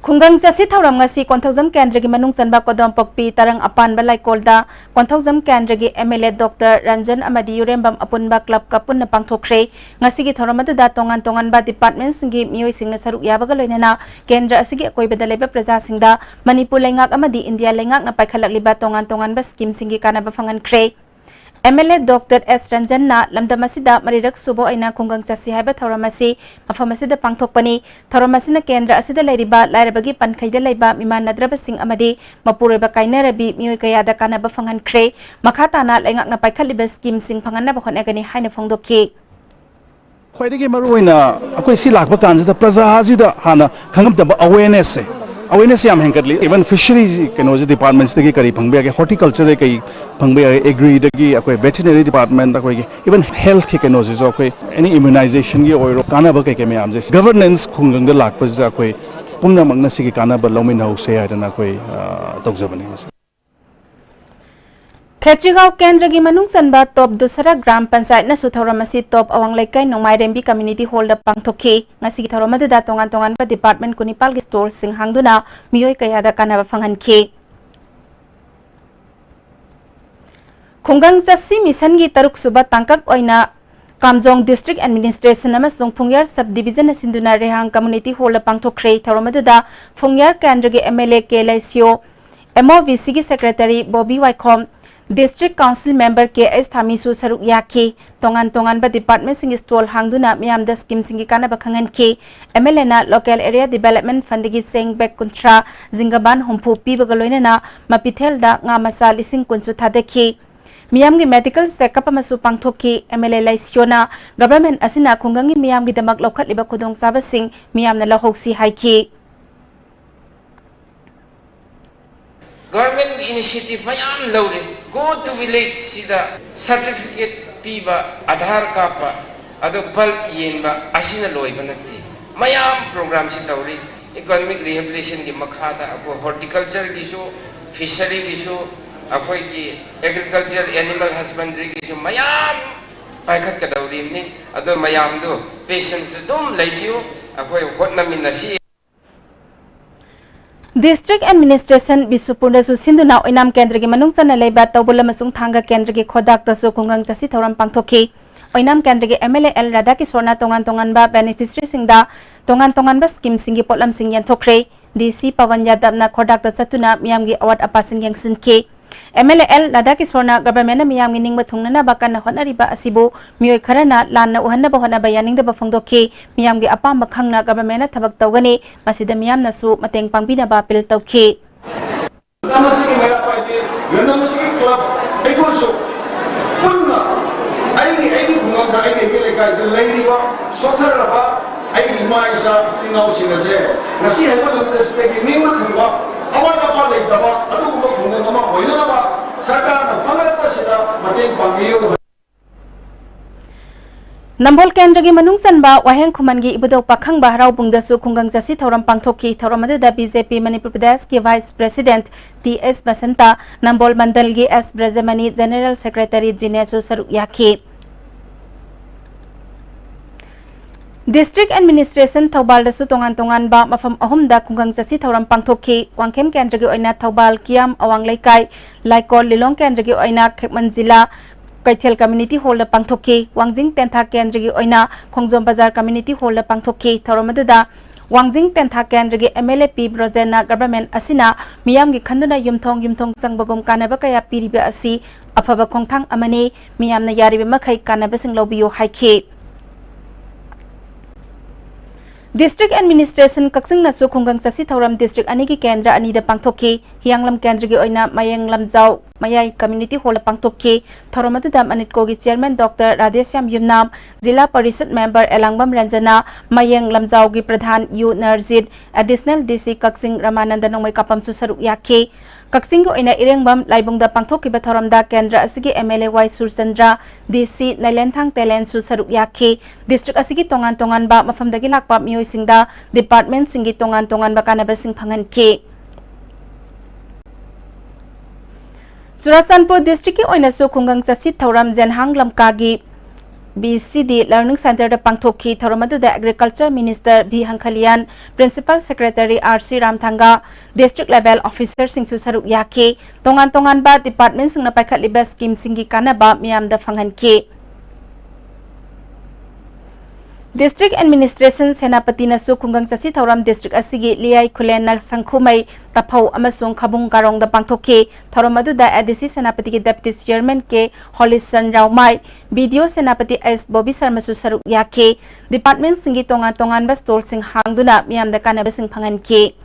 ꯈꯨꯡꯒꯪ ꯆꯠꯁꯤ ꯊꯧꯔꯝ ꯉꯁꯤ ꯀꯣꯟꯊꯧꯖꯝ ꯀꯦꯟꯗ꯭ꯔꯒꯤ ꯃꯅꯨꯡ ꯆꯟꯕ ꯀꯣꯗꯣꯝꯄꯣꯛꯄꯤ ꯇꯔꯪ ꯑꯄꯥꯟꯕ ꯂꯩꯀꯣꯜꯗ ꯀꯣꯟꯊꯧꯖꯝ ꯀꯦꯟꯗ꯭ꯔꯒꯤ ꯑꯦꯝ ꯑꯦꯜ ꯑꯦ ꯗꯣꯛꯇꯔ ꯔꯟꯖꯟ ꯑꯃꯗꯤ ꯌꯨꯔꯦꯝꯕꯝ ꯑꯄꯨꯟꯕ ꯀ꯭ꯂꯕꯀ ꯄꯨꯟꯅ ꯄꯥꯡꯊꯣꯛꯈ꯭ꯔꯦ꯫ ꯉꯁꯤꯒꯤ ꯊꯧꯔꯝ ꯑꯗꯨꯗ ꯇꯣꯉꯥꯟ ꯇꯣꯉꯥꯟꯕ ꯗꯤꯄꯥꯔꯠꯃꯦꯟꯁꯤꯡꯒꯤ ꯃꯤꯑꯣꯏꯁꯤꯡꯅ ꯁꯔꯨꯛ ꯌꯥꯕꯒ ꯂꯣꯏꯅꯅ ꯀꯦꯟꯗ꯭ꯔ ꯑꯁꯤꯒꯤ ꯑꯀꯣꯏꯕꯗ ꯂꯩꯕ ꯄ꯭ꯔꯖꯥꯁꯤꯡꯗ ꯃꯅꯤꯄꯨꯔ ꯂꯩꯉꯥꯛ ꯑꯃꯗꯤ ꯏꯟꯗꯤꯌꯥ ꯂꯩꯉꯥꯛꯅ ꯄꯥꯏꯈꯠꯂꯛꯂꯤꯕ ꯇꯣꯉꯥꯟ ꯇꯣꯉꯥꯟꯕ ꯁ꯭ꯀꯤꯝꯁꯤꯡꯒꯤ ꯀꯥꯟꯅꯕ ꯐꯪꯍꯟꯈ꯭ꯔꯦ꯫ ꯑꯦꯝ ꯑꯦꯜ ꯑꯦ ꯗꯣꯛꯇꯔ ꯑꯦꯁ ꯔꯟꯖꯟꯅ ꯂꯝꯗꯝ ꯑꯁꯤꯗ ꯃꯔꯤꯔꯛ ꯁꯨꯕ ꯑꯣꯏꯅ ꯈꯨꯡꯒꯪ ꯆꯠꯁꯤ ꯍꯥꯏꯕ ꯊꯧꯔꯝ ꯑꯁꯤ ꯃꯐꯝ ꯑꯁꯤꯗ ꯄꯥꯡꯊꯣꯛꯄꯅꯤ꯫ ꯊꯧꯔꯝ ꯑꯁꯤꯅ ꯀꯦꯟꯗ꯭ꯔ ꯑꯁꯤꯗ ꯂꯩꯔꯤꯕ ꯂꯥꯏꯔꯕꯒꯤ ꯄꯟꯈꯩꯗ ꯂꯩꯕ ꯃꯤꯃꯥꯟꯅꯗ꯭ꯔꯕꯁꯤꯡ ꯑꯃꯗꯤ ꯃꯄꯨꯔꯣꯏꯕ ꯀꯥꯏꯅꯔꯕꯤ ꯃꯤꯑꯣꯏ ꯀꯌꯥꯗ ꯀꯥꯟꯅꯕ ꯐꯪꯍꯟꯈ꯭ꯔꯦ꯫ ꯃꯈꯥ ꯇꯥꯅ ꯂꯩꯉꯥꯛꯅ ꯄꯥꯏꯈꯠꯂꯤꯕ ꯁ꯭ꯀꯤꯝꯁꯤꯡ ꯐꯪꯍꯟꯅꯕ ꯍꯣꯠꯅꯒꯅꯤ ꯍꯥꯏꯅ ꯐꯣꯡꯗꯣꯛꯈꯤ꯫ ꯈ꯭ꯋꯥꯏꯗꯒꯤ ꯃꯔꯨꯑꯣꯏꯅ ꯑꯩꯈꯣꯏ ꯁꯤ ꯂꯥꯛꯄ ꯀꯥꯟꯁꯤꯗ ꯄ꯭ꯔꯖꯥꯁꯤꯗ ꯍꯥꯟꯅ ꯈꯪꯉꯝꯗꯕ awareness ꯁꯦ, awareness ꯌꯥꯝ ꯍꯦꯟꯒꯠꯂꯤ꯫ Even fisheries ꯀꯩꯅꯣꯁꯦ department ꯁꯤꯗꯒꯤ ꯀꯔꯤ ꯐꯪꯕ ꯌꯥꯒꯦ, horticulture ꯗꯒꯤ ꯀꯔꯤ ꯐꯪꯕ ꯌꯥꯒꯦ, agri ꯗꯒꯤ ꯑꯩꯈꯣꯏ veterinary department, ꯑꯩꯈꯣꯏꯒꯤ even health ꯀꯤ ꯀꯩꯅꯣꯁꯤꯁꯨ ꯑꯩꯈꯣꯏ any immunization ꯒꯤ ꯑꯣꯏꯔꯣ, ꯀꯥꯟꯅꯕ ꯀꯩꯀꯩ ꯃꯌꯥꯝꯁꯦ governance ꯈꯨꯡꯒꯪꯗ ꯂꯥꯛꯄꯁꯤꯗ ꯑꯩꯈꯣꯏ ꯄꯨꯝꯅꯃꯛꯅ ꯁꯤꯒꯤ ꯀꯥꯟꯅꯕ ꯂꯧꯃꯤꯟꯅꯍꯧꯁꯦ ꯍꯥꯏꯗꯅ ꯑꯩꯈꯣꯏ, ꯑ, ꯇꯧꯖꯕꯅꯤ ꯉꯁꯤ꯫ ꯈꯦꯇ꯭ꯔꯤꯒꯥꯎ ꯀꯦꯟꯗ꯭ꯔꯒꯤ ꯃꯅꯨꯡ ꯆꯟꯕ ꯇꯣꯞ ꯗꯨꯁꯔꯥ ꯒ꯭ꯔꯥꯝ ꯄꯟꯆꯥꯌꯠꯅꯁꯨ ꯊꯧꯔꯝ ꯑꯁꯤ ꯇꯣꯞ ꯑꯋꯥꯡ ꯂꯩꯀꯥꯏ ꯅꯣꯡꯃꯥꯏꯔꯦꯝꯕꯤ community hall ꯗ ꯄꯥꯡꯊꯣꯛꯈꯤ꯫ ꯉꯁꯤꯒꯤ ꯊꯧꯔꯝ ꯑꯗꯨꯗ ꯇꯣꯉꯥꯟ ꯇꯣꯉꯥꯟꯕ department ꯀꯨꯟꯅꯤꯄꯥꯜꯒꯤ stall ꯁꯤꯡ ꯍꯥꯡꯗꯨꯅ ꯃꯤꯑꯣꯏ ꯀꯌꯥꯗ ꯀꯥꯟꯅꯕ ꯐꯪꯍꯟꯈꯤ꯫ ꯈꯨꯡꯒꯪ ꯆꯠꯁꯤ ꯃꯤꯁꯟꯒꯤ ꯇꯔꯨꯛ ꯁꯨꯕ ꯇꯥꯡꯀꯛ ꯑꯣꯏꯅ ꯀꯥꯝꯖꯣꯡ district administration ꯑꯃꯁꯨꯡ ꯐꯨꯡꯌꯥꯔ sub division ꯅ ꯁꯤꯟꯗꯨꯅ ꯔꯦꯍꯥꯡ community hall ꯗ ꯄꯥꯡꯊꯣꯛꯈ꯭ꯔꯦ꯫ ꯊꯧꯔꯝ ꯑꯗꯨꯗ ꯐꯨꯡꯌꯥꯔ ꯀꯦꯟꯗ꯭ꯔꯒꯤ M L A K Leishiyo, M O B ꯁꯤꯒꯤ secretary Bobby Waikhom, district council member ꯀꯦ ꯑꯦꯁ ꯊꯥꯃꯤꯁꯨ ꯁꯔꯨꯛ ꯌꯥꯈꯤ꯫ ꯇꯣꯉꯥꯟ ꯇꯣꯉꯥꯟꯕ department ꯁꯤꯡꯒꯤ stall ꯍꯥꯡꯗꯨꯅ ꯃꯤꯌꯥꯝꯗ scheme ꯁꯤꯡꯒꯤ ꯀꯥꯟꯅꯕ ꯈꯪꯍꯟꯈꯤ꯫ ꯑꯦꯝ ꯑꯦꯜ ꯑꯦꯅ local area development fund ꯗꯒꯤ ꯆꯦꯡ bag ꯀꯨꯟꯊ꯭ꯔꯥ, ꯖꯤꯡꯒꯕꯥꯟ ꯍꯨꯝꯐꯨ ꯄꯤꯕꯒ ꯂꯣꯏꯅꯅ ꯃꯄꯤꯊꯦꯜꯗ ꯉꯥ ꯃꯆꯥ ꯂꯤꯁꯤꯡ ꯀꯨꯟꯁꯨ ꯊꯥꯗꯈꯤ꯫ ꯃꯤꯌꯥꯝꯒꯤ medical checkup ꯑꯃꯁꯨ ꯄꯥꯡꯊꯣꯛꯈꯤ꯫ ꯑꯦꯝ ꯑꯦꯜ ꯑꯦ ꯂꯩꯁꯤꯌꯣꯅ government ꯑꯁꯤꯅ ꯈꯨꯡꯒꯪꯒꯤ ꯃꯤꯌꯥꯝꯒꯤꯗꯃꯛ ꯂꯧꯈꯠꯂꯤꯕ ꯈꯨꯗꯣꯡꯆꯥꯕꯁꯤꯡ ꯃꯤꯌꯥꯝꯅ ꯂꯧꯍꯧꯁꯤ ꯍꯥꯏꯈꯤ꯫ Government initiative ꯃꯌꯥꯝ ꯂꯧꯔꯤ꯫ Go to village ꯁꯤꯗ certificate ꯄꯤꯕ, ꯑꯙꯥꯔ ꯀꯥꯞꯄ, ꯑꯗꯣ bulb ꯌꯦꯟꯕ ꯑꯁꯤꯅ ꯂꯣꯏꯕ ꯅꯠꯇꯦ꯫ ꯃꯌꯥꯝ program ꯁꯤ ꯇꯧꯔꯤ꯫ Economic rehabilitation ꯒꯤ ꯃꯈꯥꯗ ꯑꯩꯈꯣꯏ horticulture ꯒꯤꯁꯨ, fishery ꯒꯤꯁꯨ, ꯑꯩꯈꯣꯏꯒꯤ agriculture, animal husbandry ꯒꯤꯁꯨ ꯃꯌꯥꯝ ꯄꯥꯏꯈꯠꯀꯗꯧꯔꯤꯕꯅꯤ꯫ ꯑꯗꯣ ꯃꯌꯥꯝꯗꯣ patience ꯑꯗꯨꯝ ꯂꯩꯕꯤꯌꯨ, ꯑꯩꯈꯣꯏ ꯍꯣꯠꯅꯃꯤꯟꯅꯁꯤ꯫ District administration ꯕꯤꯁꯨꯄꯨꯔꯗꯁꯨ ꯁꯤꯟꯗꯨꯅ ꯑꯣꯏꯅꯥꯝ ꯀꯦꯟꯗ꯭ꯔꯒꯤ ꯃꯅꯨꯡ ꯆꯟꯅ ꯂꯩꯕ ꯇꯧꯕꯂꯨꯝ ꯑꯃꯁꯨꯡ ꯊꯥꯡꯒ ꯀꯦꯟꯗ꯭ꯔꯒꯤ ꯈꯣꯗꯥꯛꯇꯁꯨ ꯈꯨꯡꯒꯪ ꯆꯠꯁꯤ ꯊꯧꯔꯝ ꯄꯥꯡꯊꯣꯛꯈꯤ꯫ ꯑꯣꯏꯅꯥꯝ ꯀꯦꯟꯗ꯭ꯔꯒꯤ ꯑꯦꯝ ꯑꯦꯜ ꯑꯦ ꯑꯦꯜ ꯔꯥꯙꯥꯀꯤꯁꯣꯔꯅ ꯇꯣꯉꯥꯟ ꯇꯣꯉꯥꯟꯕ beneficiary ꯁꯤꯡꯗ ꯇꯣꯉꯥꯟ ꯇꯣꯉꯥꯟꯕ scheme ꯁꯤꯡꯒꯤ ꯄꯣꯠꯂꯝꯁꯤꯡ ꯌꯦꯟꯊꯣꯛꯈ꯭ꯔꯦ꯫ ꯗꯤ ꯁꯤ ꯄꯋꯟ ꯌꯥꯗꯕꯅ ꯈꯣꯗꯥꯛꯇ ꯆꯠꯇꯨꯅ ꯃꯤꯌꯥꯝꯒꯤ ꯑꯋꯥꯠ ꯑꯄꯥꯁꯤꯡ ꯌꯦꯡꯁꯤꯟꯈꯤ꯫ MLA L Radhakishorna governmentꯅ ꯃꯤꯌꯥꯝꯒꯤ ꯅꯤꯡꯕ ꯊꯨꯡꯅꯅꯕ ꯀꯟꯅ ꯍꯣꯠꯅꯔꯤꯕ ꯑꯁꯤꯕꯨ ꯃꯤꯑꯣꯏ ꯈꯔꯅ ꯂꯥꯟꯅ ꯎꯍꯟꯅꯕ ꯍꯣꯠꯅꯕ ꯌꯥꯅꯤꯡꯗꯕ ꯐꯣꯡꯗꯣꯛꯈꯤ꯫ ꯃꯤꯌꯥꯝꯒꯤ ꯑꯄꯥꯝꯕ ꯈꯪꯅ governmentꯅ ꯊꯕꯛ ꯇꯧꯒꯅꯤ꯫ ꯃꯁꯤꯗ ꯃꯤꯌꯥꯝꯅꯁꯨ ꯃꯇꯦꯡ ꯄꯥꯡꯕꯤꯅꯕ ꯑꯄꯤꯜ ꯇꯧꯈꯤ꯫ ꯂꯝꯗꯝ ꯑꯁꯤꯒꯤ ꯃꯩꯔꯥ ꯄꯥꯏꯕꯤ, ꯂꯝꯗꯝ ꯑꯁꯤꯒꯤ ꯀ꯭ꯂꯕ, ꯑꯩꯈꯣꯏꯁꯨ ꯄꯨꯟꯅ ꯑꯩꯒꯤ, ꯑꯩꯒꯤ ꯈꯨꯡꯒꯪꯗ, ꯑꯩꯒꯤ, ꯑꯩꯒꯤ ꯂꯩꯀꯥꯏꯗ ꯂꯩꯔꯤꯕ ꯁꯣꯠꯊꯔꯕ ꯑꯩꯒꯤ ꯏꯃꯥ ꯏꯆꯥ ꯏꯆꯤꯟ ꯏꯅꯥꯎꯁꯤꯡ ꯑꯁꯦ ꯉꯁꯤ ꯍꯥꯏꯕ ꯅꯨꯃꯤꯠ ꯑꯁꯤꯗꯒꯤ ꯅꯤꯡꯕ ꯊꯨꯡꯕ, ꯑꯋꯥꯠ ꯑꯄꯥ ꯂꯩꯇꯕ ꯑꯗꯨꯒꯨꯝꯕ ꯈꯨꯡꯒꯪ ꯑꯃ ꯑꯣꯏꯅꯅꯕ ꯁꯔꯀꯥꯔꯅ ꯐꯪꯍꯟꯕꯁꯤꯗ ꯃꯇꯦꯡ ꯄꯥꯡꯕꯤꯌꯨ꯫ ꯅꯝꯕꯣꯜ ꯀꯦꯟꯗ꯭ꯔꯒꯤ ꯃꯅꯨꯡ ꯆꯟꯕ ꯋꯥꯍꯦꯡ ꯈꯨꯃꯟꯒꯤ ꯏꯕꯨꯙꯧ ꯄꯥꯈꯪꯕ ꯍꯔꯥꯎꯕꯨꯡꯗꯁꯨ ꯈꯨꯡꯒꯪ ꯆꯠꯁꯤ ꯊꯧꯔꯝ ꯄꯥꯡꯊꯣꯛꯈꯤ꯫ ꯊꯧꯔꯝ ꯑꯗꯨꯗ BJP ꯃꯅꯤꯄꯨꯔ ꯄ꯭ꯔꯗꯦꯁꯀꯤ vice president T S Basanta, ꯅꯝꯕꯣꯜ ꯃꯟꯗꯜꯒꯤ S ꯕ꯭ꯔꯖꯃꯅꯤ, general secretary ꯖꯤꯅꯦꯁꯨ ꯁꯔꯨꯛ ꯌꯥꯈꯤ꯫ District Administration ꯊꯧꯕꯥꯜꯗꯁꯨ ꯇꯣꯉꯥꯟ ꯇꯣꯉꯥꯟꯕ ꯃꯐꯝ ꯑꯍꯨꯝꯗ ꯈꯨꯡꯒꯪ ꯆꯠꯁꯤ ꯊꯧꯔꯝ ꯄꯥꯡꯊꯣꯛꯈꯤ꯫ ꯋꯥꯡꯈꯦꯝ ꯀꯦꯟꯗ꯭ꯔꯒꯤ ꯑꯣꯏꯅ ꯊꯧꯕꯥꯜ ꯀꯤꯌꯥꯝ ꯑꯋꯥꯡ ꯂꯩꯀꯥꯏ, ꯂꯥꯏꯀꯣꯜ ꯂꯤꯂꯣꯡ ꯀꯦꯟꯗ꯭ꯔꯒꯤ ꯑꯣꯏꯅ ꯈꯦꯛꯃꯟ ꯖꯤꯂꯥ ꯀꯩꯊꯦꯜ community hallꯗ ꯄꯥꯡꯊꯣꯛꯈꯤ꯫ ꯋꯥꯡꯖꯤꯡ ꯇꯦꯟꯊꯥ ꯀꯦꯟꯗ꯭ꯔꯒꯤ ꯑꯣꯏꯅ ꯈꯣꯡꯖꯣꯝ ꯕꯖꯥꯔ community hallꯗ ꯄꯥꯡꯊꯣꯛꯈꯤ꯫ ꯊꯧꯔꯝ ꯑꯗꯨꯗ ꯋꯥꯡꯖꯤꯡ ꯇꯦꯟꯊꯥ ꯀꯦꯟꯗ꯭ꯔꯒꯤ MLA P ꯕ꯭ꯔꯣꯖꯦꯟꯅ government ꯑꯁꯤꯅ ꯃꯤꯌꯥꯝꯒꯤ ꯈꯟꯗꯨꯅ ꯌꯨꯝꯊꯣꯡ ꯌꯨꯝꯊꯣꯡ ꯆꯪꯕꯒꯨꯝ ꯀꯥꯟꯅꯕ ꯀꯌꯥ ꯄꯤꯔꯤꯕ ꯑꯁꯤ ꯑꯐꯕ ꯈꯣꯡꯊꯥꯡ ꯑꯃꯅꯤ꯫ ꯃꯤꯌꯥꯝꯅ ꯌꯥꯔꯤꯕ ꯃꯈꯩ ꯀꯥꯟꯅꯕꯁꯤꯡ ꯂꯧꯕꯤꯌꯨ ꯍꯥꯏꯈꯤ꯫ District Administration ꯀꯛꯆꯤꯡꯅꯁꯨ ꯈꯨꯡꯒꯪ ꯆꯠꯁꯤ ꯊꯧꯔꯝ district ꯑꯅꯤꯒꯤ ꯀꯦꯟꯗ꯭ꯔ ꯑꯅꯤꯗ ꯄꯥꯡꯊꯣꯛꯈꯤ꯫ ꯍꯤꯌꯥꯡꯂꯝ ꯀꯦꯟꯗ꯭ꯔꯒꯤ ꯑꯣꯏꯅ ꯃꯌꯦꯡ ꯂꯝꯖꯥꯎ ꯃꯌꯥꯏ community hallꯗ ꯄꯥꯡꯊꯣꯛꯈꯤ꯫ ꯊꯧꯔꯝ ꯑꯗꯨꯗ ꯃꯅꯤꯠꯀꯣꯒꯤ chairman Doctor ꯔꯥꯙꯦꯁ꯭ꯌꯥꯝ ꯌꯨꯝꯅꯥꯝ, ꯖꯤꯂꯥ ꯄꯔꯤꯁꯠ member ꯑꯦꯂꯥꯡꯕꯝ ꯔꯟꯖꯅꯥ, ꯃꯌꯦꯡ ꯂꯝꯖꯥꯎꯒꯤ ꯄ꯭ꯔꯙꯥꯟ ꯌꯨ ꯅꯔꯖꯤꯠ, additional DC ꯀꯛꯆꯤꯡ ꯔꯃꯥꯅꯟꯗ ꯅꯣꯡꯃꯩꯀꯥꯄꯝꯁꯨ ꯁꯔꯨꯛ ꯌꯥꯈꯤ꯫ ꯀꯛꯆꯤꯡꯒꯤ ꯑꯣꯏꯅ ꯏꯔꯦꯡꯕꯝ ꯂꯥꯏꯕꯨꯡꯗ ꯄꯥꯡꯊꯣꯛꯈꯤꯕ ꯊꯧꯔꯝꯗ ꯀꯦꯟꯗ꯭ꯔ ꯑꯁꯤꯒꯤ MLA ꯋꯥꯏ ꯁꯨꯔꯆꯟꯗ꯭ꯔ, DC ꯅꯩꯂꯦꯟꯊꯥꯡ ꯇꯦꯂꯦꯟꯁꯨ ꯁꯔꯨꯛ ꯌꯥꯈꯤ꯫ District ꯑꯁꯤꯒꯤ ꯇꯣꯉꯥꯟ ꯇꯣꯉꯥꯟꯕ ꯃꯐꯝꯗꯒꯤ ꯂꯥꯛꯄ ꯃꯤꯑꯣꯏꯁꯤꯡꯗ departmentꯁꯤꯡꯒꯤ ꯇꯣꯉꯥꯟ ꯇꯣꯉꯥꯟꯕ ꯀꯥꯟꯅꯕꯁꯤꯡ ꯐꯪꯍꯟꯈꯤ꯫ ꯆꯨꯔꯥꯆꯥꯟꯄꯨꯔ districtꯀꯤ ꯑꯣꯏꯅꯁꯨ ꯈꯨꯡꯒꯪ ꯆꯠꯁꯤ ꯊꯧꯔꯝ ꯖꯦꯟꯍꯥꯡ ꯂꯝꯀꯥꯒꯤ BCD Learning Centreꯗ ꯄꯥꯡꯊꯣꯛꯈꯤ꯫ ꯊꯧꯔꯝ ꯑꯗꯨꯗ Agriculture Minister V ꯍꯪꯈꯂꯤꯌꯥꯟ, Principal Secretary R Shriram ꯊꯥꯡꯒ, district level officerꯁꯤꯡꯁꯨ ꯁꯔꯨꯛ ꯌꯥꯈꯤ꯫ ꯇꯣꯉꯥꯟ ꯇꯣꯉꯥꯟꯕ departmentꯁꯤꯡꯅ ꯄꯥꯏꯈꯠꯂꯤꯕ schemeꯁꯤꯡꯒꯤ ꯀꯥꯟꯅꯕ ꯃꯤꯌꯥꯝꯗ ꯐꯪꯍꯟꯈꯤ꯫ District Administration ꯁꯦꯅꯥꯄꯇꯤꯅꯁꯨ ꯈꯨꯡꯒꯪ ꯆꯠꯁꯤ ꯊꯧꯔꯝ district ꯑꯁꯤꯒꯤ ꯂꯤꯌꯥꯏ ꯈꯨꯂꯦꯟꯅ ꯁꯪꯈꯨꯃꯩ, ꯇꯐꯧ ꯑꯃꯁꯨꯡ ꯈꯕꯨꯡ ꯀꯥꯔꯣꯡꯗ ꯄꯥꯡꯊꯣꯛꯈꯤ꯫ ꯊꯧꯔꯝ ꯑꯗꯨꯗ A D C ꯁꯦꯅꯥꯄꯇꯤꯒꯤ Deputy Chairman K ꯍꯣꯂꯤꯆꯟ ꯔꯥꯎꯃꯥꯏ, B D O Senapati S Bobby ꯁꯔꯃꯁꯨ ꯁꯔꯨꯛ ꯌꯥꯈꯤ꯫ Department ꯁꯤꯡꯒꯤ ꯇꯣꯉꯥꯟ ꯇꯣꯉꯥꯟꯕ stall ꯁꯤꯡ ꯍꯥꯡꯗꯨꯅ ꯃꯤꯌꯥꯝꯗ ꯀꯥꯟꯅꯕꯁꯤꯡ ꯐꯪꯍꯟꯈꯤ꯫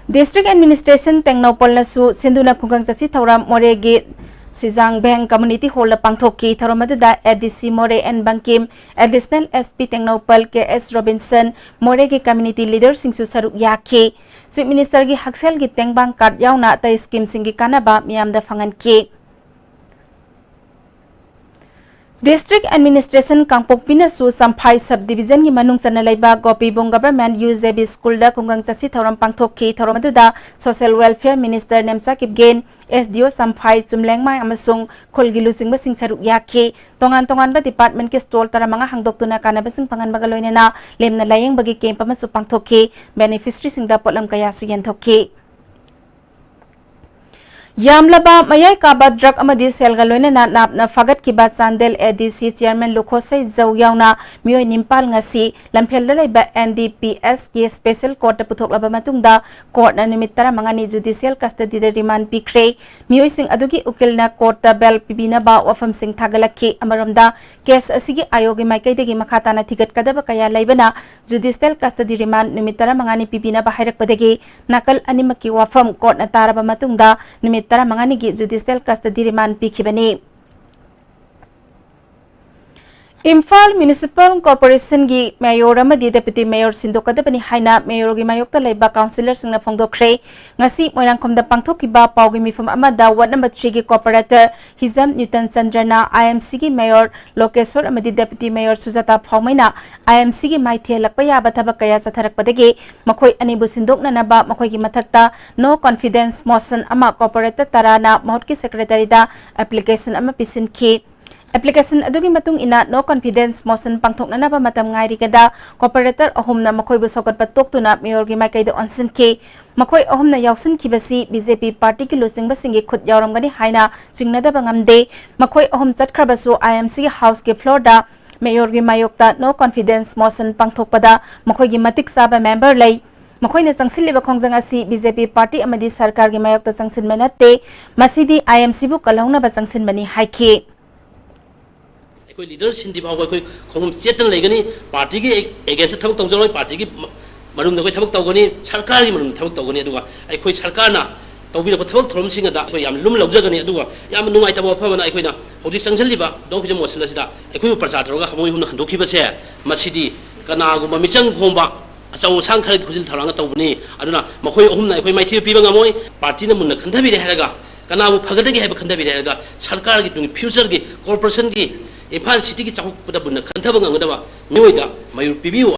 District Administration ꯇꯦꯡꯅꯧꯄꯜꯅꯁꯨ ꯁꯤꯟꯗꯨꯅ ꯈꯨꯡꯒꯪ ꯆꯠꯁꯤ ꯊꯧꯔꯝ ꯃꯣꯔꯦꯒꯤ ꯁꯤꯖꯥꯡ ꯕꯦꯡ Community Hall ꯗ ꯄꯥꯡꯊꯣꯛꯈꯤ꯫ ꯊꯧꯔꯝ ꯑꯗꯨꯗ A D C ꯃꯣꯔꯦ N Bangkim, Additional S P Tengnoupal K S Robinson, ꯃꯣꯔꯦꯒꯤ community leader ꯁꯤꯡꯁꯨ ꯁꯔꯨꯛ ꯌꯥꯈꯤ꯫ Chief Minister ꯒꯤ ꯍꯛꯁꯦꯜꯒꯤ ꯇꯦꯡꯕꯥꯡ card ꯌꯥꯎꯅ ꯑꯇꯩ scheme ꯁꯤꯡꯒꯤ ꯀꯥꯟꯅꯕ ꯃꯤꯌꯥꯝꯗ ꯐꯪꯍꯟꯈꯤ꯫ District Administration ꯀꯥꯡꯄꯣꯛꯄꯤꯅꯁꯨ Champhai Sub Division ꯒꯤ ꯃꯅꯨꯡ ꯆꯟꯅ ꯂꯩꯕ ꯒꯣꯄꯤꯕꯨꯡ Government U J B School ꯗ ꯈꯨꯡꯒꯪ ꯆꯠꯁꯤ ꯊꯧꯔꯝ ꯄꯥꯡꯊꯣꯛꯈꯤ꯫ ꯊꯧꯔꯝ ꯑꯗꯨꯗ Social Welfare Minister Nemcha Kipgen, S D O Champhai ꯆꯨꯝꯂꯦꯡꯃꯥꯏ ꯑꯃꯁꯨꯡ ꯈꯨꯜꯒꯤ ꯂꯨꯆꯤꯡꯕꯁꯤꯡ ꯁꯔꯨꯛ ꯌꯥꯈꯤ꯫ ꯇꯣꯉꯥꯟ ꯇꯣꯉꯥꯟꯕ department ꯀꯤ stall ꯇꯔꯥꯃꯉꯥ ꯍꯥꯡꯗꯣꯛꯇꯨꯅ ꯀꯥꯟꯅꯕꯁꯤꯡ ꯐꯪꯍꯟꯕꯒ ꯂꯣꯏꯅꯅ ꯂꯦꯝꯅ ꯂꯥꯌꯦꯡꯕꯒꯤ camp ꯑꯃꯁꯨ ꯄꯥꯡꯊꯣꯛꯈꯤ꯫ Beneficiary ꯁꯤꯡꯗ ꯄꯣꯠꯂꯝ ꯀꯌꯥꯁꯨ ꯌꯦꯟꯊꯣꯛꯈꯤ꯫ ꯌꯥꯝꯂꯕ ꯃꯌꯥꯏ ꯀꯥꯕ drug ꯑꯃꯗꯤ ꯁꯦꯜꯒ ꯂꯣꯏꯅꯅ ꯅꯥꯞꯅ ꯐꯥꯒꯠꯈꯤꯕ Chandel A D C Chairman ꯂꯨꯈꯣꯁꯩ ꯖꯧ ꯌꯥꯎꯅ ꯃꯤꯑꯣꯏ ꯅꯤꯄꯥꯜ ꯉꯁꯤ ꯂꯝꯐꯦꯜꯗ ꯂꯩꯕ N D P S ꯀꯤ special court ꯇ ꯄꯨꯊꯣꯛꯂꯕ ꯃꯇꯨꯡꯗ court ꯅ ꯅꯨꯃꯤꯠ ꯇꯔꯥꯃꯉꯥꯅꯤ judicial custody ꯗ remand ꯄꯤꯈ꯭ꯔꯦ꯫ ꯃꯤꯑꯣꯏꯁꯤꯡ ꯑꯗꯨꯒꯤ ꯎꯀꯤꯜꯅ court ꯇ bail ꯄꯤꯕꯤꯅꯕ ꯋꯥꯐꯝꯁꯤꯡ ꯊꯥꯒꯠꯂꯛꯈꯤ꯫ ꯑꯃꯔꯣꯝꯗ, case ꯑꯁꯤꯒꯤ ꯑꯥꯌꯣꯒꯤ ꯃꯥꯏꯀꯩꯗꯒꯤ ꯃꯈꯥ ꯇꯥꯅ ꯊꯤꯒꯠꯀꯗꯕ ꯀꯌꯥ ꯂꯩꯕꯅ judicial custody remand ꯅꯨꯃꯤꯠ ꯇꯔꯥꯃꯉꯥꯅꯤ ꯄꯤꯕꯤꯅꯕ ꯍꯥꯏꯔꯛꯄꯗꯒꯤ ꯅꯥꯀꯜ ꯑꯅꯤꯃꯛꯀꯤ ꯋꯥꯐꯝ court ꯅ ꯇꯥꯔꯕ ꯃꯇꯨꯡꯗ ꯅꯨꯃꯤꯠ ꯇꯔꯥꯃꯉꯥꯅꯤꯒꯤ judicial custody remand ꯄꯤꯈꯤꯕꯅꯤ꯫ Imphal Municipal Corporation ꯒꯤ mayor ꯑꯃꯗꯤ deputy mayor ꯁꯤꯟꯗꯣꯛꯀꯗꯕꯅꯤ ꯍꯥꯏꯅ mayor ꯒꯤ ꯃꯥꯌꯣꯛꯇ ꯂꯩꯕ councillor ꯁꯤꯡꯅ ꯐꯣꯡꯗꯣꯛꯈ꯭ꯔꯦ꯫ ꯉꯁꯤ ꯃꯣꯏꯔꯥꯡꯈꯣꯝꯗ ꯄꯥꯡꯊꯣꯛꯈꯤꯕ ꯄꯥꯎꯒꯤ ꯃꯤꯐꯝ ꯑꯃꯗ ward number three ꯒꯤ corporator Hijam ꯅ꯭ꯌꯨꯇꯟ ꯆꯟꯗ꯭ꯔꯅ I M C ꯒꯤ mayor ꯂꯣꯀꯦꯁꯣꯔ ꯑꯃꯗꯤ deputy mayor ꯁꯨꯖꯥꯇꯥ ꯐꯥꯎꯃꯩꯅ I M C ꯒꯤ ꯃꯥꯏꯊꯤꯍꯜꯂꯛꯄ ꯌꯥꯕ ꯊꯕꯛ ꯀꯌꯥ ꯆꯠꯊꯔꯛꯄꯗꯒꯤ ꯃꯈꯣꯏ ꯑꯅꯤꯕꯨ ꯁꯤꯟꯗꯣꯛꯅꯅꯕ ꯃꯈꯣꯏꯒꯤ ꯃꯊꯛꯇ no confidence motion ꯑꯃ corporator ꯇꯔꯥꯅ ꯃꯍꯨꯠꯀꯤ secretary ꯗ application ꯑꯃ ꯄꯤꯁꯤꯟꯈꯤ꯫ Application ꯑꯗꯨꯒꯤ ꯃꯇꯨꯡ ꯏꯟꯅ no confidence motion ꯄꯥꯡꯊꯣꯛꯅꯅꯕ ꯃꯇꯝ ꯉꯥꯏꯔꯤꯉꯩꯗ corporator ꯑꯍꯨꯝꯅ ꯃꯈꯣꯏꯕꯨ ꯁꯧꯒꯠꯄ ꯇꯣꯛꯇꯨꯅ mayor ꯒꯤ ꯃꯥꯏꯀꯩꯗ ꯑꯣꯟꯁꯤꯟꯈꯤ꯫ ꯃꯈꯣꯏ ꯑꯍꯨꯝꯅ ꯌꯥꯎꯁꯤꯟꯈꯤꯕꯁꯤ B J P party ꯒꯤ ꯂꯨꯆꯤꯡꯕꯁꯤꯡꯒꯤ ꯈꯨꯠ ꯌꯥꯎꯔꯝꯒꯅꯤ ꯍꯥꯏꯅ ꯆꯤꯡꯅꯗꯕ ꯉꯝꯗꯦ꯫ ꯃꯈꯣꯏ ꯑꯍꯨꯝ ꯆꯠꯈ꯭ꯔꯕꯁꯨ I M C ꯒꯤ house ꯀꯤ floor ꯗ ꯃꯦꯌꯣꯔꯒꯤ ꯃꯥꯌꯣꯛꯇ no confidence motion ꯄꯥꯡꯊꯣꯛꯄꯗ ꯃꯈꯣꯏꯒꯤ ꯃꯇꯤꯛ ꯆꯥꯕ ꯃꯦꯝꯕꯔ ꯂꯩ꯫ ꯃꯈꯣꯏꯅ ꯆꯪꯁꯤꯜꯂꯤꯕ ꯈꯣꯡꯖꯪ ꯑꯁꯤ ꯕꯤ ꯖꯦ ꯄꯤ ꯄꯥꯔꯇꯤ ꯑꯃꯗꯤ ꯁꯔꯀꯥꯔꯒꯤ ꯃꯥꯌꯣꯛꯇ ꯆꯪꯁꯤꯟꯕ ꯅꯠꯇꯦ꯫ ꯃꯁꯤꯗꯤ ꯑꯥꯏ ꯑꯦꯝ ꯁꯤꯕꯨ ꯀꯜꯍꯧꯅꯕ ꯆꯪꯁꯤꯟꯕꯅꯤ ꯍꯥꯏꯈꯤ꯫ ꯑꯩꯈꯣꯏ ꯂꯤꯗꯔ ꯁꯤꯟꯗ꯭ꯔꯤ ꯐꯥꯎꯕ ꯑꯩꯈꯣꯏ ꯈꯣꯡꯎꯞ ꯆꯦꯠꯇꯅ ꯂꯩꯒꯅꯤ꯫ ꯄꯥꯔꯇꯤꯒꯤ ꯑꯦꯒꯦꯟꯁꯇ ꯊꯕꯛ ꯇꯧꯖꯔꯣꯏ꯫ ꯄꯥꯔꯇꯤꯒꯤ ꯃ-, ꯃꯔꯨꯝꯗ ꯑꯩꯈꯣꯏ ꯊꯕꯛ ꯇꯧꯒꯅꯤ, ꯁꯔꯀꯥꯔꯒꯤ ꯃꯔꯨꯝꯗ ꯊꯕꯛ ꯇꯧꯒꯅꯤ꯫ ꯑꯗꯨꯒ ꯑꯩꯈꯣꯏ ꯁꯔꯀꯥꯔꯅ ꯇꯧꯕꯤꯔꯛꯄ ꯊꯕꯛ ꯊꯧꯔꯝꯁꯤꯡ ꯑꯗ ꯑꯩꯈꯣꯏ ꯌꯥꯝ ꯂꯨꯝꯅ ꯂꯧꯖꯒꯅꯤ꯫ ꯑꯗꯨꯒ ꯌꯥꯝꯅ ꯅꯨꯡꯉꯥꯏꯇꯕ ꯋꯥꯐꯝ ꯑꯃꯅ, ꯑꯩꯈꯣꯏꯅ ꯍꯧꯖꯤꯛ ꯆꯪꯁꯤꯜꯂꯤꯕ no confidence motion ꯑꯁꯤꯗ ꯑꯩꯈꯣꯏꯕꯨ ꯄ꯭ꯔꯖꯥ ꯇꯧꯔꯒ ꯍꯥꯃꯣꯏ ꯍꯨꯝꯅ ꯍꯟꯗꯣꯛꯈꯤꯕꯁꯦ, ꯃꯁꯤꯗꯤ ꯀꯅꯥꯒꯨꯝꯕ ꯃꯤꯆꯪ ꯈꯣꯝꯕ ꯑꯆꯧ ꯑꯁꯥꯡ ꯈꯔꯒꯤ ꯈꯨꯖꯤꯟ ꯊꯧꯔꯥꯡꯅ ꯇꯧꯕꯅꯤ꯫ ꯑꯗꯨꯅ ꯃꯈꯣꯏ ꯑꯍꯨꯝꯅ ꯑꯩꯈꯣꯏ ꯃꯥꯏꯊꯤꯕ ꯄꯤꯕ ꯉꯝꯃꯣꯏ꯫ ꯄꯥꯔꯇꯤꯅ ꯃꯨꯟꯅ ꯈꯟꯊꯕꯤꯔꯦ ꯍꯥꯏꯔꯒ, ꯀꯅꯥꯕꯨ ꯐꯒꯗꯒꯦ ꯍꯥꯏꯕ ꯈꯟꯊꯕꯤꯔꯦ ꯍꯥꯏꯔꯒ, ꯁꯔꯀꯥꯔꯒꯤ ꯇꯨꯡꯒꯤ ꯐ꯭ꯌꯨꯆꯔꯒꯤ, ꯀꯣꯔꯄꯣꯔꯦꯁꯟꯒꯤ, ꯏꯝꯐꯥꯜ ꯁꯤꯇꯤꯒꯤ ꯆꯥꯎꯈꯠꯄꯗ ꯃꯨꯟꯅ ꯈꯟꯊꯕ ꯉꯝꯒꯗꯕ ꯃꯤꯑꯣꯏꯗ ꯃꯥꯌꯣꯛ ꯄꯤꯕꯤꯌꯨ꯫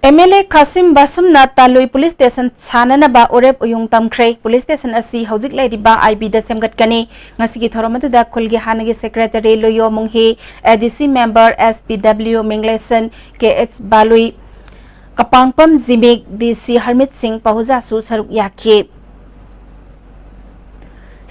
ꯑꯦꯝ ꯑꯦꯜ ꯑꯦ ꯈꯥꯁꯤꯝ ꯕꯥꯁꯨꯝꯅ ꯇꯥꯂꯨꯏ ꯄꯨꯂꯤꯁ ꯁ꯭ꯇꯦꯁꯟ ꯁꯥꯅꯅꯕ ꯎꯔꯦꯞ ꯎꯌꯨꯡ ꯇꯝꯈ꯭ꯔꯦ꯫ ꯄꯨꯂꯤꯁ ꯁ꯭ꯇꯦꯁꯟ ꯑꯁꯤ ꯍꯧꯖꯤꯛ ꯂꯩꯔꯤꯕ ꯑꯥꯏ ꯕꯤꯗ ꯁꯦꯝꯒꯠꯀꯅꯤ꯫ ꯉꯁꯤꯒꯤ ꯊꯧꯔꯝ ꯑꯗꯨꯗ ꯈꯨꯜꯒꯤ ꯍꯥꯟꯅꯒꯤ ꯁꯦꯀ꯭ꯔꯦꯇꯔꯤ ꯂꯨꯌꯣ ꯃꯨꯡꯍꯤ, ꯑꯦ ꯗꯤ ꯁꯤ ꯃꯦꯝꯕꯔ ꯑꯦꯁ ꯄꯤ ꯗꯕ꯭ꯂꯤꯌꯨ ꯃꯤꯡꯂꯦꯁꯟ, ꯀꯦ ꯑꯩꯆ ꯕꯥꯂꯨꯏ, ꯀꯄꯥꯡꯄꯝ ꯖꯤꯃꯤꯛ, ꯗꯤ ꯁꯤ ꯍꯔꯃꯤꯠ ꯁꯤꯡ ꯄꯥꯍꯨꯖꯥꯁꯨ ꯁꯔꯨꯛ ꯌꯥꯈꯤ꯫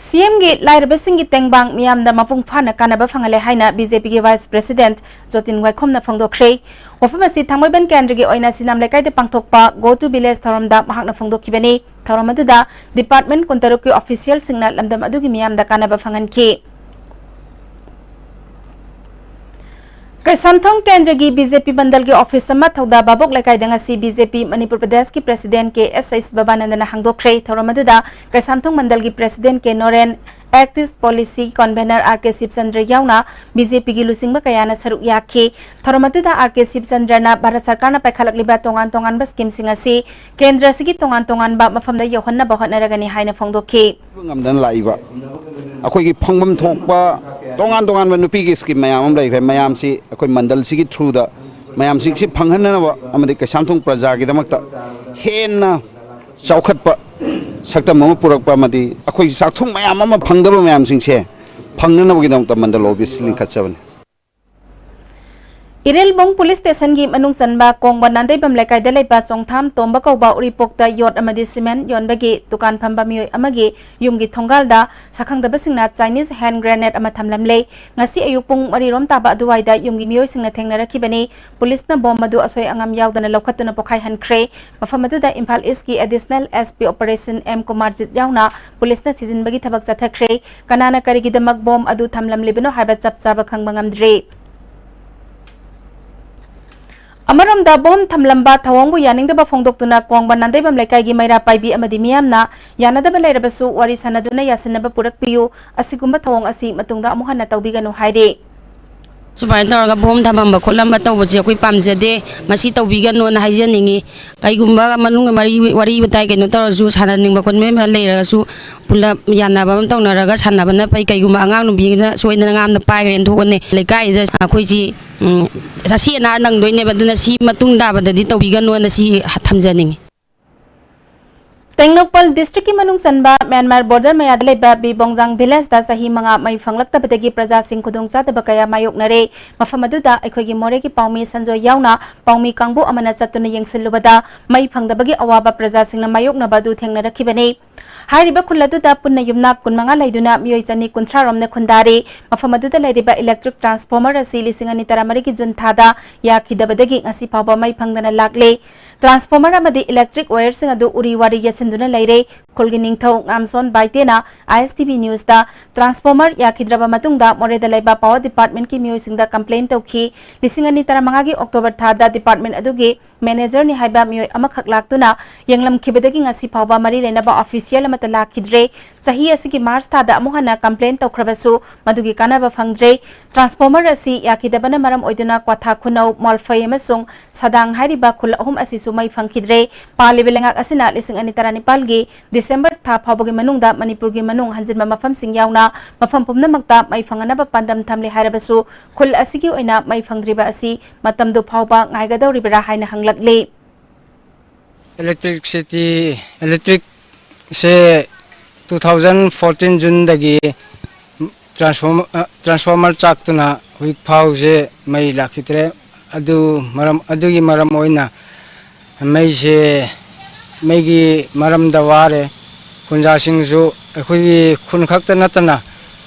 ꯁꯤ ꯑꯦꯝꯒꯤ ꯂꯥꯏꯔꯕꯁꯤꯡꯒꯤ ꯇꯦꯡꯕꯥꯡ ꯃꯤꯌꯥꯝꯗ ꯃꯄꯨꯡ ꯐꯥꯅ ꯀꯥꯟꯅꯕ ꯐꯪꯍꯜꯂꯦ ꯍꯥꯏꯅ ꯕꯤ ꯖꯦ ꯄꯤꯒꯤ ꯚꯥꯏꯁ ꯄ꯭ꯔꯦꯁꯤꯗꯦꯟꯠ ꯖꯣꯇꯤꯟ ꯋꯥꯏꯈꯣꯝꯅ ꯐꯣꯡꯗꯣꯛꯈ꯭ꯔꯦ꯫ ꯋꯥꯐꯝ ꯑꯁꯤ ꯊꯥꯡꯃꯩꯕꯟ ꯀꯦꯟꯗ꯭ꯔꯒꯤ ꯑꯣꯏꯅ ꯁꯤꯅꯥꯝ ꯂꯩꯀꯥꯏꯗ ꯄꯥꯡꯊꯣꯛꯄ Go to Village ꯊꯧꯔꯝꯗ ꯃꯍꯥꯛꯅ ꯐꯣꯡꯗꯣꯛꯈꯤꯕꯅꯤ꯫ ꯊꯧꯔꯝ ꯑꯗꯨꯗ ꯗꯤꯄꯥꯔꯠꯃꯦꯟꯠ ꯀꯨꯟꯇꯔꯨꯛꯀꯤ ꯑꯣꯐꯤꯁꯤꯌꯦꯜꯁꯤꯡꯅ ꯂꯝꯗꯝ ꯑꯗꯨꯒꯤ ꯃꯤꯌꯥꯝꯗ ꯀꯥꯟꯅꯕ ꯐꯪꯍꯟꯈꯤ꯫ ꯀꯩꯁꯥꯝꯊꯣꯡ ꯀꯦꯟꯗ꯭ꯔꯒꯤ ꯕꯤ ꯖꯦ ꯄꯤ ꯃꯟꯗꯜꯒꯤ ꯑꯣꯐꯤꯁ ꯑꯃ ꯊꯧꯗꯥ ꯚꯥꯕꯣꯛ ꯂꯩꯀꯥꯏꯗ ꯉꯁꯤ ꯕꯤ ꯖꯦ ꯄꯤ ꯃꯅꯤꯄꯨꯔ ꯄ꯭ꯔꯗꯦꯁꯀꯤ ꯄ꯭ꯔꯦꯁꯤꯗꯦꯟꯠ ꯀꯦ ꯑꯦꯁ ꯑꯩꯆ ꯕꯕꯥꯅꯟꯗꯅ ꯍꯥꯡꯗꯣꯛꯈ꯭ꯔꯦ꯫ ꯊꯧꯔꯝ ꯑꯗꯨꯗ ꯀꯩꯁꯥꯝꯊꯣꯡ ꯃꯟꯗꯜꯒꯤ ꯄ꯭ꯔꯦꯁꯤꯗꯦꯟꯠ ꯀꯦ ꯅꯣꯔꯦꯟ, ꯑꯦꯛꯇꯤꯁ ꯄꯣꯂꯤꯁꯤ ꯀꯟꯚꯦꯅꯔ ꯑꯥꯔ ꯀꯦ ꯁꯤꯕꯆꯟꯗ꯭ꯔ ꯌꯥꯎꯅ ꯕꯤ ꯖꯦ ꯄꯤꯒꯤ ꯂꯨꯆꯤꯡꯕ ꯀꯌꯥꯅ ꯁꯔꯨꯛ ꯌꯥꯈꯤ꯫ ꯊꯧꯔꯝ ꯑꯗꯨꯗ ꯑꯥꯔ ꯀꯦ ꯁꯤꯕꯆꯟꯗ꯭ꯔꯅ ꯚꯥꯔꯠ ꯁꯔꯀꯥꯔꯅ ꯄꯥꯏꯈꯠꯂꯛꯂꯤꯕ ꯇꯣꯉꯥꯟ ꯇꯣꯉꯥꯟꯕ ꯁ꯭ꯀꯤꯝꯁꯤꯡ ꯑꯁꯤ ꯀꯦꯟꯗ꯭ꯔ ꯑꯁꯤꯒꯤ ꯇꯣꯉꯥꯟ ꯇꯣꯉꯥꯟꯕ ꯃꯐꯝꯗ ꯌꯧꯍꯟꯅꯕ ꯍꯣꯠꯅꯔꯒꯅꯤ ꯍꯥꯏꯅ ꯐꯣꯡꯗꯣꯛꯈꯤ꯫ ꯉꯝꯗꯅ ꯂꯥꯛꯏꯕ ꯑꯩꯈꯣꯏꯒꯤ ꯐꯪꯐꯝ ꯊꯣꯛꯄ ꯇꯣꯉꯥꯟ ꯇꯣꯉꯥꯟꯕ ꯅꯨꯄꯤꯒꯤ ꯁ꯭ꯀꯤꯝ ꯃꯌꯥꯝ ꯑꯃ ꯂꯩꯈ꯭ꯔꯦ꯫ ꯃꯌꯥꯝꯁꯤ ꯑꯩꯈꯣꯏ ꯃꯟꯗꯜꯁꯤꯒꯤ ꯊ꯭ꯔꯨꯗ ꯃꯌꯥꯝꯁꯤꯡꯁꯤ ꯐꯪꯍꯟꯅꯅꯕ ꯑꯃꯗꯤ ꯀꯩꯁꯥꯝꯊꯣꯡ ꯄ꯭ꯔꯖꯥꯒꯤꯗꯃꯛꯇ ꯍꯦꯟꯅ ꯆꯥꯎꯈꯠꯄ ꯁꯛꯇꯝ ꯑꯃ ꯄꯨꯔꯛꯄ ꯑꯃꯗꯤ ꯑꯩꯈꯣꯏ ꯆꯥꯛꯊꯨꯡ ꯃꯌꯥꯝ ꯑꯃ ꯐꯪꯗꯕ ꯃꯌꯥꯝꯁꯤꯡꯁꯦ ꯐꯪꯅꯅꯕꯒꯤꯗꯃꯛꯇ ꯃꯟꯗꯜ ꯑꯣꯐꯤꯁ ꯂꯤꯡꯈꯠꯆꯕꯅꯤ꯫ ꯏꯔꯤꯜꯕꯨꯡ ꯄꯨꯂꯤꯁ ꯁ꯭ꯇꯦꯁꯟꯒꯤ ꯃꯅꯨꯡ ꯆꯟꯕ ꯀꯣꯡꯕ ꯅꯥꯟꯗꯩꯕꯝ ꯂꯩꯀꯥꯏꯗ ꯂꯩꯕ ꯆꯣꯡꯊꯥꯝ ꯇꯣꯝꯕ ꯀꯧꯕ ꯎꯔꯤꯄꯣꯛꯇ ꯌꯣꯠ ꯑꯃꯗꯤ ꯁꯤꯃꯦꯟ ꯌꯣꯟꯕꯒꯤ ꯗꯨꯀꯥꯟ ꯐꯝꯕ ꯃꯤꯑꯣꯏ ꯑꯃꯒꯤ ꯌꯨꯝꯒꯤ ꯊꯣꯡꯒꯥꯜꯗ ꯁꯛꯈꯪꯗꯕꯁꯤꯡꯅ Chinese hand grenade ꯑꯃ ꯊꯝꯂꯝꯂꯦ꯫ ꯉꯁꯤ ꯑꯌꯨꯛ ꯄꯨꯡ ꯃꯔꯤ ꯔꯣꯝ ꯇꯥꯕ ꯑꯗꯨꯋꯥꯏꯗ ꯌꯨꯝꯒꯤ ꯃꯤꯑꯣꯏꯁꯤꯡꯅ ꯊꯦꯡꯅꯔꯛꯈꯤꯕꯅꯤ꯫ ꯄꯨꯂꯤꯁꯅ ꯕꯣꯝ ꯑꯗꯨ ꯑꯁꯣꯏ ꯑꯉꯥꯝ ꯌꯥꯎꯗꯅ ꯂꯧꯈꯠꯇꯨꯅ ꯄꯣꯈꯥꯏꯍꯟꯈ꯭ꯔꯦ꯫ ꯃꯐꯝ ꯑꯗꯨꯗ ꯏꯝꯐꯥꯜ ꯏꯁꯀꯤ Additional S P Operation M Kumarjit ꯌꯥꯎꯅ ꯄꯨꯂꯤꯁꯅ ꯊꯤꯖꯤꯟꯕꯒꯤ ꯊꯕꯛ ꯆꯠꯊꯈ꯭ꯔꯦ꯫ ꯀꯅꯥꯅ ꯀꯔꯤꯒꯤꯗꯃꯛ ꯕꯣꯝ ꯑꯗꯨ ꯊꯝꯂꯝꯂꯤꯕꯅꯣ ꯍꯥꯏꯕ ꯆꯞ ꯆꯥꯕ ꯈꯪꯕ ꯉꯝꯗ꯭ꯔꯤ꯫ ꯑꯃꯔꯣꯝꯗ ꯕꯣꯝ ꯊꯝꯂꯝꯕ ꯊꯧꯑꯣꯡꯕꯨ ꯌꯥꯅꯤꯡꯗꯕ ꯐꯣꯡꯗꯣꯛꯇꯨꯅ ꯀꯣꯡꯕ ꯅꯥꯟꯗꯩꯕꯝ ꯂꯩꯀꯥꯏꯒꯤ ꯃꯩꯔꯥ ꯄꯥꯏꯕꯤ ꯑꯃꯗꯤ ꯃꯤꯌꯥꯝꯅ ꯌꯥꯅꯗꯕ ꯂꯩꯔꯕꯁꯨ ꯋꯥꯔꯤ ꯁꯥꯟꯅꯗꯨꯅ ꯌꯥꯁꯤꯟꯅꯕ ꯄꯨꯔꯛꯄꯤꯌꯨ, ꯑꯁꯤꯒꯨꯝꯕ ꯊꯧꯑꯣꯡ ꯑꯁꯤ ꯃꯇꯨꯡꯗ ꯑꯃꯨꯛ ꯍꯟꯅ ꯇꯧꯕꯤꯒꯅꯨ ꯍꯥꯏꯔꯤ꯫ ꯁꯨꯃꯥꯏꯅ ꯇꯧꯔꯒ ꯕꯣꯝ ꯊꯝꯃꯝꯕ ꯈꯣꯠꯂꯝꯕ ꯇꯧꯕꯁꯦ ꯑꯩꯈꯣꯏ ꯄꯥꯝꯖꯗꯦ, ꯃꯁꯤ ꯇꯧꯕꯤꯒꯅꯣꯅ ꯍꯥꯏꯖꯅꯤꯡꯉꯤ꯫ ꯀꯩꯒꯨꯝꯕ ꯃꯅꯨꯡ ꯃꯔꯤ ꯋꯥꯔꯤ ꯋꯥꯇꯥꯏ ꯀꯩꯅꯣ ꯇꯧꯔꯁꯨ, ꯁꯥꯟꯅꯅꯤꯡꯕ ꯈꯣꯠꯅꯤꯡꯕ ꯂꯩꯔꯒꯁꯨ ꯄꯨꯂꯞ ꯌꯥꯅꯕ ꯑꯃ ꯇꯧꯅꯔꯒ ꯁꯥꯟꯅꯕꯅ ꯐꯩ꯫ ꯀꯩꯒꯨꯝꯕ ꯑꯉꯥꯡ ꯅꯨꯄꯤꯅ ꯁꯣꯏꯗꯅ ꯉꯥꯝꯅ ꯄꯥꯏꯈ꯭ꯔꯦꯅ ꯊꯣꯛꯑꯅꯤ꯫ ꯂꯩꯀꯥꯏꯗ ꯑꯩꯈꯣꯏꯁꯤ, ꯎꯝ, ꯑꯁꯤ ꯑꯅꯥ ꯅꯪꯗꯣꯏꯅꯦꯕ, ꯑꯗꯨꯅ ꯁꯤ ꯃꯇꯨꯡ ꯇꯥꯕꯗꯗꯤ ꯇꯧꯕꯤꯒꯅꯣꯅ ꯁꯤ ꯊꯝꯖꯅꯤꯡꯉꯤ꯫ ꯇꯦꯡꯅꯧꯄꯜ ꯗꯤꯁꯇ꯭ꯔꯤꯛꯀꯤ ꯃꯅꯨꯡ ꯆꯟꯕ ꯃ꯭ꯌꯥꯟꯃꯥꯔ ꯕꯣꯔꯗꯔ ꯃꯌꯥꯗ ꯂꯩꯕ ꯕꯤꯕꯣꯡꯖꯥꯡ ꯚꯤꯂꯦꯖꯇ ꯆꯍꯤ ꯃꯉꯥ ꯃꯩ ꯐꯪꯂꯛꯇꯕꯗꯒꯤ ꯄ꯭ꯔꯖꯥꯁꯤꯡ ꯈꯨꯗꯣꯡꯆꯥꯗꯕ ꯀꯌꯥ ꯃꯥꯌꯣꯛꯅꯔꯦ꯫ ꯃꯐꯝ ꯑꯗꯨꯗ ꯑꯩꯈꯣꯏꯒꯤ ꯃꯣꯔꯦꯒꯤ ꯄꯥꯎꯃꯤ ꯁꯟꯖꯣꯏ ꯌꯥꯎꯅ ꯄꯥꯎꯃꯤ ꯀꯥꯡꯕꯨ ꯑꯃꯅ ꯆꯠꯇꯨꯅ ꯌꯦꯡꯁꯤꯜꯂꯨꯕꯗ ꯃꯩ ꯐꯪꯗꯕꯒꯤ ꯑꯋꯥꯕ ꯄ꯭ꯔꯖꯥꯁꯤꯡꯅ ꯃꯥꯌꯣꯛꯅꯕ ꯑꯗꯨ ꯊꯦꯡꯅꯔꯛꯈꯤꯕꯅꯤ꯫ ꯍꯥꯏꯔꯤꯕ ꯈꯨꯜ ꯑꯗꯨꯗ ꯄꯨꯟꯅ ꯌꯨꯝꯅꯥꯛ ꯀꯨꯟꯃꯉꯥ ꯂꯩꯗꯨꯅ ꯃꯤꯑꯣꯏ ꯆꯅꯤ ꯀꯨꯟꯊ꯭ꯔꯥ ꯔꯣꯝꯅ ꯈꯨꯟꯗꯥꯔꯤ꯫ ꯃꯐꯝ ꯑꯗꯨꯗ ꯂꯩꯔꯤꯕ electric transformer ꯑꯁꯤ ꯂꯤꯁꯤꯡ ꯑꯅꯤ ꯇꯔꯥꯃꯔꯤꯒꯤ ꯖꯨꯟ ꯊꯥꯗ ꯌꯥꯈꯤꯗꯕꯗꯒꯤ ꯉꯁꯤ ꯐꯥꯎꯕ ꯃꯩ ꯐꯪꯗꯅ ꯂꯥꯛꯂꯦ꯫ Transformer ꯑꯃꯗꯤ electric wireꯁꯤꯡ ꯑꯗꯨ ꯎꯔꯤ ꯋꯥꯔꯤ ꯌꯦꯠꯁꯤꯟꯗꯨꯅ ꯂꯩꯔꯦ꯫ ꯈꯨꯜꯒꯤ ꯅꯤꯡꯊꯧ ꯉꯥꯝꯁꯣꯟ ꯕꯥꯏꯇꯦꯅ I S T V Newsꯇ transformer ꯌꯥꯈꯤꯗ꯭ꯔꯕ ꯃꯇꯨꯡꯗ ꯃꯣꯔꯦꯗ ꯂꯩꯕ power departmentꯀꯤ ꯃꯤꯑꯣꯏꯁꯤꯡꯗ complain ꯇꯧꯈꯤ꯫ ꯂꯤꯁꯤꯡ ꯑꯅꯤ ꯇꯔꯥꯃꯉꯥꯒꯤ October ꯊꯥꯗ department ꯑꯗꯨꯒꯤ managerꯅꯤ ꯍꯥꯏꯕ ꯃꯤꯑꯣꯏ ꯑꯃꯈꯛ ꯂꯥꯛꯇꯨꯅ ꯌꯦꯡꯂꯝꯈꯤꯕꯗꯒꯤ ꯉꯁꯤ ꯐꯥꯎꯕ ꯃꯔꯤ ꯂꯩꯅꯕ official ꯑꯃꯠꯇ ꯂꯥꯛꯈꯤꯗ꯭ꯔꯦ꯫ ꯆꯍꯤ ꯑꯁꯤꯒꯤ March ꯊꯥꯗ ꯑꯃꯨꯛ ꯍꯟꯅ complain ꯇꯧꯈ꯭ꯔꯕꯁꯨ ꯃꯗꯨꯒꯤ ꯀꯥꯟꯅꯕ ꯐꯪꯗ꯭ꯔꯦ꯫ Transformer ꯑꯁꯤ ꯌꯥꯈꯤꯗꯕꯅ ꯃꯔꯝ ꯑꯣꯏꯗꯨꯅ ꯀ꯭ꯋꯥꯊꯥ, ꯈꯨꯅꯧ, ꯃꯣꯜꯐꯩ ꯑꯃꯁꯨꯡ ꯁꯗꯥꯡ ꯍꯥꯏꯔꯤꯕ ꯈꯨꯜ ꯑꯍꯨꯝ ꯑꯁꯤꯁꯨ ꯃꯩ ꯐꯪꯈꯤꯗ꯭ꯔꯦ꯫ ꯄꯥꯜꯂꯤꯕ ꯂꯩꯉꯥꯛ ꯑꯁꯤꯅ ꯂꯤꯁꯤꯡ ꯑꯅꯤ ꯇꯔꯥꯅꯤꯄꯥꯜꯒꯤ December ꯊꯥ ꯐꯥꯎꯕꯒꯤ ꯃꯅꯨꯡꯗ ꯃꯅꯤꯄꯨꯔꯒꯤ ꯃꯅꯨꯡ ꯍꯟꯖꯤꯟꯕ ꯃꯐꯝꯁꯤꯡ ꯌꯥꯎꯅ ꯃꯐꯝ ꯄꯨꯝꯅꯃꯛꯇ ꯃꯩ ꯐꯪꯅꯅꯕ ꯄꯥꯟꯗꯝ ꯊꯝꯂꯤ ꯍꯥꯏꯔꯕꯁꯨ ꯈꯨꯜ ꯑꯁꯤꯒꯤ ꯑꯣꯏꯅ ꯃꯩ ꯐꯪꯗ꯭ꯔꯤꯕ ꯑꯁꯤ ꯃꯇꯝꯗꯨ ꯐꯥꯎꯕ ꯉꯥꯏꯒꯗꯧꯔꯤꯕꯔꯥ ꯍꯥꯏꯅ ꯍꯪꯂꯛꯂꯤ꯫ Electricity, electricꯁꯦ two thousand fourteen Juneꯗꯒꯤ ꯇ꯭ꯔꯥꯟꯁꯐꯣꯔꯃꯔ ꯆꯥꯛꯇꯨꯅ ꯍꯧꯖꯤꯛ ꯐꯥꯎꯁꯦ ꯃꯩ ꯂꯥꯛꯈꯤꯗ꯭ꯔꯦ꯫ ꯑꯗꯨ ꯃꯔꯝ ꯑꯗꯨꯒꯤ ꯃꯔꯝ ꯑꯣꯏꯅ ꯃꯩꯁꯦ, ꯃꯩꯒꯤ ꯃꯔꯝꯗ ꯋꯥꯔꯦ꯫ ꯈꯨꯟꯖꯥꯁꯤꯡꯁꯨ ꯑꯩꯈꯣꯏꯒꯤ ꯈꯨꯟ ꯈꯛꯇ ꯅꯠꯇꯅ,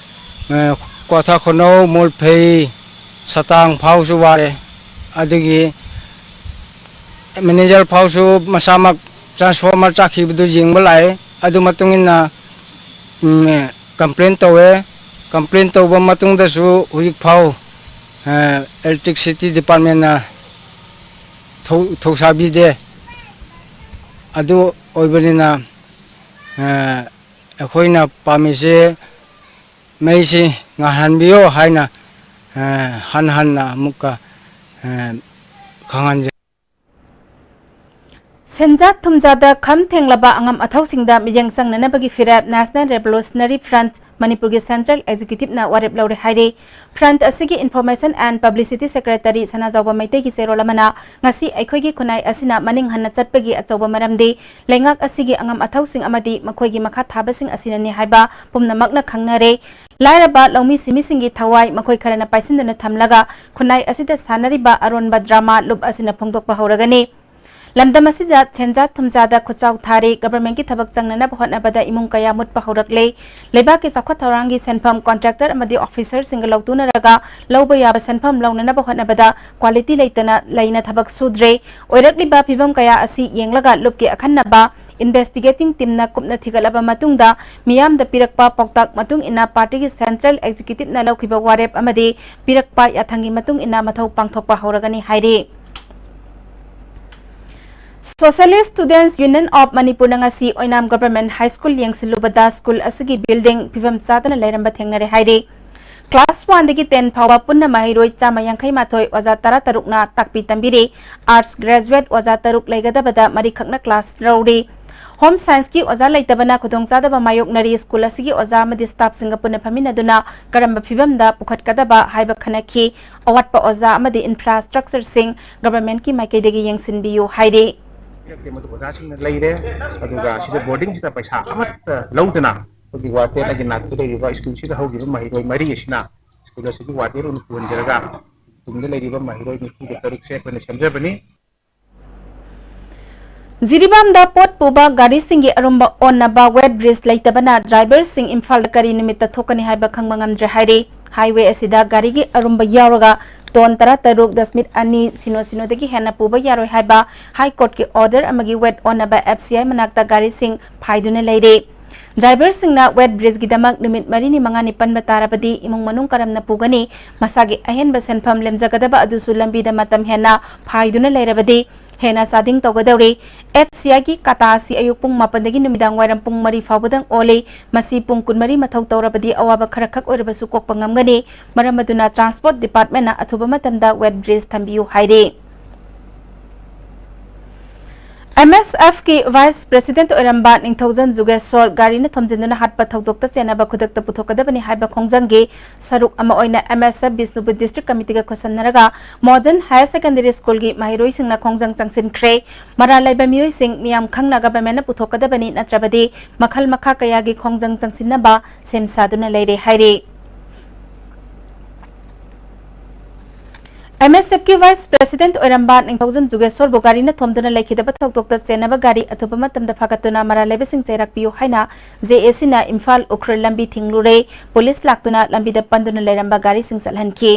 ꯑ, ꯀ꯭ꯋꯥꯊꯥ ꯈꯨꯅꯧ, ꯃꯣꯜꯐꯩ, ꯁꯇꯥꯡ ꯐꯥꯎꯁꯨ ꯋꯥꯔꯦ꯫ ꯑꯗꯨꯒꯤ ꯃꯦꯅꯦꯖꯔ ꯐꯥꯎꯁꯨ ꯃꯁꯥꯃꯛ ꯇ꯭ꯔꯥꯟꯁꯐꯣꯔꯃꯔ ꯆꯥꯛꯈꯤꯕꯗꯨ ꯌꯦꯡꯕ ꯂꯥꯛꯑꯦ꯫ ꯑꯗꯨ ꯃꯇꯨꯡ ꯏꯟꯅ, ꯎꯝ, ꯀꯝꯄ꯭ꯂꯦꯟ ꯇꯧꯋꯦ꯫ ꯀꯝꯄ꯭ꯂꯦꯟ ꯇꯧꯕ ꯃꯇꯨꯡꯗꯁꯨ ꯍꯧꯖꯤꯛ ꯐꯥꯎ, ꯑ, ꯏꯂꯦꯛꯇ꯭ꯔꯤꯛꯁꯤꯇꯤ ꯗꯤꯄꯥꯔꯠꯃꯦꯟꯅ ꯊꯧ-, ꯊꯧꯁꯥꯕꯤꯗꯦ꯫ ꯑꯗꯨ ꯑꯣꯏꯕꯅꯤꯅ, ꯑ, ꯑꯩꯈꯣꯏꯅ ꯄꯥꯝꯃꯤꯁꯦ ꯃꯩꯁꯤ ꯉꯥꯟꯍꯟꯕꯤꯌꯣ ꯍꯥꯏꯅ, ꯑ, ꯍꯟ ꯍꯟꯅ ꯑꯃꯨꯛꯀ, ꯑ, ꯈꯪꯍꯟꯖꯩ꯫ ꯁꯦꯟꯖꯥ ꯊꯨꯝꯖꯥꯗ ꯈꯝ ꯊꯦꯡꯂꯕ ꯑꯉꯝ ꯑꯊꯧꯁꯤꯡꯗ ꯃꯤꯠꯌꯦꯡ ꯆꯪꯅꯅꯕꯒꯤ ꯐꯤꯔꯦꯞ National Revolutionary Front ꯃꯅꯤꯄꯨꯔꯒꯤ Central Executiveꯅ ꯋꯥꯔꯦꯞ ꯂꯧꯔꯦ ꯍꯥꯏꯔꯤ꯫ Front ꯑꯁꯤꯒꯤ Information and Publicity Secretary ꯁꯅꯥꯖꯥꯎꯕ ꯃꯩꯇꯩꯒꯤ ꯆꯦꯔꯣꯜ ꯑꯃꯅ ꯉꯁꯤ ꯑꯩꯈꯣꯏꯒꯤ ꯈꯨꯟꯅꯥꯏ ꯑꯁꯤꯅ ꯃꯅꯤꯡ ꯍꯟꯅ ꯆꯠꯄꯒꯤ ꯑꯆꯧꯕ ꯃꯔꯝꯗꯤ ꯂꯩꯉꯥꯛ ꯑꯁꯤꯒꯤ ꯑꯉꯝ ꯑꯊꯧꯁꯤꯡ ꯑꯃꯗꯤ ꯃꯈꯣꯏꯒꯤ ꯃꯈꯥ ꯊꯥꯕꯁꯤꯡ ꯑꯁꯤꯅꯅꯤ ꯍꯥꯏꯕ ꯄꯨꯝꯅꯃꯛꯅ ꯈꯪꯅꯔꯦ꯫ ꯂꯥꯏꯔꯕ ꯂꯧꯃꯤ ꯁꯤꯟꯃꯤꯁꯤꯡꯒꯤ ꯊꯋꯥꯏ ꯃꯈꯣꯏ ꯈꯔꯅ ꯄꯥꯏꯁꯤꯟꯗꯨꯅ ꯊꯝꯂꯒ ꯈꯨꯟꯅꯥꯏ ꯑꯁꯤꯗ ꯁꯥꯟꯅꯔꯤꯕ ꯑꯔꯣꯟꯕ drama ꯂꯨꯞ ꯑꯁꯤꯅ ꯐꯣꯡꯗꯣꯛꯄ ꯍꯧꯔꯒꯅꯤ꯫ ꯂꯝꯗꯝ ꯑꯁꯤꯗ ꯁꯦꯟꯖꯥ ꯊꯨꯝꯖꯥꯗ ꯈꯨꯠꯆꯥꯎ ꯊꯥꯔꯤ꯫ Governmentꯀꯤ ꯊꯕꯛ ꯆꯪꯅꯅꯕ ꯍꯣꯠꯅꯕꯗ ꯏꯃꯨꯡ ꯀꯌꯥ ꯃꯨꯠꯄ ꯍꯧꯔꯛꯂꯦ꯫ ꯂꯩꯕꯥꯛꯀꯤ ꯆꯥꯎꯈꯠ ꯊꯧꯔꯥꯡꯒꯤ ꯁꯦꯟꯐꯝ contractor ꯑꯃꯗꯤ officerꯁꯤꯡꯒ ꯂꯧꯇꯨꯅꯔꯒ ꯂꯧꯕ ꯌꯥꯕ ꯁꯦꯟꯐꯝ ꯂꯧꯅꯅꯕ ꯍꯣꯠꯅꯕꯗ quality ꯂꯩꯇꯅ ꯂꯩꯅ ꯊꯕꯛ ꯁꯨꯗ꯭ꯔꯦ꯫ ꯑꯣꯏꯔꯛꯂꯤꯕ ꯐꯤꯕꯝ ꯀꯌꯥ ꯑꯁꯤ ꯌꯦꯡꯂꯒ ꯂꯨꯞꯀꯤ ꯑꯈꯟꯅꯕ investigating teamꯅ ꯀꯨꯞꯅ ꯊꯤꯒꯠꯂꯕ ꯃꯇꯨꯡꯗ ꯃꯤꯌꯥꯝꯗ ꯄꯤꯔꯛꯄ ꯄꯥꯎꯇꯥꯛ ꯃꯇꯨꯡ ꯏꯟꯅ partyꯒꯤ Central Executiveꯅ ꯂꯧꯈꯤꯕ ꯋꯥꯔꯦꯞ ꯑꯃꯗꯤ ꯄꯤꯔꯛꯄ ꯌꯥꯊꯪꯒꯤ ꯃꯇꯨꯡ ꯏꯟꯅ ꯃꯊꯧ ꯄꯥꯡꯊꯣꯛꯄ ꯍꯧꯔꯒꯅꯤ ꯍꯥꯏꯔꯤ꯫ Socialist Students Union of Manipurꯅ ꯉꯁꯤ ꯑꯣꯏꯅꯥꯝ Government High School ꯌꯦꯡꯁꯤꯜꯂꯨꯕꯗ school ꯑꯁꯤꯒꯤ building ꯐꯤꯕꯝ ꯆꯥꯗꯅ ꯂꯩꯔꯝꯕ ꯊꯦꯡꯅꯔꯦ ꯍꯥꯏꯔꯤ꯫ Class one ꯗꯒꯤ ten ꯐꯥꯎꯕ ꯄꯨꯟꯅ ꯃꯍꯩꯔꯣꯏ ꯆꯥꯝꯃ ꯌꯥꯡꯈꯩ ꯃꯥꯊꯣꯏ, ꯑꯣꯖꯥ ꯇꯔꯥ ꯇꯔꯨꯛꯅ ꯇꯥꯛꯄꯤ ꯇꯝꯕꯤꯔꯤ꯫ Arts graduate ꯑꯣꯖꯥ ꯇꯔꯨꯛ ꯂꯩꯒꯗꯕꯗ ꯃꯔꯤꯈꯛꯅ class ꯂꯧꯔꯤ꯫ Home Scienceꯀꯤ ꯑꯣꯖꯥ ꯂꯩꯇꯕꯅ ꯈꯨꯗꯣꯡꯆꯥꯗꯕ ꯃꯥꯌꯣꯛꯅꯔꯤ꯫ School ꯑꯁꯤꯒꯤ ꯑꯣꯖꯥ ꯑꯃꯗꯤ staffꯁꯤꯡꯒ ꯄꯨꯟꯅ ꯐꯝꯃꯤꯟꯅꯗꯨꯅ ꯀꯔꯝꯕ ꯐꯤꯕꯝꯗ ꯄꯨꯈꯠꯀꯗꯕ ꯍꯥꯏꯕ ꯈꯟꯅꯈꯤ꯫ ꯑꯋꯥꯠꯄ ꯑꯣꯖꯥ ꯑꯃꯗꯤ infrastructureꯁꯤꯡ governmentꯀꯤ ꯃꯥꯏꯀꯩꯗꯒꯤ ꯌꯦꯡꯁꯤꯟꯕꯤꯌꯨ ꯍꯥꯏꯔꯤ꯫ ꯄꯤꯔꯛꯇꯦ, ꯃꯗꯨ ꯑꯣꯖꯥꯁꯤꯡꯅ ꯂꯩꯔꯦ꯫ ꯑꯗꯨꯒ ꯁꯤꯗ boardingꯁꯤꯗ ꯄꯩꯁꯥ ꯑꯃꯠꯇ ꯂꯧꯗꯅ ꯑꯩꯈꯣꯏꯒꯤ ꯋꯥꯔꯗꯦꯟ ꯑꯩꯒꯤ ꯅꯥꯛꯇ ꯂꯩꯔꯤꯕ ꯁ꯭ꯀꯨꯜꯁꯤꯗ ꯍꯧꯈꯤꯕ ꯃꯍꯩꯔꯣꯏ ꯃꯔꯤ ꯑꯁꯤꯅ ꯁ꯭ꯀꯨꯜ ꯑꯁꯤꯒꯤ ꯋꯥꯔꯗꯦꯟ ꯑꯣꯏꯅ ꯄꯨꯍꯟꯖꯔꯒ ꯇꯨꯡꯗ ꯂꯩꯔꯤꯕ ꯃꯍꯩꯔꯣꯏ ꯅꯤꯐꯨꯒ ꯇꯔꯨꯛꯁꯦ ꯑꯩꯈꯣꯏꯅ ꯁꯦꯝꯖꯕꯅꯤ꯫ ꯖꯤꯔꯤꯕꯥꯝꯗ ꯄꯣꯠ ꯄꯨꯕ ꯒꯥꯔꯤꯁꯤꯡꯒꯤ ꯑꯔꯨꯝꯕ ꯑꯣꯟꯅꯕ ꯋꯦꯠ ꯕ꯭ꯔꯤꯖ ꯂꯩꯇꯕꯅ ꯗ꯭ꯔꯥꯏꯚꯔꯁꯤꯡ ꯏꯝꯐꯥꯜꯗ ꯀꯔꯤ ꯅꯨꯃꯤꯠꯇ ꯊꯣꯛꯀꯅꯤ ꯍꯥꯏꯕ ꯈꯪꯕ ꯉꯝꯗ꯭ꯔꯦ ꯍꯥꯏꯔꯤ꯫ ꯍꯥꯏꯋꯦ ꯑꯁꯤꯗ ꯒꯥꯔꯤꯒꯤ ꯑꯔꯨꯝꯕ ꯌꯥꯎꯔꯒ ꯇꯣꯟ ꯇꯔꯥꯇꯔꯨꯛ ꯗꯁꯃꯤꯠ ꯑꯅꯤ ꯁꯤꯅꯣ ꯁꯤꯅꯣꯗꯒꯤ ꯍꯦꯟꯅ ꯄꯨꯕ ꯌꯥꯔꯣꯏ ꯍꯥꯏꯕ ꯍꯥꯏ ꯀꯣꯔꯠꯀꯤ ꯑꯣꯔꯗꯔ ꯑꯃꯒꯤ ꯋꯦꯠ ꯑꯣꯟꯅꯕ ꯑꯦꯐ ꯁꯤ ꯑꯥꯏ ꯃꯅꯥꯛꯇ ꯒꯥꯔꯤꯁꯤꯡ ꯐꯥꯏꯗꯨꯅ ꯂꯩꯔꯤ꯫ ꯗ꯭ꯔꯥꯏꯚꯔꯁꯤꯡꯅ ꯋꯦꯠ ꯕ꯭ꯔꯤꯖꯀꯤꯗꯃꯛ ꯅꯨꯃꯤꯠ ꯃꯔꯤꯅꯤ ꯃꯉꯥꯅꯤ ꯄꯟꯕ ꯇꯥꯔꯕꯗꯤ ꯏꯃꯨꯡ ꯃꯅꯨꯡ ꯀꯔꯝꯅ ꯄꯨꯒꯅꯤ? ꯃꯁꯥꯒꯤ ꯑꯍꯦꯟꯕ ꯁꯦꯟꯐꯝ ꯂꯦꯝꯖꯒꯗꯕ ꯑꯗꯨꯁꯨ ꯂꯝꯕꯤꯗ ꯃꯇꯝ ꯍꯦꯟꯅ ꯐꯥꯏꯗꯨꯅ ꯂꯩꯔꯕꯗꯤ ꯍꯦꯟꯅ ꯆꯥꯗꯤꯡ ꯇꯧꯒꯗꯧꯔꯤ꯫ ꯑꯦꯐ ꯁꯤ ꯑꯥꯏꯒꯤ ꯀꯥꯇꯥ ꯑꯁꯤ ꯑꯌꯨꯛ ꯄꯨꯡ ꯃꯥꯄꯟꯗꯒꯤ ꯅꯨꯃꯤꯗꯥꯡ ꯋꯥꯏꯔꯝ ꯄꯨꯡ ꯃꯔꯤ ꯐꯥꯎꯕꯗꯪ ꯑꯣꯜꯂꯤ꯫ ꯃꯁꯤ ꯄꯨꯡ ꯀꯨꯟꯃꯔꯤ ꯃꯊꯧ ꯇꯧꯔꯕꯗꯤ ꯑꯋꯥꯕ ꯈꯔꯈꯛ ꯑꯣꯏꯔꯕꯁꯨ ꯀꯣꯛꯄ ꯉꯝꯒꯅꯤ꯫ ꯃꯔꯝ ꯑꯗꯨꯅ ꯇ꯭ꯔꯥꯟꯁꯄꯣꯔꯠ ꯗꯤꯄꯥꯔꯠꯃꯦꯟꯅ ꯑꯊꯨꯕ ꯃꯇꯝꯗ ꯋꯦꯠ ꯕ꯭ꯔꯤꯖ ꯊꯝꯕꯤꯌꯨ ꯍꯥꯏꯔꯤ꯫ ꯑꯦꯝ ꯑꯦꯁ ꯑꯦꯐꯀꯤ ꯚꯥꯏꯁ ꯄ꯭ꯔꯦꯁꯤꯗꯦꯟꯠ ꯑꯣꯏꯔꯝꯕ ꯅꯤꯡꯊꯧꯖꯝ ꯖꯨꯒꯦꯁꯣꯔ ꯒꯥꯔꯤꯅ ꯊꯣꯝꯖꯤꯟꯗꯨꯅ ꯍꯥꯠꯄ ꯊꯧꯗꯣꯛꯇ ꯆꯦꯟꯅꯕ ꯈꯨꯗꯛꯇ ꯄꯨꯊꯣꯛꯀꯗꯕꯅꯤ ꯍꯥꯏꯕ ꯈꯣꯡꯖꯪꯒꯤ ꯁꯔꯨꯛ ꯑꯃ ꯑꯣꯏꯅ M S F Bishnupur district ꯀꯃꯤꯇꯤꯒ ꯈꯨꯠꯁꯝꯅꯔꯒ ꯃꯣꯗꯔꯟ ꯍꯥꯌꯔ ꯁꯦꯀꯦꯟꯗꯔꯤ ꯁ꯭ꯀꯨꯜꯒꯤ ꯃꯍꯩꯔꯣꯏꯁꯤꯡꯅ ꯈꯣꯡꯖꯪ ꯆꯪꯁꯤꯟꯈ꯭ꯔꯦ꯫ ꯃꯔꯥꯜ ꯂꯩꯕ ꯃꯤꯑꯣꯏꯁꯤꯡ ꯃꯤꯌꯥꯝ ꯈꯪꯅ ꯒꯚꯔꯟꯃꯦꯟꯠꯅ ꯄꯨꯊꯣꯛꯀꯗꯕꯅꯤ, ꯅꯠꯇ꯭ꯔꯕꯗꯤ ꯃꯈꯜ ꯃꯈꯥ ꯀꯌꯥꯒꯤ ꯈꯣꯡꯖꯪ ꯆꯪꯁꯤꯟꯅꯕ ꯁꯦꯝ ꯁꯥꯗꯨꯅ ꯂꯩꯔꯦ ꯍꯥꯏꯔꯤ꯫ ꯑꯦꯝ ꯑꯦꯁ ꯑꯦꯐꯀꯤ ꯚꯥꯏꯁ ꯄ꯭ꯔꯦꯁꯤꯗꯦꯟꯠ ꯑꯣꯏꯔꯝꯕ ꯅꯤꯡꯊꯧꯖꯝ ꯖꯨꯒꯦꯁꯣꯔꯕꯨ ꯒꯥꯔꯤꯅ ꯊꯣꯝꯗꯨꯅ ꯂꯩꯈꯤꯗꯕ ꯊꯧꯗꯣꯛꯇ ꯆꯦꯟꯅꯕ ꯒꯥꯔꯤ ꯑꯊꯨꯕ ꯃꯇꯝꯗ ꯐꯥꯒꯠꯇꯨꯅ ꯃꯔꯥꯜ ꯂꯩꯕꯁꯤꯡ ꯆꯩꯔꯥꯛ ꯄꯤꯌꯨ ꯍꯥꯏꯅ ꯖꯦ ꯑꯦ ꯁꯤꯅ ꯏꯝꯐꯥꯜ ꯎꯈ꯭ꯔꯨꯜ ꯂꯝꯕꯤ ꯊꯤꯡꯂꯨꯔꯦ꯫ ꯄꯨꯂꯤꯁ ꯂꯥꯛꯇꯨꯅ ꯂꯝꯕꯤꯗ ꯄꯟꯗꯨꯅ ꯂꯩꯔꯝꯕ ꯒꯥꯔꯤꯁꯤꯡ ꯆꯠꯍꯟꯈꯤ꯫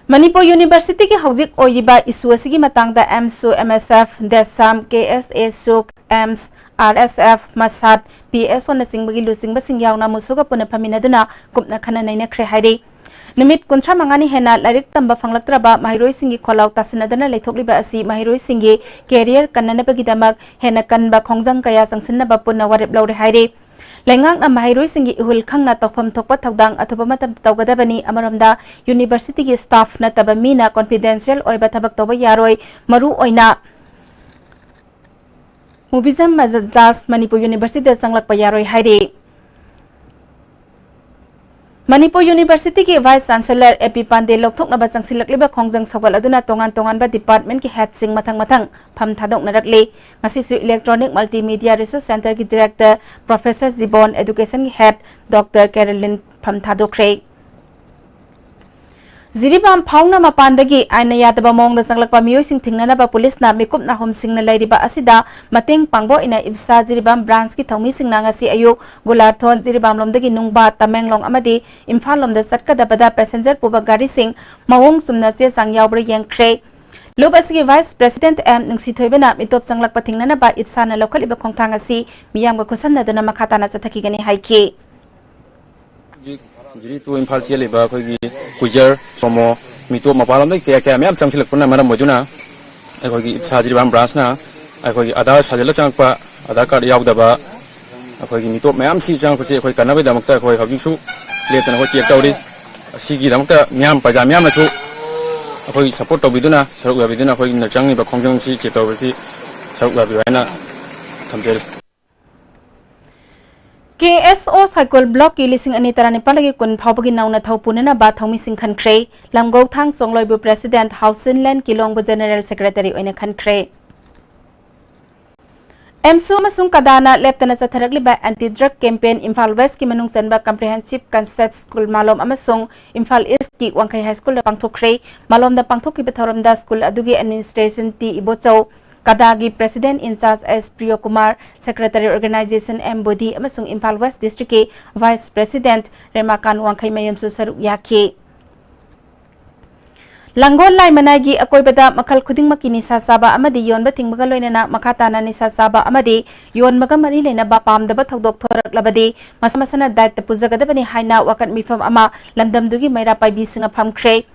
ꯃꯅꯤꯄꯨꯔ ꯌꯨꯅꯤꯚꯔꯁꯤꯇꯤꯒꯤ ꯍꯧꯖꯤꯛ ꯑꯣꯏꯔꯤꯕ ꯏꯁꯨ ꯑꯁꯤꯒꯤ ꯃꯇꯥꯡꯗ ꯑꯦꯝꯁꯨ, ꯑꯦꯝ ꯑꯦꯁ ꯑꯦꯐ, ꯗꯦꯁꯥꯝ, ꯀꯦ ꯑꯦꯁ ꯑꯦ ꯁꯨꯛ, ꯑꯦꯝꯁ, ꯑꯥꯔ ꯑꯦꯁ ꯑꯦꯐ, ꯃꯁꯥꯠ, ꯄꯤ ꯑꯦꯁ ꯑꯣꯅꯆꯤꯡꯕꯒꯤ ꯂꯨꯆꯤꯡꯕꯁꯤꯡ ꯌꯥꯎꯅ ꯃꯨꯁꯨꯒ ꯄꯨꯟꯅ ꯐꯝꯃꯤꯟꯅꯗꯨꯅ ꯀꯨꯞꯅ ꯈꯟꯅ ꯅꯩꯅꯈ꯭ꯔꯦ ꯍꯥꯏꯔꯤ꯫ ꯅꯨꯃꯤꯠ ꯀꯨꯟꯊ꯭ꯔꯥ ꯃꯉꯥꯅꯤ ꯍꯦꯟꯅ ꯂꯥꯏꯔꯤꯛ ꯇꯝꯕ ꯐꯪꯂꯛꯇ꯭ꯔꯕ ꯃꯍꯩꯔꯣꯏꯁꯤꯡꯒꯤ ꯈꯣꯜꯂꯥꯎ ꯇꯥꯁꯤꯟꯅꯗꯅ ꯂꯩꯊꯣꯛꯂꯤꯕ ꯑꯁꯤ ꯃꯍꯩꯔꯣꯏꯁꯤꯡꯒꯤ ꯀꯦꯔꯤꯌꯔ ꯀꯟꯅꯅꯕꯒꯤꯗꯃꯛ ꯍꯦꯟꯅ ꯀꯟꯕ ꯈꯣꯡꯖꯪ ꯀꯌꯥ ꯆꯪꯁꯤꯟꯅꯕ ꯄꯨꯟꯅ ꯋꯥꯔꯦꯞ ꯂꯧꯔꯦ ꯍꯥꯏꯔꯤ꯫ ꯂꯩꯉꯥꯛꯅ ꯃꯍꯩꯔꯣꯏꯁꯤꯡꯒꯤ ꯏꯍꯨꯜ ꯈꯪꯅ ꯇꯧꯐꯝ ꯊꯣꯛꯄ ꯊꯧꯗꯥꯡ ꯑꯊꯨꯕ ꯃꯇꯝꯗ ꯇꯧꯒꯗꯕꯅꯤ꯫ ꯑꯃꯔꯣꯝꯗ ꯌꯨꯅꯤꯚꯔꯁꯤꯇꯤꯒꯤ ꯁ꯭ꯇꯥꯐ ꯅꯠꯇꯕ ꯃꯤꯅ ꯀꯣꯟꯐꯤꯗꯦꯟꯁꯤꯌꯦꯜ ꯑꯣꯏꯕ ꯊꯕꯛ ꯇꯧꯕ ꯌꯥꯔꯣꯏ꯫ ꯃꯔꯨ ꯑꯣꯏꯅ ꯃꯨꯕꯤꯖꯝ ꯃꯖꯗꯥꯁ ꯃꯅꯤꯄꯨꯔ ꯌꯨꯅꯤꯚꯔꯁꯤꯇꯤꯗ ꯆꯪꯂꯛꯄ ꯌꯥꯔꯣꯏ ꯍꯥꯏꯔꯤ꯫ ꯃꯅꯤꯄꯨꯔ ꯌꯨꯅꯤꯚꯔꯁꯤꯇꯤꯒꯤ ꯚꯥꯏꯁ ꯆꯥꯟꯁꯦꯂꯔ ꯑꯦ ꯄꯤ ꯄꯥꯟꯗꯦ ꯂꯧꯊꯣꯛꯅꯕ ꯆꯪꯁꯤꯜꯂꯛꯂꯤꯕ ꯈꯣꯡꯖꯪ ꯁꯧꯒꯠꯂꯗꯨꯅ ꯇꯣꯉꯥꯟ ꯇꯣꯉꯥꯟꯕ ꯗꯤꯄꯥꯔꯠꯃꯦꯟꯠꯀꯤ ꯍꯦꯗꯁꯤꯡ ꯃꯊꯪ ꯃꯊꯪ ꯐꯝ ꯊꯥꯗꯣꯛꯅꯔꯛꯂꯤ꯫ ꯉꯁꯤꯁꯨ ꯏꯂꯦꯛꯇ꯭ꯔꯣꯅꯤꯛ ꯃꯜꯇꯤꯃꯤꯗꯤꯌꯥ ꯔꯤꯁꯣꯔꯁ ꯁꯦꯟꯇꯔꯒꯤ ꯗꯤꯔꯦꯛꯇꯔ ꯄ꯭ꯔꯣꯐꯦꯁꯔ ꯖꯤꯕꯣꯟ, ꯑꯦꯗꯨꯀꯦꯁꯟꯒꯤ ꯍꯦꯗ ꯗꯣꯛꯇꯔ ꯀꯦꯔꯣꯂꯤꯟ ꯐꯝ ꯊꯥꯗꯣꯛꯈ꯭ꯔꯦ꯫ ꯖꯤꯔꯤꯕꯥꯝ ꯐꯥꯎꯅ ꯃꯄꯥꯟꯗꯒꯤ ꯑꯥꯏꯟꯅ ꯌꯥꯗꯕ ꯃꯑꯣꯡꯗ ꯆꯪꯂꯛꯄ ꯃꯤꯑꯣꯏꯁꯤꯡ ꯊꯤꯡꯅꯅꯕ ꯄꯨꯂꯤꯁꯅ ꯃꯤꯀꯨꯞ ꯅꯥꯍꯨꯝꯁꯤꯡꯅ ꯂꯩꯔꯤꯕ ꯑꯁꯤꯗ ꯃꯇꯦꯡ ꯄꯥꯡꯕ ꯑꯣꯏꯅ ꯏꯞꯁꯥ ꯖꯤꯔꯤꯕꯥꯝ ꯕ꯭ꯔꯥꯟꯁꯀꯤ ꯊꯧꯃꯤꯁꯤꯡꯅ ꯉꯁꯤ ꯑꯌꯨꯛ ꯒꯨꯂꯥꯊꯣꯟ ꯖꯤꯔꯤꯕꯥꯝꯂꯣꯝꯗꯒꯤ ꯅꯨꯡꯕꯥ, ꯇꯃꯦꯡꯂꯣꯡ ꯑꯃꯗꯤ ꯏꯝꯐꯥꯜ ꯂꯣꯝꯗ ꯆꯠꯀꯗꯕꯗ ꯄꯦꯁꯦꯟꯖꯔ ꯄꯨꯕ ꯒꯥꯔꯤꯁꯤꯡ ꯃꯑꯣꯡ ꯆꯨꯝꯅ ꯆꯦ ꯆꯥꯡ ꯌꯥꯎꯕ꯭ꯔꯥ ꯌꯦꯡꯈ꯭ꯔꯦ꯫ ꯂꯨꯞ ꯑꯁꯤꯒꯤ ꯚꯥꯏꯁ ꯄ꯭ꯔꯦꯁꯤꯗꯦꯟꯠ ꯑꯦꯝ ꯅꯨꯡꯁꯤꯊꯣꯏꯕꯅ ꯃꯤꯇꯣꯞ ꯆꯪꯂꯛꯄ ꯊꯤꯡꯅꯅꯕ ꯏꯞꯁꯥꯅ ꯂꯧꯈꯠꯂꯤꯕ ꯈꯣꯡꯊꯥꯡ ꯑꯁꯤ ꯃꯤꯌꯥꯝꯒ ꯈꯨꯠꯁꯝꯅꯗꯨꯅ ꯃꯈꯥ ꯇꯥꯅ ꯆꯠꯊꯈꯤꯒꯅꯤ ꯍꯥꯏꯈꯤ꯫ ꯍꯧꯖꯤꯛ ꯖꯤꯔꯤ ꯇꯨ ꯏꯝꯐꯥꯜ ꯆꯦꯜꯂꯤꯕ ꯑꯩꯈꯣꯏꯒꯤ ꯀꯨꯏꯖꯔ, ꯁꯣꯃꯣ, ꯃꯤꯇꯣꯞ ꯃꯄꯥꯟꯂꯣꯝꯗꯒꯤ ꯀꯌꯥ ꯀꯌꯥ ꯃꯌꯥꯝ ꯆꯪꯁꯤꯜꯂꯛꯄꯅ ꯃꯔꯝ ꯑꯣꯏꯗꯨꯅ ꯑꯩꯈꯣꯏꯒꯤ ꯏꯞꯁꯥ ꯖꯤꯔꯤꯕꯥꯝ ꯕ꯭ꯔꯥꯟꯁꯅ ꯑꯩꯈꯣꯏꯒꯤ ꯑꯥꯙꯥꯔ ꯁꯥꯖꯤꯜꯂ ꯆꯪꯉꯛꯄ, ꯑꯥꯙꯥꯔ ꯀꯥꯔꯗ ꯌꯥꯎꯗꯕ ꯑꯩꯈꯣꯏꯒꯤ ꯃꯤꯇꯣꯞ ꯃꯌꯥꯝꯁꯤ ꯆꯪꯉꯛꯄꯁꯤ ꯑꯩꯈꯣꯏ ꯀꯟꯅꯕꯒꯤꯗꯃꯛꯇ ꯑꯩꯈꯣꯏ ꯍꯧꯖꯤꯛꯁꯨ ꯂꯦꯞꯇꯅ ꯑꯩꯈꯣꯏ ꯆꯦꯛ ꯇꯧꯔꯤ꯫ ꯑꯁꯤꯒꯤꯗꯃꯛꯇ ꯃꯤꯌꯥꯝ, ꯄ꯭ꯔꯖꯥ ꯃꯤꯌꯥꯝꯅꯁꯨ ꯑꯩꯈꯣꯏꯒꯤ ꯁꯄꯣꯔꯠ ꯇꯧꯕꯤꯗꯨꯅ, ꯁꯔꯨꯛ ꯌꯥꯕꯤꯗꯨꯅ, ꯑꯩꯈꯣꯏꯅ ꯆꯪꯉꯤꯕ ꯈꯣꯡꯖꯪꯁꯤ ꯆꯦꯛ ꯇꯧꯕꯁꯤ ꯁꯔꯨꯛ ꯌꯥꯕꯤꯌꯨ ꯍꯥꯏꯅ ꯊꯝꯖꯔꯤ꯫ ꯀꯦ ꯑꯦꯁ ꯑꯣ ꯁꯥꯏꯀꯣꯜ ꯕ꯭ꯂꯣꯛꯀꯤ ꯂꯤꯁꯤꯡ ꯑꯅꯤ ꯇꯔꯥꯅꯤꯄꯥꯜꯗꯒꯤ ꯀꯨꯟ ꯐꯥꯎꯕꯒꯤ ꯅꯧꯅ ꯊꯧ ꯄꯨꯅꯅꯕ ꯊꯧꯃꯤꯁꯤꯡ ꯈꯟꯈ꯭ꯔꯦ꯫ ꯂꯝꯒꯧꯊꯥꯡ ꯆꯣꯡꯂꯣꯏꯕꯨ ꯄ꯭ꯔꯦꯁꯤꯗꯦꯟꯠ, ꯍꯥꯎꯁꯤꯟꯂꯦꯟ ꯀꯤꯂꯣꯡꯕꯨ ꯖꯦꯅꯦꯔꯦꯜ ꯁꯦꯀ꯭ꯔꯦꯇꯔꯤ ꯑꯣꯏꯅ ꯈꯟꯈ꯭ꯔꯦ꯫ ꯑꯦꯝꯁꯨ ꯑꯃꯁꯨꯡ ꯀꯗꯥꯅ ꯂꯦꯞꯇꯅ ꯆꯠꯊꯔꯛꯂꯤꯕ ꯑꯦꯟꯇꯤ ꯗ꯭ꯔꯒ ꯀꯦꯝꯄꯦꯟ ꯏꯝꯐꯥꯜ ꯋꯦꯁ꯭ꯠꯀꯤ ꯃꯅꯨꯡ ꯆꯟꯕ ꯀꯝꯄ꯭ꯔꯤꯍꯦꯟꯁꯤꯚ ꯀꯟꯁꯦꯞ ꯁ꯭ꯀꯨꯜ ꯃꯥꯂꯣꯝ ꯑꯃꯁꯨꯡ ꯏꯝꯐꯥꯜ ꯏꯁ꯭ꯠꯀꯤ ꯋꯥꯡꯈꯩ ꯍꯥꯏ ꯁ꯭ꯀꯨꯜꯗ ꯄꯥꯡꯊꯣꯛꯈ꯭ꯔꯦ꯫ ꯃꯥꯂꯣꯝꯗ ꯄꯥꯡꯊꯣꯛꯈꯤꯕ ꯊꯧꯔꯝꯗ ꯁ꯭ꯀꯨꯜ ꯑꯗꯨꯒꯤ administration T Ibochou, ꯀꯗꯥꯒꯤ president in-charge ꯑꯦꯁ ꯄ꯭ꯔꯤꯌꯣꯀꯨꯃꯥꯔ, ꯁꯦꯀ꯭ꯔꯦꯇꯔꯤ ꯑꯣꯔꯒꯅꯥꯏꯖꯦꯁꯟ ꯑꯦꯝ ꯕꯨꯙꯤ ꯑꯃꯁꯨꯡ ꯏꯝꯐꯥꯜ ꯋꯦꯁ꯭ꯠ ꯗꯤꯁꯇ꯭ꯔꯤꯛꯀꯤ ꯚꯥꯏꯁ ꯄ꯭ꯔꯦꯁꯤꯗꯦꯟꯠ ꯔꯦꯃꯥꯀꯥꯟ ꯋꯥꯡꯈꯩꯃꯌꯨꯝꯁꯨ ꯁꯔꯨꯛ ꯌꯥꯈꯤ꯫ ꯂꯥꯡꯒꯣꯜ ꯂꯥꯏꯃꯅꯥꯏꯒꯤ ꯑꯀꯣꯏꯕꯗ ꯃꯈꯜ ꯈꯨꯗꯤꯡꯃꯛꯀꯤ ꯅꯤꯁꯥ ꯆꯥꯕ ꯑꯃꯗꯤ ꯌꯣꯟꯕ ꯊꯤꯡꯕꯒ ꯂꯣꯏꯅꯅ ꯃꯈꯥ ꯇꯥꯅ ꯅꯤꯁꯥ ꯆꯥꯕ ꯑꯃꯗꯤ ꯌꯣꯟꯕꯒ ꯃꯔꯤ ꯂꯩꯅꯕ ꯄꯥꯝꯗꯕ ꯊꯧꯗꯣꯛ ꯊꯣꯔꯛꯂꯕꯗꯤ ꯃꯁꯥ ꯃꯁꯥꯅ ꯗꯥꯏꯇ ꯄꯨꯖꯒꯗꯕꯅꯤ ꯍꯥꯏꯅ ꯋꯥꯀꯠ ꯃꯤꯐꯝ ꯑꯃ ꯂꯝꯗꯝꯗꯨꯒꯤ ꯃꯩꯔꯥ ꯄꯥꯏꯕꯤꯁꯤꯡꯅ ꯐꯝꯈ꯭ꯔꯦ꯫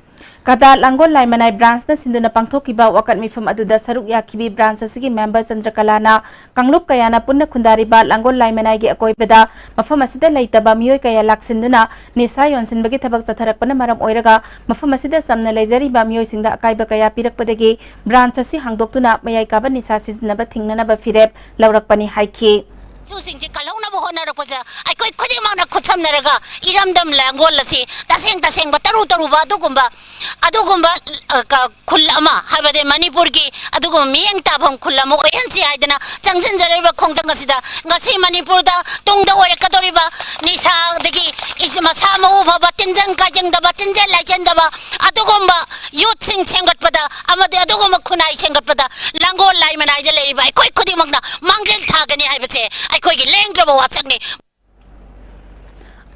ꯀꯗꯥ ꯂꯥꯡꯒꯣꯜ ꯂꯥꯏꯃꯅꯥꯏ ꯕ꯭ꯔꯥꯟꯁꯅ ꯁꯤꯟꯗꯨꯅ ꯄꯥꯡꯊꯣꯛꯈꯤꯕ ꯋꯥꯀꯠ ꯃꯤꯐꯝ ꯑꯗꯨꯗ ꯁꯔꯨꯛ ꯌꯥꯈꯤꯕꯤ ꯕ꯭ꯔꯥꯟꯁ ꯑꯁꯤꯒꯤ ꯃꯦꯝꯕꯔ ꯆꯟꯗ꯭ꯔꯀꯂꯥꯅ ꯀꯥꯡꯂꯨꯞ ꯀꯌꯥꯅ ꯄꯨꯟꯅ ꯈꯨꯟꯗꯥꯔꯤꯕ ꯂꯥꯡꯒꯣꯜ ꯂꯥꯏꯃꯅꯥꯏꯒꯤ ꯑꯀꯣꯏꯕꯗ ꯃꯐꯝ ꯑꯁꯤꯗ ꯂꯩꯇꯕ ꯃꯤꯑꯣꯏ ꯀꯌꯥ ꯂꯥꯛꯁꯤꯟꯗꯨꯅ ꯅꯤꯁꯥ ꯌꯣꯟꯁꯤꯟꯕꯒꯤ ꯊꯕꯛ ꯆꯠꯊꯔꯛꯄꯅ ꯃꯔꯝ ꯑꯣꯏꯔꯒ ꯃꯐꯝ ꯑꯁꯤꯗ ꯆꯝꯅ ꯂꯩꯖꯔꯤꯕ ꯃꯤꯑꯣꯏꯁꯤꯡꯗ ꯑꯀꯥꯏꯕ ꯀꯌꯥ ꯄꯤꯔꯛꯄꯗꯒꯤ ꯕ꯭ꯔꯥꯟꯁ ꯑꯁꯤ ꯍꯥꯡꯗꯣꯛꯇꯨꯅ ꯃꯌꯥꯏ ꯀꯥꯕ ꯅꯤꯁꯥ ꯁꯤꯖꯤꯟꯅꯕ ꯊꯤꯡꯅꯅꯕ ꯐꯤꯔꯦꯞ ꯂꯧꯔꯛꯄꯅꯤ ꯍꯥꯏꯈꯤ꯫ ꯁꯨꯁꯤꯡꯁꯤ ꯀꯜꯍꯧꯅꯕ ꯍꯣꯠꯅꯔꯛꯄꯁꯦ ꯑꯩꯈꯣꯏ ꯈꯨꯗꯤꯡꯃꯛꯅ ꯈꯨꯠꯁꯝꯅꯔꯒ ꯏꯔꯝꯗꯝ ꯂꯥꯡꯒꯣꯜ ꯑꯁꯤ ꯇꯁꯦꯡ ꯇꯁꯦꯡꯕ ꯇꯔꯨ ꯇꯔꯨꯕ ꯑꯗꯨꯒꯨꯝꯕ ꯑꯗꯨꯒꯨꯝꯕ ꯑ, ꯀ- ꯈꯨꯜ ꯑꯃ, ꯍꯥꯏꯕꯗꯤ ꯃꯅꯤꯄꯨꯔꯒꯤ ꯑꯗꯨꯒꯨꯝꯕ ꯃꯤꯠꯌꯦꯡ ꯇꯥꯐꯝ ꯈꯨꯜ ꯑꯃ ꯑꯣꯏꯍꯟꯁꯤ ꯍꯥꯏꯗꯅ ꯆꯪꯁꯤꯟꯖꯔꯛꯂꯤꯕ ꯈꯣꯡꯖꯪ ꯑꯁꯤꯗ ꯉꯁꯤ ꯃꯅꯤꯄꯨꯔꯗ ꯇꯨꯡꯗ ꯑꯣꯏꯔꯛꯀꯗꯧꯔꯤꯕ ꯅꯤꯁꯥꯗꯒꯤ ꯏꯁ- ꯃꯁꯥ ꯃꯎ ꯐꯕ, ꯇꯤꯟꯖꯪ ꯀꯥꯏꯖꯪꯗꯕ, ꯇꯤꯟꯖꯪ ꯂꯥꯏꯖꯪꯗꯕ ꯑꯗꯨꯒꯨꯝꯕ ꯌꯨꯠꯁꯤꯡ ꯁꯦꯝꯒꯠꯄꯗ ꯑꯃꯗꯤ ꯑꯗꯨꯒꯨꯝꯕ ꯈꯨꯟꯅꯥꯏ ꯁꯦꯝꯒꯠꯄꯗ ꯂꯥꯡꯒꯣꯜ ꯂꯥꯏꯃꯅꯥꯏꯗ ꯂꯩꯔꯤꯕ ꯑꯩꯈꯣꯏ ꯈꯨꯗꯤꯡꯃꯛꯅ ꯃꯥꯡꯖꯤꯜ ꯊꯥꯒꯅꯤ ꯍꯥꯏꯕꯁꯦ ꯑꯩꯈꯣꯏꯒꯤ ꯂꯦꯡꯗ꯭ꯔꯕ ꯋꯥꯁꯛꯅꯤ꯫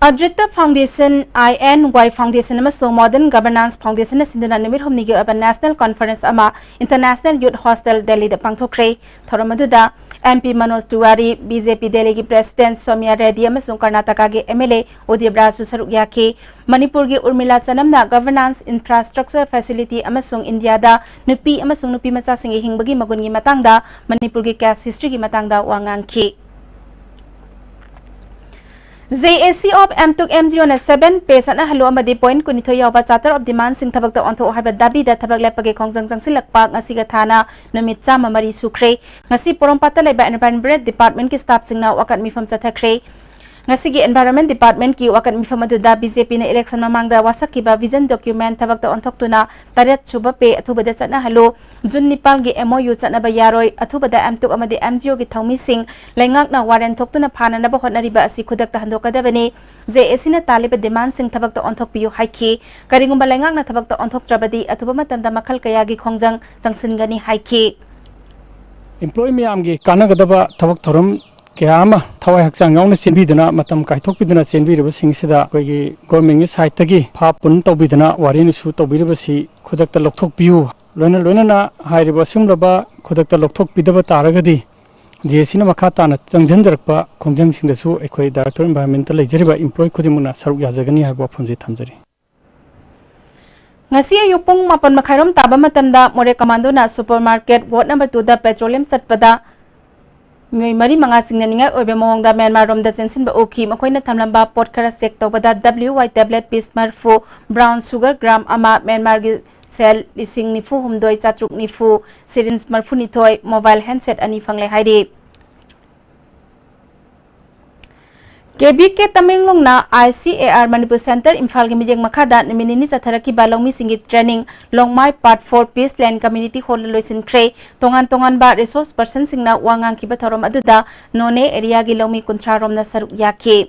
Adrita foundation, I N Y foundation ꯑꯃꯁꯨꯡ ꯃꯣꯗꯔꯟ ꯒꯚꯔꯅꯥꯟꯁ ꯐꯥꯎꯟꯗꯦꯁꯟꯅ ꯁꯤꯟꯗꯨꯅ ꯅꯨꯃꯤꯠ ꯍꯨꯝꯅꯤꯒꯤ ꯑꯣꯏꯕ ꯅꯦꯁꯅꯦꯜ ꯀꯣꯟꯐꯔꯦꯟꯁ ꯑꯃ ꯏꯟꯇꯔꯅꯦꯁꯅꯦꯜ ꯌꯨꯠ ꯍꯣꯁꯇꯦꯜ ꯗꯦꯜꯂꯤꯗ ꯄꯥꯡꯊꯣꯛꯈ꯭ꯔꯦ꯫ ꯊꯧꯔꯝ ꯑꯗꯨꯗ M P Manoj Tiwari, B J P ꯗꯦꯜꯂꯤꯒꯤ ꯄ꯭ꯔꯦꯁꯤꯗꯦꯟꯠ ꯁꯣꯃꯤꯌꯥ ꯔꯦꯗꯤ ꯑꯃꯁꯨꯡ ꯀꯔꯅꯥꯇꯀꯥꯒꯤ ꯑꯦꯝ ꯑꯦꯜ ꯑꯦ ꯎꯗꯤꯞ ꯔꯥꯖꯁꯨ ꯁꯔꯨꯛ ꯌꯥꯈꯤ꯫ ꯃꯅꯤꯄꯨꯔꯒꯤ ꯎꯔꯃꯤꯂꯥ ꯆꯅꯝꯅ ꯒꯚꯔꯅꯥꯟꯁ, ꯏꯟꯐ꯭ꯔꯥꯁ꯭ꯇ꯭ꯔꯛꯆꯔ ꯐꯦꯁꯤꯂꯤꯇꯤ ꯑꯃꯁꯨꯡ ꯏꯟꯗꯤꯌꯥꯗ ꯅꯨꯄꯤ ꯑꯃꯁꯨꯡ ꯅꯨꯄꯤ ꯃꯆꯥꯁꯤꯡꯒꯤ ꯍꯤꯡꯕꯒꯤ ꯃꯒꯨꯟꯒꯤ ꯃꯇꯥꯡꯗ, ꯃꯅꯤꯄꯨꯔꯒꯤ ꯀꯦꯁ ꯍꯤꯁꯇ꯭ꯔꯤꯒꯤ ꯃꯇꯥꯡꯗ ꯋꯥ ꯉꯥꯡꯈꯤ꯫ ꯖꯦ ꯑꯦ ꯁꯤ ꯑꯣꯐ ꯑꯦꯝꯇꯨꯛ M G on seven pay ꯆꯠꯅꯍꯜꯂꯨ ꯑꯃꯗꯤ point ꯀꯨꯟꯅꯤꯊꯣꯏ ꯌꯥꯎꯕ Charter of Demandsꯁꯤꯡ ꯊꯕꯛꯇ ꯑꯣꯟꯊꯣꯛꯎ ꯍꯥꯏꯕ ꯗꯥꯕꯤꯗ ꯊꯕꯛ ꯂꯦꯞꯄꯒꯤ ꯈꯣꯡꯖꯪ ꯆꯪꯁꯤꯜꯂꯛꯄ ꯉꯁꯤꯒ ꯊꯥꯅ ꯅꯨꯃꯤꯠ ꯆꯥꯝꯃ ꯃꯔꯤ ꯁꯨꯈ꯭ꯔꯦ꯫ ꯉꯁꯤ ꯄꯣꯔꯣꯝꯄꯥꯠꯇ ꯂꯩꯕ Environment Departmentꯀꯤ staffꯁꯤꯡꯅ ꯋꯥꯀꯠ ꯃꯤꯐꯝ ꯆꯠꯊꯈ꯭ꯔꯦ꯫ ꯉꯁꯤꯒꯤ Environment Departmentꯀꯤ ꯋꯥꯀꯠ ꯃꯤꯐꯝ ꯑꯗꯨꯗ ꯕꯤꯖꯦꯄꯤꯅ election ꯃꯃꯥꯡꯗ ꯋꯥꯁꯛꯈꯤꯕ vision document ꯊꯕꯛꯇ ꯑꯣꯟꯊꯣꯛꯇꯨꯅ ꯇꯔꯦꯠ ꯁꯨꯕ pay ꯑꯊꯨꯕꯗ ꯆꯠꯅꯍꯜꯂꯨ, ꯖꯨꯟ ꯅꯤꯄꯥꯜꯒꯤ M O U ꯆꯠꯅꯕ ꯌꯥꯔꯣꯏ, ꯑꯊꯨꯕꯗ ꯑꯦꯝꯇꯨꯛ ꯑꯃꯗꯤ ꯑꯦꯝ ꯖꯤ ꯑꯣꯒꯤ ꯊꯧꯃꯤꯁꯤꯡ ꯂꯩꯉꯥꯛꯅ warrant ꯊꯣꯛꯇꯨꯅ ꯐꯥꯅꯅꯕ ꯍꯣꯠꯅꯔꯤꯕ ꯑꯁꯤ ꯈꯨꯗꯛꯇ ꯍꯟꯗꯣꯛꯀꯗꯕꯅꯤ꯫ ꯖꯦ ꯑꯦ ꯁꯤꯅ ꯇꯥꯜꯂꯤꯕ demandꯁꯤꯡ ꯊꯕꯛꯇ ꯑꯣꯟꯊꯣꯛꯄꯤꯌꯨ ꯍꯥꯏꯈꯤ꯫ ꯀꯔꯤꯒꯨꯝꯕ ꯂꯩꯉꯥꯛꯅ ꯊꯕꯛꯇ ꯑꯣꯟꯊꯣꯛꯇ꯭ꯔꯕꯗꯤ ꯑꯊꯨꯕ ꯃꯇꯝꯗ ꯃꯈꯜ ꯀꯌꯥꯒꯤ ꯈꯣꯡꯖꯪ ꯆꯪꯁꯤꯟꯒꯅꯤ ꯍꯥꯏꯈꯤ꯫ Employee ꯃꯌꯥꯝꯒꯤ ꯀꯥꯟꯅꯒꯗꯕ ꯊꯕꯛ ꯊꯧꯔꯝ ꯀꯌꯥ ꯑꯃ ꯊꯋꯥꯏ ꯍꯛꯆꯥꯡ ꯌꯥꯎꯅ ꯆꯦꯟꯕꯤꯗꯨꯅ, ꯃꯇꯝ ꯀꯥꯏꯊꯣꯛꯄꯤꯗꯨꯅ ꯆꯦꯟꯕꯤꯔꯤꯕꯁꯤꯡꯁꯤꯗ ꯑꯩꯈꯣꯏꯒꯤ governmentꯀꯤ sideꯇꯒꯤ ꯐꯥ ꯄꯨꯟ ꯇꯧꯕꯤꯗꯨꯅ warrant issue ꯇꯧꯕꯤꯔꯤꯕꯁꯤ ꯈꯨꯗꯛꯇ ꯂꯧꯊꯣꯛꯄꯤꯌꯨ꯫ ꯂꯣꯏꯅ ꯂꯣꯏꯅꯅ ꯍꯥꯏꯔꯤꯕ ꯑꯁꯤꯒꯨꯝꯂꯕ ꯈꯨꯗꯛꯇ ꯂꯧꯊꯣꯛꯄꯤꯗꯕ ꯇꯥꯔꯒꯗꯤ ꯖꯦ ꯑꯦ ꯁꯤꯅ ꯃꯈꯥ ꯇꯥꯅ ꯆꯪꯁꯤꯟꯖꯔꯛꯄ ꯈꯣꯡꯖꯪꯁꯤꯡꯗꯁꯨ ꯑꯩꯈꯣꯏ Director Environmentꯇ ꯂꯩꯖꯔꯤꯕ employee ꯈꯨꯗꯤꯡꯃꯛꯅ ꯁꯔꯨꯛ ꯌꯥꯖꯒꯅꯤ ꯍꯥꯏꯕ ꯋꯥꯐꯝꯁꯤ ꯊꯝꯖꯔꯤ꯫ ꯉꯁꯤ ꯑꯌꯨꯛ ꯄꯨꯡ ꯃꯥꯄꯟ ꯃꯈꯥꯏꯔꯣꯝ ꯇꯥꯕ ꯃꯇꯝꯗ ꯃꯣꯔꯦ ꯀꯃꯥꯟꯗꯣꯅ supermarket ward number twoꯗ petroleum ꯆꯠꯄꯗ ꯃꯤꯑꯣꯏ ꯃꯔꯤ ꯃꯉꯥ ꯆꯤꯡꯅꯅꯤꯡꯉꯥꯏ ꯑꯣꯏꯕ ꯃꯑꯣꯡꯗ ꯃ꯭ꯌꯥꯟꯃꯥꯔꯔꯣꯝꯗ ꯆꯦꯟꯁꯤꯟꯕ ꯎꯈꯤ꯫ ꯃꯈꯣꯏꯅ ꯊꯝꯂꯝꯕ ꯄꯣꯠ ꯈꯔ check ꯇꯧꯕꯗ W Y tablet piece ꯃꯔꯤꯐꯨ, brown sugar gram ꯑꯃ, ꯃ꯭ꯌꯥꯟꯃꯥꯔꯒꯤ ꯁꯦꯜ ꯂꯤꯁꯤꯡ ꯅꯤꯐꯨ ꯍꯨꯝꯗꯣꯏ ꯆꯥꯇ꯭ꯔꯨꯛ ꯅꯤꯐꯨ, syringe ꯃꯔꯤꯐꯨ ꯅꯤꯊꯣꯏ, mobile handset ꯑꯅꯤ ꯐꯪꯂꯦ ꯍꯥꯏꯔꯤ꯫ ꯀꯦ V K ꯇꯃꯦꯡꯂꯣꯡꯅ I C A R Manipur centre ꯏꯝꯐꯥꯜꯒꯤ ꯃꯤꯠꯌꯦꯡ ꯃꯈꯥꯗ ꯅꯨꯃꯤꯠ ꯅꯤꯅꯤ ꯆꯠꯊꯔꯛꯈꯤꯕ ꯂꯧꯃꯤꯁꯤꯡꯒꯤ ꯇ꯭ꯔꯦꯅꯤꯡ ꯂꯣꯡꯃꯥꯏ ꯄꯥꯔꯠ ꯐꯣꯔ ꯄꯤꯁ ꯂꯦꯟ ꯀꯝꯃ꯭ꯌꯨꯅꯤꯇꯤ ꯍꯣꯜꯗ ꯂꯣꯏꯁꯤꯟꯈ꯭ꯔꯦ꯫ ꯇꯣꯉꯥꯟ ꯇꯣꯉꯥꯟꯕ ꯔꯤꯁꯣꯔꯁ ꯄꯔꯁꯟꯁꯤꯡꯅ ꯋꯥ ꯉꯥꯡꯈꯤꯕ ꯊꯧꯔꯝ ꯑꯗꯨꯗ ꯅꯣꯅꯦ ꯑꯦꯔꯤꯌꯥꯒꯤ ꯂꯧꯃꯤ ꯀꯨꯟꯊ꯭ꯔꯥ ꯔꯣꯝꯅ ꯁꯔꯨꯛ ꯌꯥꯈꯤ꯫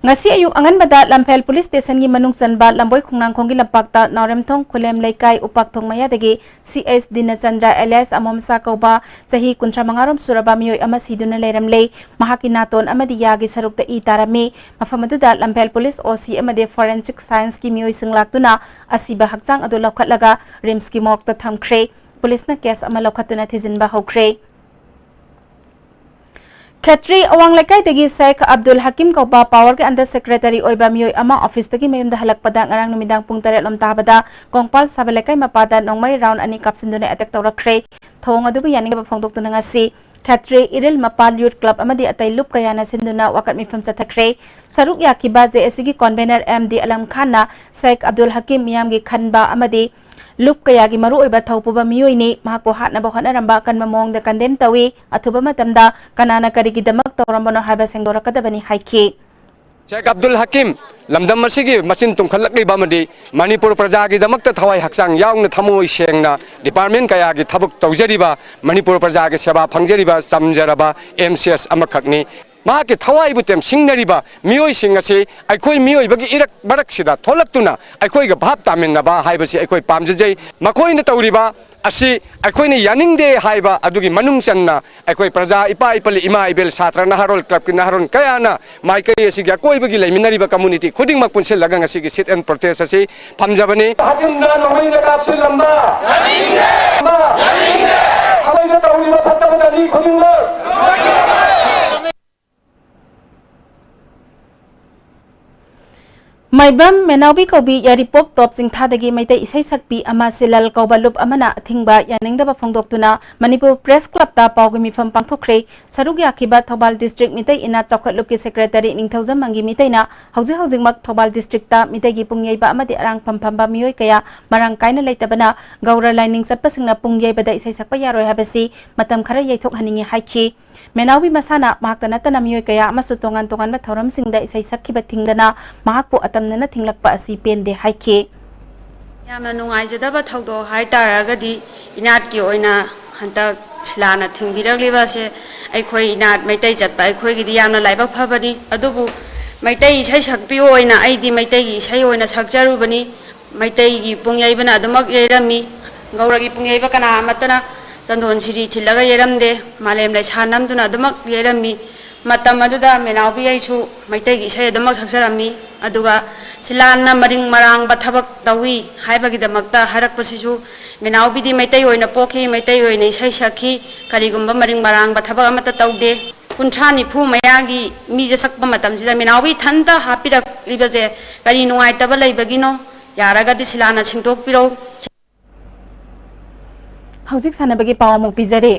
ꯉꯁꯤ ꯑꯌꯨꯛ ꯑꯉꯟꯕꯗ ꯂꯝꯐꯦꯜ ꯄꯨꯂꯤꯁ ꯁ꯭ꯇꯦꯁꯟꯒꯤ ꯃꯅꯨꯡ ꯆꯟꯕ ꯂꯝꯕꯣꯏ ꯈꯣꯡꯅꯥꯡꯈꯣꯡꯒꯤ ꯂꯝꯄꯥꯛꯇ ꯅꯥꯎꯔꯦꯝꯊꯣꯡ ꯈꯨꯂꯦꯝ ꯂꯩꯀꯥꯏ ꯎꯄꯥꯛꯊꯣꯡ ꯃꯌꯥꯗꯒꯤ ꯁꯤ ꯑꯦꯁ ꯗꯤꯅꯆꯟꯗ꯭ꯔ ꯑꯦꯂꯤꯌꯥꯁ ꯑꯃꯣꯝꯁꯥ ꯀꯧꯕ ꯆꯍꯤ ꯀꯨꯟꯊ꯭ꯔꯥ ꯃꯉꯥ ꯔꯣꯝ ꯁꯨꯔꯕ ꯃꯤꯑꯣꯏ ꯑꯃ ꯁꯤꯗꯨꯅ ꯂꯩꯔꯝꯂꯦ꯫ ꯃꯍꯥꯛꯀꯤ ꯅꯥꯇꯣꯟ ꯑꯃꯗꯤ ꯌꯥꯒꯤ ꯁꯔꯨꯛꯇ ꯏ ꯇꯥꯔꯝꯃꯤ꯫ ꯃꯐꯝ ꯑꯗꯨꯗ ꯂꯝꯐꯦꯜ ꯄꯨꯂꯤꯁ ꯑꯣ ꯁꯤ ꯑꯃꯗꯤ ꯐꯣꯔꯦꯟꯁꯤꯛ ꯁꯥꯏꯟꯁꯀꯤ ꯃꯤꯑꯣꯏꯁꯤꯡ ꯂꯥꯛꯇꯨꯅ ꯑꯁꯤꯕ ꯍꯛꯆꯥꯡ ꯑꯗꯨ ꯂꯧꯈꯠꯂꯒ ꯔꯤꯝꯁꯀꯤ ꯃꯣꯔꯒꯇ ꯊꯝꯈ꯭ꯔꯦ꯫ ꯄꯨꯂꯤꯁꯅ ꯀꯦꯁ ꯑꯃ ꯂꯧꯈꯠꯇꯨꯅ ꯊꯤꯖꯤꯟꯕ ꯍꯧꯈ꯭ꯔꯦ꯫ ꯈꯦꯇ꯭ꯔꯤ ꯑꯋꯥꯡ ꯂꯩꯀꯥꯏꯗꯒꯤ ꯁꯦꯈ ꯑꯕꯗꯨꯜ ꯍꯀꯤꯝ ꯀꯧꯕ ꯄꯥꯋꯔꯒꯤ ꯑꯟꯗꯔ ꯁꯦꯀ꯭ꯔꯦꯇꯔꯤ ꯑꯣꯏꯕ ꯃꯤꯑꯣꯏ ꯑꯃ ꯑꯣꯐꯤꯁꯇꯒꯤ ꯃꯌꯨꯝꯗ ꯍꯜꯂꯛꯄꯗ ꯉꯔꯥꯡ ꯅꯨꯃꯤꯗꯥꯡ ꯄꯨꯡ ꯇꯔꯦꯠ ꯂꯣꯝ ꯇꯥꯕꯗ ꯀꯣꯡꯄꯥꯜ ꯁꯥꯕ ꯂꯩꯀꯥꯏ ꯃꯄꯥꯗ ꯅꯣꯡꯃꯩ ꯔꯥꯎꯟ ꯑꯅꯤ ꯀꯥꯞꯁꯤꯟꯗꯨꯅ ꯑꯦꯇꯦꯛ ꯇꯧꯔꯛꯈ꯭ꯔꯦ꯫ ꯊꯧꯑꯣꯡ ꯑꯗꯨꯕꯨ ꯌꯥꯅꯤꯡꯗꯕ ꯐꯣꯡꯗꯣꯛꯇꯨꯅ ꯉꯁꯤ ꯈꯦꯇ꯭ꯔꯤ ꯏꯔꯤꯜ ꯃꯄꯥꯜ ꯌꯨꯠ ꯀ꯭ꯂꯕ ꯑꯃꯗꯤ ꯑꯇꯩ ꯂꯨꯞ ꯀꯌꯥꯅ ꯁꯤꯟꯗꯨꯅ ꯋꯥꯀꯠ ꯃꯤꯐꯝ ꯆꯠꯊꯈ꯭ꯔꯦ꯫ ꯁꯔꯨꯛ ꯌꯥꯈꯤꯕ ꯖꯦ ꯑꯦꯁ ꯁꯤꯒꯤ ꯀꯣꯟꯚꯦꯅꯔ ꯑꯦꯝ ꯗꯤ ꯑꯂꯝ ꯈꯥꯟꯅ ꯁꯦꯈ ꯑꯕꯗꯨꯜ ꯍꯀꯤꯝ ꯃꯤꯌꯥꯝꯒꯤ ꯈꯟꯕ ꯑꯃꯗꯤ ꯂꯨꯞ ꯀꯌꯥꯒꯤ ꯃꯔꯨꯑꯣꯏꯕ ꯊꯧꯄꯨꯕ ꯃꯤꯑꯣꯏꯅꯤ꯫ ꯃꯍꯥꯛꯄꯨ ꯍꯥꯠꯅꯕ ꯍꯣꯠꯅꯔꯝꯕ ꯑꯀꯟꯕ ꯃꯑꯣꯡꯗ ꯀꯟꯗꯦꯝ ꯇꯧꯏ꯫ ꯑꯊꯨꯕ ꯃꯇꯝꯗ ꯀꯅꯥꯅ ꯀꯔꯤꯒꯤꯗꯃꯛ ꯇꯧꯔꯝꯕꯅꯣ ꯍꯥꯏꯕ ꯁꯦꯡꯗꯣꯔꯛꯀꯗꯕꯅꯤ ꯍꯥꯏꯈꯤ꯫ ꯁꯦꯈ ꯑꯕꯗꯨꯜ ꯍꯀꯤꯝ ꯂꯝꯗꯝ ꯑꯁꯤꯒꯤ ꯃꯆꯤꯟ ꯇꯨꯝꯈꯠꯂꯛꯂꯤꯕ ꯑꯃꯗꯤ ꯃꯅꯤꯄꯨꯔ ꯄ꯭ꯔꯖꯥꯒꯤꯗꯃꯛꯇ ꯊꯋꯥꯏ ꯍꯛꯆꯥꯡ ꯌꯥꯎꯅ ꯊꯃꯣꯏ ꯁꯦꯡꯅ ꯗꯤꯄꯥꯔꯠꯃꯦꯟ ꯀꯌꯥꯒꯤ ꯊꯕꯛ ꯇꯧꯖꯔꯤꯕ, ꯃꯅꯤꯄꯨꯔ ꯄ꯭ꯔꯖꯥꯒꯤ ꯁꯦꯕꯥ ꯐꯪꯖꯔꯤꯕ ꯆꯝꯖꯔꯕ ꯑꯦꯝ ꯁꯤ ꯑꯦꯁ ꯑꯃꯈꯛꯅꯤ꯫ ꯃꯍꯥꯛꯀꯤ ꯊꯋꯥꯏꯕꯨ ꯇꯦꯝꯁꯤꯡꯅꯔꯤꯕ ꯃꯤꯑꯣꯏꯁꯤꯡ ꯑꯁꯤ ꯑꯩꯈꯣꯏ ꯃꯤꯑꯣꯏꯕꯒꯤ ꯏꯔꯛ ꯃꯔꯛꯁꯤꯗ ꯊꯣꯛꯂꯛꯇꯨꯅ ꯑꯩꯈꯣꯏꯒ ꯚꯥꯞ ꯇꯥꯃꯤꯟꯅꯕ ꯍꯥꯏꯕꯁꯤ ꯑꯩꯈꯣꯏ ꯄꯥꯝꯖꯖꯩ꯫ ꯃꯈꯣꯏꯅ ꯇꯧꯔꯤꯕ ꯑꯁꯤ ꯑꯩꯈꯣꯏꯅ ꯌꯥꯅꯤꯡꯗꯦ ꯍꯥꯏꯕ ꯑꯗꯨꯒꯤ ꯃꯅꯨꯡ ꯆꯟꯅ ꯑꯩꯈꯣꯏ ꯄ꯭ꯔꯖꯥ, ꯏꯄꯥ ꯏꯄꯜ, ꯏꯃꯥ ꯏꯕꯦꯜ, ꯁꯥꯇ꯭ꯔ ꯅꯍꯥꯔꯣꯜ ꯀ꯭ꯂꯕꯀꯤ ꯅꯍꯥꯔꯣꯜ ꯀꯌꯥꯅ ꯃꯥꯏꯀꯩ ꯑꯁꯤꯒꯤ ꯑꯀꯣꯏꯕꯒꯤ ꯂꯩꯃꯤꯟꯅꯔꯤꯕ ꯀꯝꯃꯨꯅꯤꯇꯤ ꯈꯨꯗꯤꯡꯃꯛ ꯄꯨꯟꯁꯤꯜꯂꯒ ꯉꯁꯤꯒꯤ sit and protest ꯑꯁꯤ ꯐꯝꯖꯕꯅꯤ꯫ ꯍꯥꯀꯤꯝꯅ ꯅꯣꯡꯃꯩꯅ ꯀꯥꯞꯁꯤꯜꯂꯝꯕ ꯊꯃꯣꯏꯗ ꯇꯧꯔꯤꯕ ꯐꯠꯇꯕ ꯂꯝꯕꯤ ꯈꯨꯗꯤꯡꯃꯛ ꯃꯥꯏꯕꯝ ꯃꯦꯅꯥꯎꯕꯤ ꯀꯧꯕꯤ ꯌꯥꯏꯔꯤꯄꯣꯛ ꯇꯣꯞ ꯆꯤꯡꯊꯥꯗꯒꯤ ꯃꯩꯇꯩ ꯏꯁꯩ ꯁꯛꯄꯤ ꯑꯃ ꯁꯤꯂꯜ ꯀꯧꯕ ꯂꯨꯞ ꯑꯃꯅ ꯑꯊꯤꯡꯕ ꯌꯥꯅꯤꯡꯗꯕ ꯐꯣꯡꯗꯣꯛꯇꯨꯅ ꯃꯅꯤꯄꯨꯔ ꯄ꯭ꯔꯦꯁ ꯀ꯭ꯂꯕꯇ ꯄꯥꯎꯒꯤ ꯃꯤꯐꯝ ꯄꯥꯡꯊꯣꯛꯈ꯭ꯔꯦ꯫ ꯁꯔꯨꯛ ꯌꯥꯈꯤꯕ ꯊꯧꯕꯥꯜ ꯗꯤꯁꯇ꯭ꯔꯤꯛ ꯃꯤꯇꯩ ꯏꯅꯥꯠ ꯆꯥꯎꯈꯠꯂꯨꯞꯀꯤ ꯁꯦꯀ꯭ꯔꯦꯇꯔꯤ ꯅꯤꯡꯊꯧꯖꯝ ꯃꯪꯒꯤ ꯃꯤꯇꯩꯅ ꯍꯧꯖꯤꯛ ꯍꯧꯖꯤꯛꯃꯛ ꯊꯧꯕꯥꯜ ꯗꯤꯁꯇ꯭ꯔꯤꯛꯇ ꯃꯤꯇꯩꯒꯤ ꯄꯨꯡꯌꯩꯕ ꯑꯃꯗꯤ ꯑꯔꯥꯡꯐꯝ ꯐꯝꯕ ꯃꯤꯑꯣꯏ ꯀꯌꯥ ꯃꯔꯥꯡ ꯀꯥꯏꯅ ꯂꯩꯇꯕꯅ ꯒꯧꯔ ꯂꯥꯏꯅꯤꯡ ꯆꯠꯄꯁꯤꯡꯅ ꯄꯨꯡ ꯌꯩꯕꯗ ꯏꯁꯩ ꯁꯛꯄ ꯌꯥꯔꯣꯏ ꯍꯥꯏꯕꯁꯤ ꯃꯇꯝ ꯈꯔ ꯌꯩꯊꯣꯛꯍꯟꯅꯤꯡꯏ ꯍꯥꯏꯈꯤ꯫ ꯃꯦꯅꯥꯎꯕꯤ ꯃꯁꯥꯅ ꯃꯍꯥꯛꯇ ꯅꯠꯇꯅ ꯃꯤꯑꯣꯏ ꯀꯌꯥ ꯑꯃꯁꯨ ꯇꯣꯉꯥꯟ ꯇꯣꯉꯥꯟꯕ ꯊꯧꯔꯝꯁꯤꯡꯗ ꯏꯁꯩ ꯁꯛꯈꯤꯕ ꯊꯤꯡꯗꯅ ꯃꯍꯥꯛꯄꯨ ꯑꯇꯝꯅꯅ ꯊꯤꯡꯂꯛꯄ ꯑꯁꯤ ꯄꯦꯟꯗꯦ ꯍꯥꯏꯈꯤ꯫ ꯌꯥꯝꯅ ꯅꯨꯡꯉꯥꯏꯖꯗꯕ ꯊꯧꯗꯣꯛ ꯍꯥꯏꯇꯥꯔꯒꯗꯤ ꯏꯅꯥꯠꯀꯤ ꯑꯣꯏꯅ ꯍꯟꯗꯛ ꯁꯤꯂꯥꯅ ꯊꯤꯡꯕꯤꯔꯛꯂꯤꯕ ꯑꯁꯦ ꯑꯩꯈꯣꯏ ꯏꯅꯥꯠ ꯃꯩꯇꯩ ꯆꯠꯄ ꯑꯩꯈꯣꯏꯒꯤꯗꯤ ꯌꯥꯝꯅ ꯂꯥꯏꯕꯛ ꯐꯕꯅꯤ꯫ ꯑꯗꯨꯕꯨ ꯃꯩꯇꯩ ꯏꯁꯩ ꯁꯛꯄꯤ ꯑꯣꯏꯅ ꯑꯩꯗꯤ ꯃꯩꯇꯩꯒꯤ ꯏꯁꯩ ꯑꯣꯏꯅ ꯁꯛꯆꯔꯨꯕꯅꯤ꯫ ꯃꯩꯇꯩꯒꯤ ꯄꯨꯡ ꯌꯩꯕꯅ ꯑꯗꯨꯃꯛ ꯌꯩꯔꯝꯃꯤ꯫ ꯒꯧꯔꯒꯤ ꯄꯨꯡ ꯌꯩꯕ ꯀꯅꯥ ꯑꯃꯠꯇꯅ ꯆꯟꯗꯣꯟ ꯁꯤꯔꯤ ꯊꯤꯜꯂꯒ ꯌꯩꯔꯝꯗꯦ꯫ ꯃꯥꯂꯦꯝ ꯂꯩꯁꯥ ꯅꯝꯗꯨꯅ ꯑꯗꯨꯃꯛ ꯌꯩꯔꯝꯃꯤ꯫ ꯃꯇꯝ ꯑꯗꯨꯗ ꯃꯦꯅꯥꯎꯕꯤ ꯑꯩꯁꯨ ꯃꯩꯇꯩꯒꯤ ꯏꯁꯩ ꯑꯗꯨꯃꯛ ꯁꯛꯆꯔꯝꯃꯤ꯫ ꯑꯗꯨꯒ ꯁꯤꯂꯥꯟꯅ ꯃꯔꯤꯡ ꯃꯔꯥꯡꯕ ꯊꯕꯛ ꯇꯧꯏ ꯍꯥꯏꯕꯒꯤꯗꯃꯛꯇ ꯍꯥꯏꯔꯛꯄꯁꯤꯁꯨ, ꯃꯦꯅꯥꯎꯕꯤꯗꯤ ꯃꯩꯇꯩ ꯑꯣꯏꯅ ꯄꯣꯛꯈꯤ, ꯃꯩꯇꯩ ꯑꯣꯏꯅ ꯏꯁꯩ ꯁꯛꯈꯤ, ꯀꯔꯤꯒꯨꯝꯕ ꯃꯔꯤꯡ ꯃꯔꯥꯡꯕ ꯊꯕꯛ ꯑꯃꯠꯇ ꯇꯧꯗꯦ꯫ ꯀꯨꯟꯊ꯭ꯔꯥ ꯅꯤꯐꯨ ꯃꯌꯥꯒꯤ ꯃꯤꯁꯦ ꯁꯛꯄ ꯃꯇꯝꯁꯤꯗ ꯃꯦꯅꯥꯎꯕꯤ ꯏꯊꯟꯇ ꯍꯥꯞꯄꯤꯔꯛꯂꯤꯕꯁꯦ ꯀꯔꯤ ꯅꯨꯡꯉꯥꯏꯇꯕ ꯂꯩꯕꯒꯤꯅꯣ? ꯌꯥꯔꯒꯗꯤ ꯁꯤꯂꯥꯟꯅ ꯁꯦꯡꯗꯣꯛꯄꯤꯔꯧ꯫ ꯍꯧꯖꯤꯛ ꯁꯥꯟꯅꯕꯒꯤ ꯄꯥꯎ ꯑꯃꯨꯛ ꯄꯤꯖꯔꯤ꯫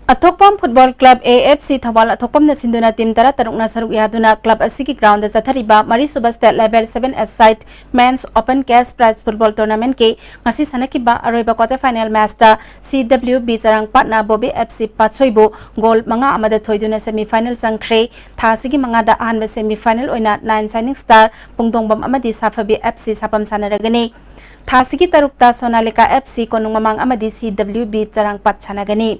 ꯑꯊꯣꯛꯄꯝ football club, A F C, Thoubal ꯑꯊꯣꯛꯄꯝꯅ ꯁꯤꯟꯗꯨꯅ ꯇꯤꯝ ꯇꯔꯥꯇꯔꯨꯛꯅ ꯁꯔꯨꯛ ꯌꯥꯗꯨꯅ ꯀ꯭ꯂꯕ ꯑꯁꯤꯒꯤ ꯒ꯭ꯔꯥꯎꯟꯗ ꯆꯠꯊꯔꯤꯕ ꯃꯔꯤꯁꯨꯕ state level seven a side men's open cash prize football ꯇꯣꯔꯅꯥꯃꯦꯟꯠꯀꯤ ꯉꯁꯤ ꯁꯥꯟꯅꯈꯤꯕ ꯑꯔꯣꯏꯕ ꯀ꯭ꯋꯥꯇꯔ ꯐꯥꯏꯅꯦꯜ ꯃꯦꯆꯇ ꯁꯤ ꯗꯕ꯭ꯂꯤꯌꯨ B ꯆꯔꯥꯡꯄꯥꯠꯅ Bobby F C ꯄꯥꯠꯁꯣꯏꯕꯨ goal ꯃꯉꯥ ꯑꯃꯗ ꯊꯣꯏꯗꯨꯅ ꯁꯦꯃꯤ ꯐꯥꯏꯅꯦꯜ ꯆꯪꯈ꯭ꯔꯦ꯫ ꯊꯥ ꯑꯁꯤꯒꯤ ꯃꯉꯥꯗ ꯑꯍꯥꯟꯕ ꯁꯦꯃꯤ ꯐꯥꯏꯅꯦꯜ ꯑꯣꯏꯅ ꯅꯥꯏꯟ ꯁꯥꯏꯅꯤꯡ ꯁ꯭ꯇꯥꯔ ꯄꯨꯡꯗꯣꯡꯕꯝ ꯑꯃꯗꯤ ꯁꯥꯐꯕꯤ ꯑꯦꯐ ꯁꯤ ꯁꯥꯐꯝ ꯁꯥꯟꯅꯔꯒꯅꯤ꯫ ꯊꯥ ꯑꯁꯤꯒꯤ ꯇꯔꯨꯛꯇ ꯁꯣꯅꯥꯂꯤꯀꯥ ꯑꯦꯐ ꯁꯤ ꯀꯣꯅꯨꯡ ꯃꯃꯥꯡ ꯑꯃꯗꯤ ꯁꯤ ꯗꯕ꯭ꯂꯤꯌꯨ ꯕꯤ ꯆꯔꯥꯡꯄꯥꯠ ꯁꯥꯟꯅꯒꯅꯤ꯫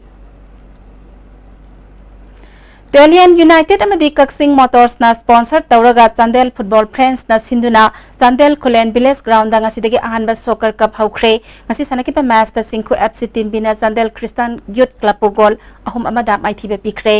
ꯇꯦꯂꯤꯌꯟ ꯌꯨꯅꯥꯏꯇꯦꯗ ꯑꯃꯗꯤ ꯀꯛꯆꯤꯡ ꯃꯣꯇꯣꯔꯁꯅ ꯁ꯭ꯄꯣꯟꯁꯔ ꯇꯧꯔꯒ ꯆꯥꯟꯗꯦꯜ ꯐꯨꯠꯕꯣꯜ ꯐ꯭ꯔꯦꯟꯁꯅ ꯁꯤꯟꯗꯨꯅ ꯆꯥꯟꯗꯦꯜ ꯈꯨꯂꯦꯟ ꯚꯤꯂꯦꯖ ꯒ꯭ꯔꯥꯎꯟꯗ ꯉꯁꯤꯗꯒꯤ ꯑꯍꯥꯟꯕ ꯁꯣꯀꯔ ꯀꯞ ꯍꯧꯈ꯭ꯔꯦ꯫ ꯉꯁꯤ ꯁꯥꯟꯅꯈꯤꯕ ꯃꯦꯆꯇ ꯆꯤꯡꯈꯨ ꯑꯦꯐ ꯁꯤ ꯇꯤꯝ ꯕꯤꯅ ꯆꯥꯟꯗꯦꯜ ꯈ꯭ꯔꯤꯁꯇꯥꯟ ꯌꯨꯠ ꯀ꯭ꯂꯕꯄꯨ ꯒꯣꯜ ꯑꯍꯨꯝ ꯑꯃꯗ ꯃꯥꯏꯊꯤꯕ ꯄꯤꯈ꯭ꯔꯦ꯫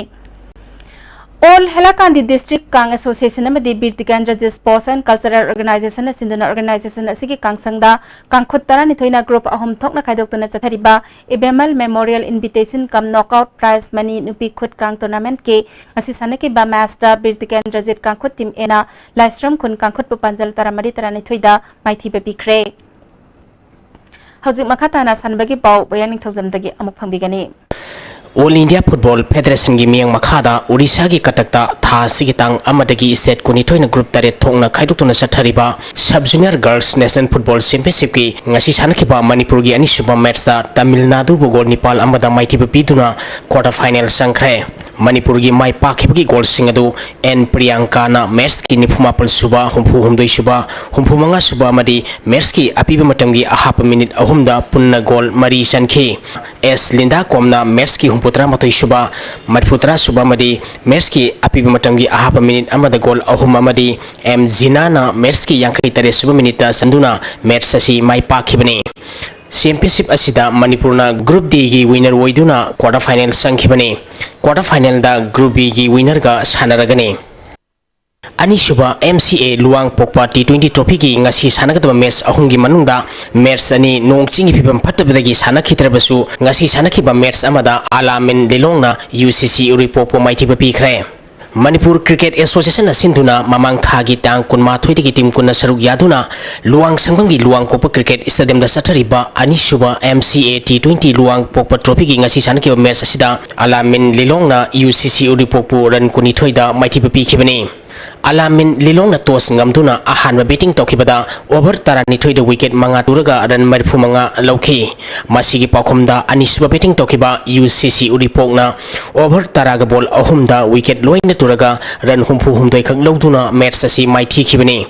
All Hailakandi District Kang Association ꯑꯃꯗꯤ Bir Tikendrajit Sports and Cultural Organization ꯑꯁꯤꯟꯗꯨꯅ organization ꯑꯁꯤꯒꯤ ꯀꯥꯡꯁꯪꯗ ꯀꯥꯡꯈꯨꯠ ꯇꯔꯥꯅꯤꯊꯣꯏꯅ group ꯑꯍꯨꯝ ꯊꯣꯛꯅ ꯈꯥꯏꯗꯣꯛꯇꯨꯅ ꯆꯠꯊꯔꯤꯕ ꯏꯕꯦꯝꯃꯜ Memorial Invitation cum Knockout Prize Money ꯅꯨꯄꯤ ꯈꯨꯠ ꯀꯥꯡ tournamentꯀꯤ ꯉꯁꯤ ꯁꯥꯟꯅꯈꯤꯕ matchꯇ ꯕꯤꯔ ꯇꯤꯀꯦꯟꯗ꯭ꯔꯖꯤꯠ ꯀꯥꯡꯈꯨꯠ team Aꯅ ꯂꯥꯏꯁ꯭ꯔꯝ ꯈꯨꯟ ꯀꯥꯡꯈꯨꯠꯄꯨ ꯄꯥꯟꯖꯜ ꯇꯔꯥꯃꯔꯤ ꯇꯔꯥꯅꯤꯊꯣꯏꯗ ꯃꯥꯏꯊꯤꯕ ꯄꯤꯈ꯭ꯔꯦ꯫ ꯍꯧꯖꯤꯛ ꯃꯈꯥ ꯇꯥꯅ ꯁꯥꯟꯅꯕꯒꯤ ꯄꯥꯎ ꯕꯣꯌꯥ ꯅꯤꯡꯊꯧꯖꯝꯗꯒꯤ ꯑꯃꯨꯛ ꯐꯪꯕꯤꯒꯅꯤ꯫ All India Football Federationꯒꯤ ꯃꯤꯌꯥꯝ ꯃꯈꯥꯗ ꯎꯔꯤꯁꯥꯒꯤ ꯀꯇꯛꯇ ꯊꯥ ꯑꯁꯤꯒꯤ ꯇꯥꯡ ꯑꯃꯗꯒꯤ state ꯀꯨꯟꯅꯤꯊꯣꯏꯅ group ꯇꯔꯦꯠ ꯊꯣꯛꯅ ꯈꯥꯏꯗꯣꯛꯇꯨꯅ ꯆꯠꯊꯔꯤꯕ Sub Junior Girls National Football Championshipꯀꯤ ꯉꯁꯤ ꯁꯥꯟꯅꯈꯤꯕ ꯃꯅꯤꯄꯨꯔꯒꯤ ꯑꯅꯤꯁꯨꯕ matchꯇ ꯇꯥꯃꯤꯜ ꯅꯥꯗꯨꯕꯨ goal ꯅꯤꯄꯥꯜ ꯑꯃꯗ ꯃꯥꯏꯊꯤꯕ ꯄꯤꯗꯨꯅ quarter final ꯆꯪꯈ꯭ꯔꯦ꯫ ꯃꯅꯤꯄꯨꯔꯒꯤ ꯃꯥꯏ ꯄꯥꯛꯈꯤꯕꯒꯤ goalꯁꯤꯡ ꯑꯗꯨ ꯑꯦꯟ ꯄ꯭ꯔꯤꯌꯥꯡꯀꯥꯅ matchꯀꯤ ꯅꯤꯐꯨꯃꯥꯄꯜ ꯁꯨꯕ, ꯍꯨꯝꯐꯨ ꯍꯨꯝꯗꯣꯏ ꯁꯨꯕ, ꯍꯨꯝꯐꯨ ꯃꯉꯥ ꯁꯨꯕ ꯑꯃꯗꯤ matchꯀꯤ ꯑꯄꯤꯕ ꯃꯇꯝꯒꯤ ꯑꯍꯥꯞꯄ minute ꯑꯍꯨꯝꯗ ꯄꯨꯟꯅ goal ꯃꯔꯤ ꯆꯟꯈꯤ꯫ ꯑꯦꯁ ꯂꯤꯟꯗꯥ ꯀꯣꯝꯅ matchꯀꯤ ꯍꯨꯝꯐꯨ ꯇꯔꯥ ꯃꯥꯊꯣꯏ ꯁꯨꯕ, ꯃꯔꯤꯐꯨ ꯇꯔꯥ ꯁꯨꯕ ꯑꯃꯗꯤ matchꯀꯤ ꯑꯄꯤꯕ ꯃꯇꯝꯒꯤ ꯑꯍꯥꯞꯄ minute ꯑꯃꯗ goal ꯑꯍꯨꯝ ꯑꯃꯗꯤ ꯑꯦꯝ ꯖꯤꯅꯥꯅ matchꯀꯤ ꯌꯥꯡꯈꯩ ꯇꯔꯦꯠ ꯁꯨꯕ minuteꯇ ꯆꯟꯗꯨꯅ match ꯑꯁꯤ ꯃꯥꯏ ꯄꯥꯛꯈꯤꯕꯅꯤ꯫ Championship ꯑꯁꯤꯗ ꯃꯅꯤꯄꯨꯔꯅ Group Dꯒꯤ winner ꯑꯣꯏꯗꯨꯅ quarter final ꯆꯪꯈꯤꯕꯅꯤ꯫ Quarter finalꯗ Group Bꯒꯤ winnerꯒ ꯁꯥꯟꯅꯔꯒꯅꯤ꯫ ꯑꯅꯤꯁꯨꯕ M C A ꯂꯨꯋꯥꯡ ꯄꯣꯛꯄ T twenty trophyꯒꯤ ꯉꯁꯤ ꯁꯥꯟꯅꯒꯗꯕ match ꯑꯍꯨꯝꯒꯤ ꯃꯅꯨꯡꯗ match ꯑꯅꯤ ꯅꯣꯡ ꯆꯤꯡꯒꯤ ꯐꯤꯕꯝ ꯐꯠꯇꯕꯗꯒꯤ ꯁꯥꯟꯅꯈꯤꯗ꯭ꯔꯕꯁꯨ, ꯉꯁꯤ ꯁꯥꯟꯅꯈꯤꯕ match ꯑꯃꯗ ꯑꯂꯥꯃꯤꯟ ꯂꯤꯂꯣꯡꯅ U C C ꯎꯔꯤꯄꯣꯛꯄꯨ ꯃꯥꯏꯊꯤꯕ ꯄꯤꯈ꯭ꯔꯦ꯫ ꯃꯅꯤꯄꯨꯔ Cricket Associationꯅ ꯁꯤꯟꯗꯨꯅ ꯃꯃꯥꯡ ꯊꯥꯒꯤ ꯇꯥꯡ ꯀꯨꯟꯃꯥꯊꯣꯏꯗꯒꯤ team ꯀꯨꯟꯅ ꯁꯔꯨꯛ ꯌꯥꯗꯨꯅ ꯂꯨꯋꯥꯡ ꯁꯪꯐꯝꯒꯤ ꯂꯨꯋꯥꯡ ꯄꯣꯛꯄ cricket stadiumꯗ ꯆꯠꯊꯔꯤꯕ ꯑꯅꯤꯁꯨꯕ M C A T twenty Luwang ꯄꯣꯛꯄ trophyꯒꯤ ꯉꯁꯤ ꯁꯥꯟꯅꯈꯤꯕ match ꯑꯁꯤꯗ ꯑꯂꯥꯃꯤꯟ ꯂꯤꯂꯣꯡꯅ U C C ꯎꯔꯤꯄꯣꯛꯄꯨ run ꯀꯨꯟꯅꯤꯊꯣꯏꯗ ꯃꯥꯏꯊꯤꯕ ꯄꯤꯈꯤꯕꯅꯤ꯫ ꯑꯂꯥꯃꯤꯟ ꯂꯤꯂꯣꯡꯅ toss ꯉꯝꯗꯨꯅ ꯑꯍꯥꯟꯕ batting ꯇꯧꯈꯤꯕꯗ over ꯇꯔꯥꯅꯤꯊꯣꯏꯗ wicket ꯃꯉꯥ ꯇꯨꯔꯒ run ꯃꯔꯤꯐꯨ ꯃꯉꯥ ꯂꯧꯈꯤ꯫ ꯃꯁꯤꯒꯤ ꯄꯥꯎꯈꯨꯝꯗ ꯑꯅꯤꯁꯨꯕ batting ꯇꯧꯈꯤꯕ U C C ꯎꯔꯤꯄꯣꯛꯅ over ꯇꯔꯥꯒ ball ꯑꯍꯨꯝꯗ wicket ꯂꯣꯏꯅ ꯇꯨꯔꯒ run ꯍꯨꯝꯐꯨ ꯍꯨꯝꯗꯣꯏ ꯈꯛ ꯂꯧꯗꯨꯅ match ꯑꯁꯤ ꯃꯥꯏꯊꯤꯈꯤꯕꯅꯤ꯫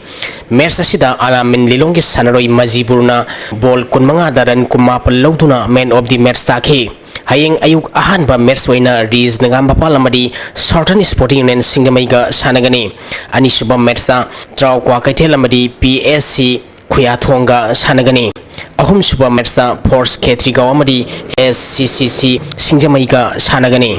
Match ꯑꯁꯤꯗ ꯑꯂꯥꯃꯤꯟ ꯂꯤꯂꯣꯡꯒꯤ ꯁꯥꯟꯅꯔꯣꯏ ꯃꯖꯤꯕꯨꯔꯅ ball ꯀꯨꯟꯃꯉꯥꯗ run ꯀꯨꯟꯃꯥꯄꯜ ꯂꯧꯗꯨꯅ man of the match ꯇꯥꯈꯤ꯫ ꯍꯌꯦꯡ ꯑꯌꯨꯛ ꯑꯍꯥꯟꯕ match ꯑꯣꯏꯅ ꯔꯤꯖ ꯅꯒꯥꯝꯕꯄꯥꯜ ꯑꯃꯗꯤ Southern Sporting Union ꯁꯤꯡꯖꯃꯩꯒ ꯁꯥꯟꯅꯒꯅꯤ꯫ ꯑꯅꯤꯁꯨꯕ matchꯇ ꯇ꯭ꯔꯥꯎ ꯀ꯭ꯋꯥꯀꯩꯊꯦꯜ ꯑꯃꯗꯤ P S C ꯈꯨꯌꯥꯊꯣꯡꯒ ꯁꯥꯟꯅꯒꯅꯤ꯫ ꯑꯍꯨꯝꯁꯨꯕ matchꯇ Force ꯈꯦꯇ꯭ꯔꯤꯒꯥꯎ ꯑꯃꯗꯤ S C C C ꯁꯤꯡꯖꯃꯩꯒ ꯁꯥꯟꯅꯒꯅꯤ꯫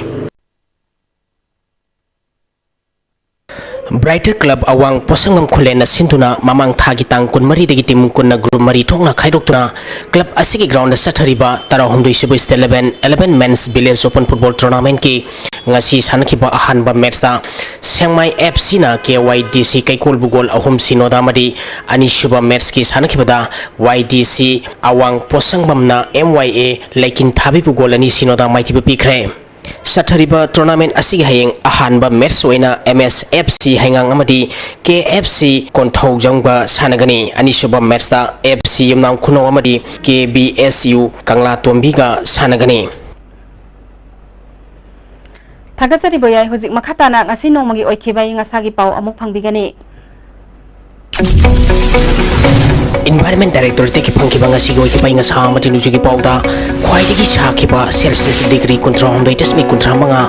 Brighter Club ꯑꯋꯥꯡ ꯄꯣꯠꯁꯪꯕꯝ ꯈꯨꯂꯦꯟꯅ ꯁꯤꯟꯗꯨꯅ ꯃꯃꯥꯡ ꯊꯥꯒꯤ ꯇꯥꯡ ꯀꯨꯟꯃꯔꯤꯗꯒꯤ ꯇꯤꯝ ꯀꯨꯟꯅ group ꯃꯔꯤ ꯊꯣꯛꯅ ꯈꯥꯏꯗꯣꯛꯇꯨꯅ club ꯑꯁꯤꯒꯤ ground ꯆꯠꯊꯔꯤꯕ ꯇꯔꯥꯍꯨꯝꯗꯣꯏ ꯁꯨꯕ State Level eleven Men's Village Open Football Tournamentꯀꯤ ꯉꯁꯤ ꯁꯥꯟꯅꯈꯤꯕ ꯑꯍꯥꯟꯕ matchꯇ ꯁꯦꯡꯃꯥꯏ FCꯅ KYDC ꯀꯩꯀꯣꯜꯕꯨ goal ꯑꯍꯨꯝ ꯁꯤꯅꯣꯗ ꯑꯃꯗꯤ ꯑꯅꯤꯁꯨꯕ matchꯀꯤ ꯁꯥꯟꯅꯈꯤꯕꯗ YDC ꯑꯋꯥꯡ ꯄꯣꯠꯁꯪꯕꯝꯅ MYA ꯂꯩꯀꯤꯟ ꯊꯥꯕꯤꯕꯨ goal ꯑꯅꯤ ꯁꯤꯅꯣꯗ ꯃꯥꯏꯊꯤꯕ ꯄꯤꯈ꯭ꯔꯦ꯫ ꯆꯠꯊꯔꯤꯕ tournament ꯑꯁꯤꯒꯤ ꯍꯌꯦꯡ ꯑꯍꯥꯟꯕ match ꯑꯣꯏꯅ MSFC ꯍꯩꯉꯥꯡ ꯑꯃꯗꯤ KFC ꯀꯣꯟꯊꯧꯖꯝꯒ ꯁꯥꯟꯅꯒꯅꯤ꯫ ꯑꯅꯤꯁꯨꯕ matchꯇ FC ꯌꯨꯝꯅꯥꯝ ꯈꯨꯅꯧ ꯑꯃꯗꯤ KBSU ꯀꯪꯂꯥꯇꯣꯝꯕꯤꯒ ꯁꯥꯟꯅꯒꯅꯤ꯫ ꯊꯥꯒꯠꯆꯔꯤ ꯕꯣꯌꯥꯏ꯫ ꯍꯧꯖꯤꯛ ꯃꯈꯥ ꯇꯥꯅ ꯉꯁꯤ ꯅꯣꯡꯃꯒꯤ ꯑꯣꯏꯈꯤꯕ ꯑꯏꯪ ꯑꯁꯥꯒꯤ ꯄꯥꯎ ꯑꯃꯨꯛ ꯐꯪꯕꯤꯒꯅꯤ꯫ Environment Directorateꯇꯒꯤ ꯐꯪꯈꯤꯕ ꯉꯁꯤꯒꯤ ꯑꯣꯏꯈꯤꯕ ꯑꯏꯪ ꯑꯁꯥ ꯑꯃꯗꯤ ꯅꯣꯡꯖꯨꯒꯤ ꯄꯥꯎꯗ ꯈ꯭ꯋꯥꯏꯗꯒꯤ ꯁꯥꯈꯤꯕ Celsius degree ꯀꯨꯟꯊ꯭ꯔꯥ ꯍꯨꯝꯗꯣꯏ ꯗꯁꯃꯤꯛ ꯀꯨꯟꯊ꯭ꯔꯥ ꯃꯉꯥ,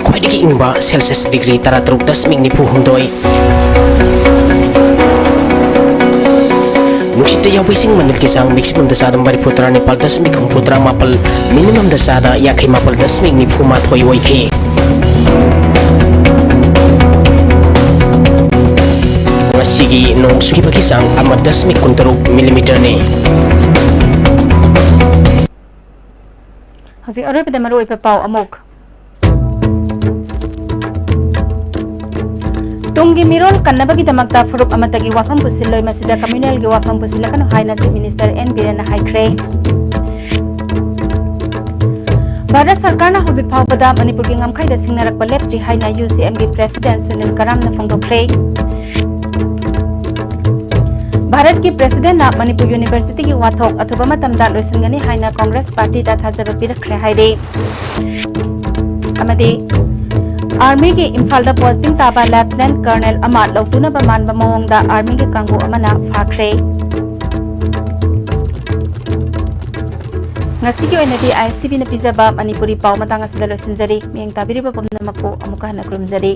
ꯈ꯭ꯋꯥꯏꯗꯒꯤ ꯏꯪꯕ Celsius degree ꯇꯔꯥ ꯇꯔꯨꯛ ꯗꯁꯃꯤꯛ ꯅꯤꯐꯨ ꯍꯨꯝꯗꯣꯏ, ꯅꯨꯡꯁꯤꯠꯇ ꯌꯥꯎꯕ ꯏꯁꯤꯡ ꯃꯅꯤꯜꯒꯤ ꯆꯥꯡ maximumꯗ ꯆꯥꯗ ꯃꯔꯤꯐꯨ ꯇꯔꯥ ꯅꯤꯄꯥꯜ ꯗꯁꯃꯤꯛ ꯍꯨꯝꯐꯨ ꯇꯔꯥ ꯃꯥꯄꯜ, minimumꯗ ꯆꯥꯗ ꯌꯥꯡꯈꯩ ꯃꯥꯄꯜ ꯗꯁꯃꯤꯛ ꯅꯤꯐꯨ ꯃꯥꯊꯣꯏ ꯑꯣꯏꯈꯤ꯫ ꯉꯁꯤꯒꯤ ꯅꯣꯡ ꯆꯨꯈꯤꯕꯒꯤ ꯆꯥꯡ ꯑꯃ ꯗꯁꯃꯤꯛ ꯀꯨꯟꯇꯔꯨꯛ millimeterꯅꯤ꯫ ꯍꯧꯖꯤꯛ ꯑꯔꯣꯏꯕꯗ ꯃꯔꯨꯑꯣꯏꯕ ꯄꯥꯎ ꯑꯃꯨꯛ꯫ ꯇꯨꯡꯒꯤ ꯃꯤꯔꯣꯜ ꯀꯟꯅꯕꯒꯤꯗꯃꯛꯇ ꯐꯨꯔꯨꯞ ꯑꯃꯠꯇꯒꯤ ꯋꯥꯐꯝ ꯄꯨꯁꯤꯜꯂꯣꯏ, ꯃꯁꯤꯗ communalꯒꯤ ꯋꯥꯐꯝ ꯄꯨꯁꯤꯜꯂꯛꯀꯅꯨ ꯍꯥꯏꯅ Chief Minister ꯑꯦꯟ ꯕꯤꯔꯦꯟꯅ ꯍꯥꯏꯈ꯭ꯔꯦ꯫ ꯚꯥꯔꯠ ꯁꯔꯀꯥꯔꯅ ꯍꯧꯖꯤꯛ ꯐꯥꯎꯕꯗ ꯃꯅꯤꯄꯨꯔꯒꯤ ꯉꯝꯈꯩꯗ ꯁꯤꯡꯅꯔꯛꯄ ꯂꯦꯞꯇ꯭ꯔꯤ ꯍꯥꯏꯅ UCMꯒꯤ President ꯁꯨꯅꯤꯜ ꯀꯔꯥꯝꯅ ꯐꯣꯡꯗꯣꯛꯈ꯭ꯔꯦ꯫ ꯚꯥꯔꯠꯀꯤ Presidentꯅ ꯃꯅꯤꯄꯨꯔ Universityꯒꯤ ꯋꯥꯊꯣꯛ ꯑꯊꯨꯕ ꯃꯇꯝꯗ ꯂꯣꯏꯁꯤꯟꯒꯅꯤ ꯍꯥꯏꯅ Congress Partyꯗ ꯊꯥꯖꯕ ꯄꯤꯔꯛꯈ꯭ꯔꯦ ꯍꯥꯏꯔꯤ꯫ ꯑꯃꯗꯤ Armyꯒꯤ ꯏꯝꯐꯥꯜꯗ posting ꯇꯥꯕ Lieutenant Colonel ꯑꯃ ꯂꯧꯇꯨꯅꯕ ꯃꯥꯟꯕ ꯃꯑꯣꯡꯗ Armyꯒꯤ ꯀꯥꯡꯕꯨ ꯑꯃꯅ ꯐꯥꯈ꯭ꯔꯦ꯫ ꯉꯁꯤꯒꯤ ꯑꯣꯏꯅꯗꯤ ISTVꯅ ꯄꯤꯖꯕ ꯃꯅꯤꯄꯨꯔꯤ ꯄꯥꯎ ꯃꯇꯥꯡ ꯑꯁꯤꯗ ꯂꯣꯏꯁꯤꯟꯖꯔꯤ꯫ ꯃꯤꯠꯌꯦꯡ ꯇꯥꯕꯤꯔꯤꯕ ꯄꯨꯝꯅꯃꯛꯄꯨ ꯑꯃꯨꯛꯀ ꯍꯟꯅ ꯈꯨꯔꯨꯝꯖꯔꯤ꯫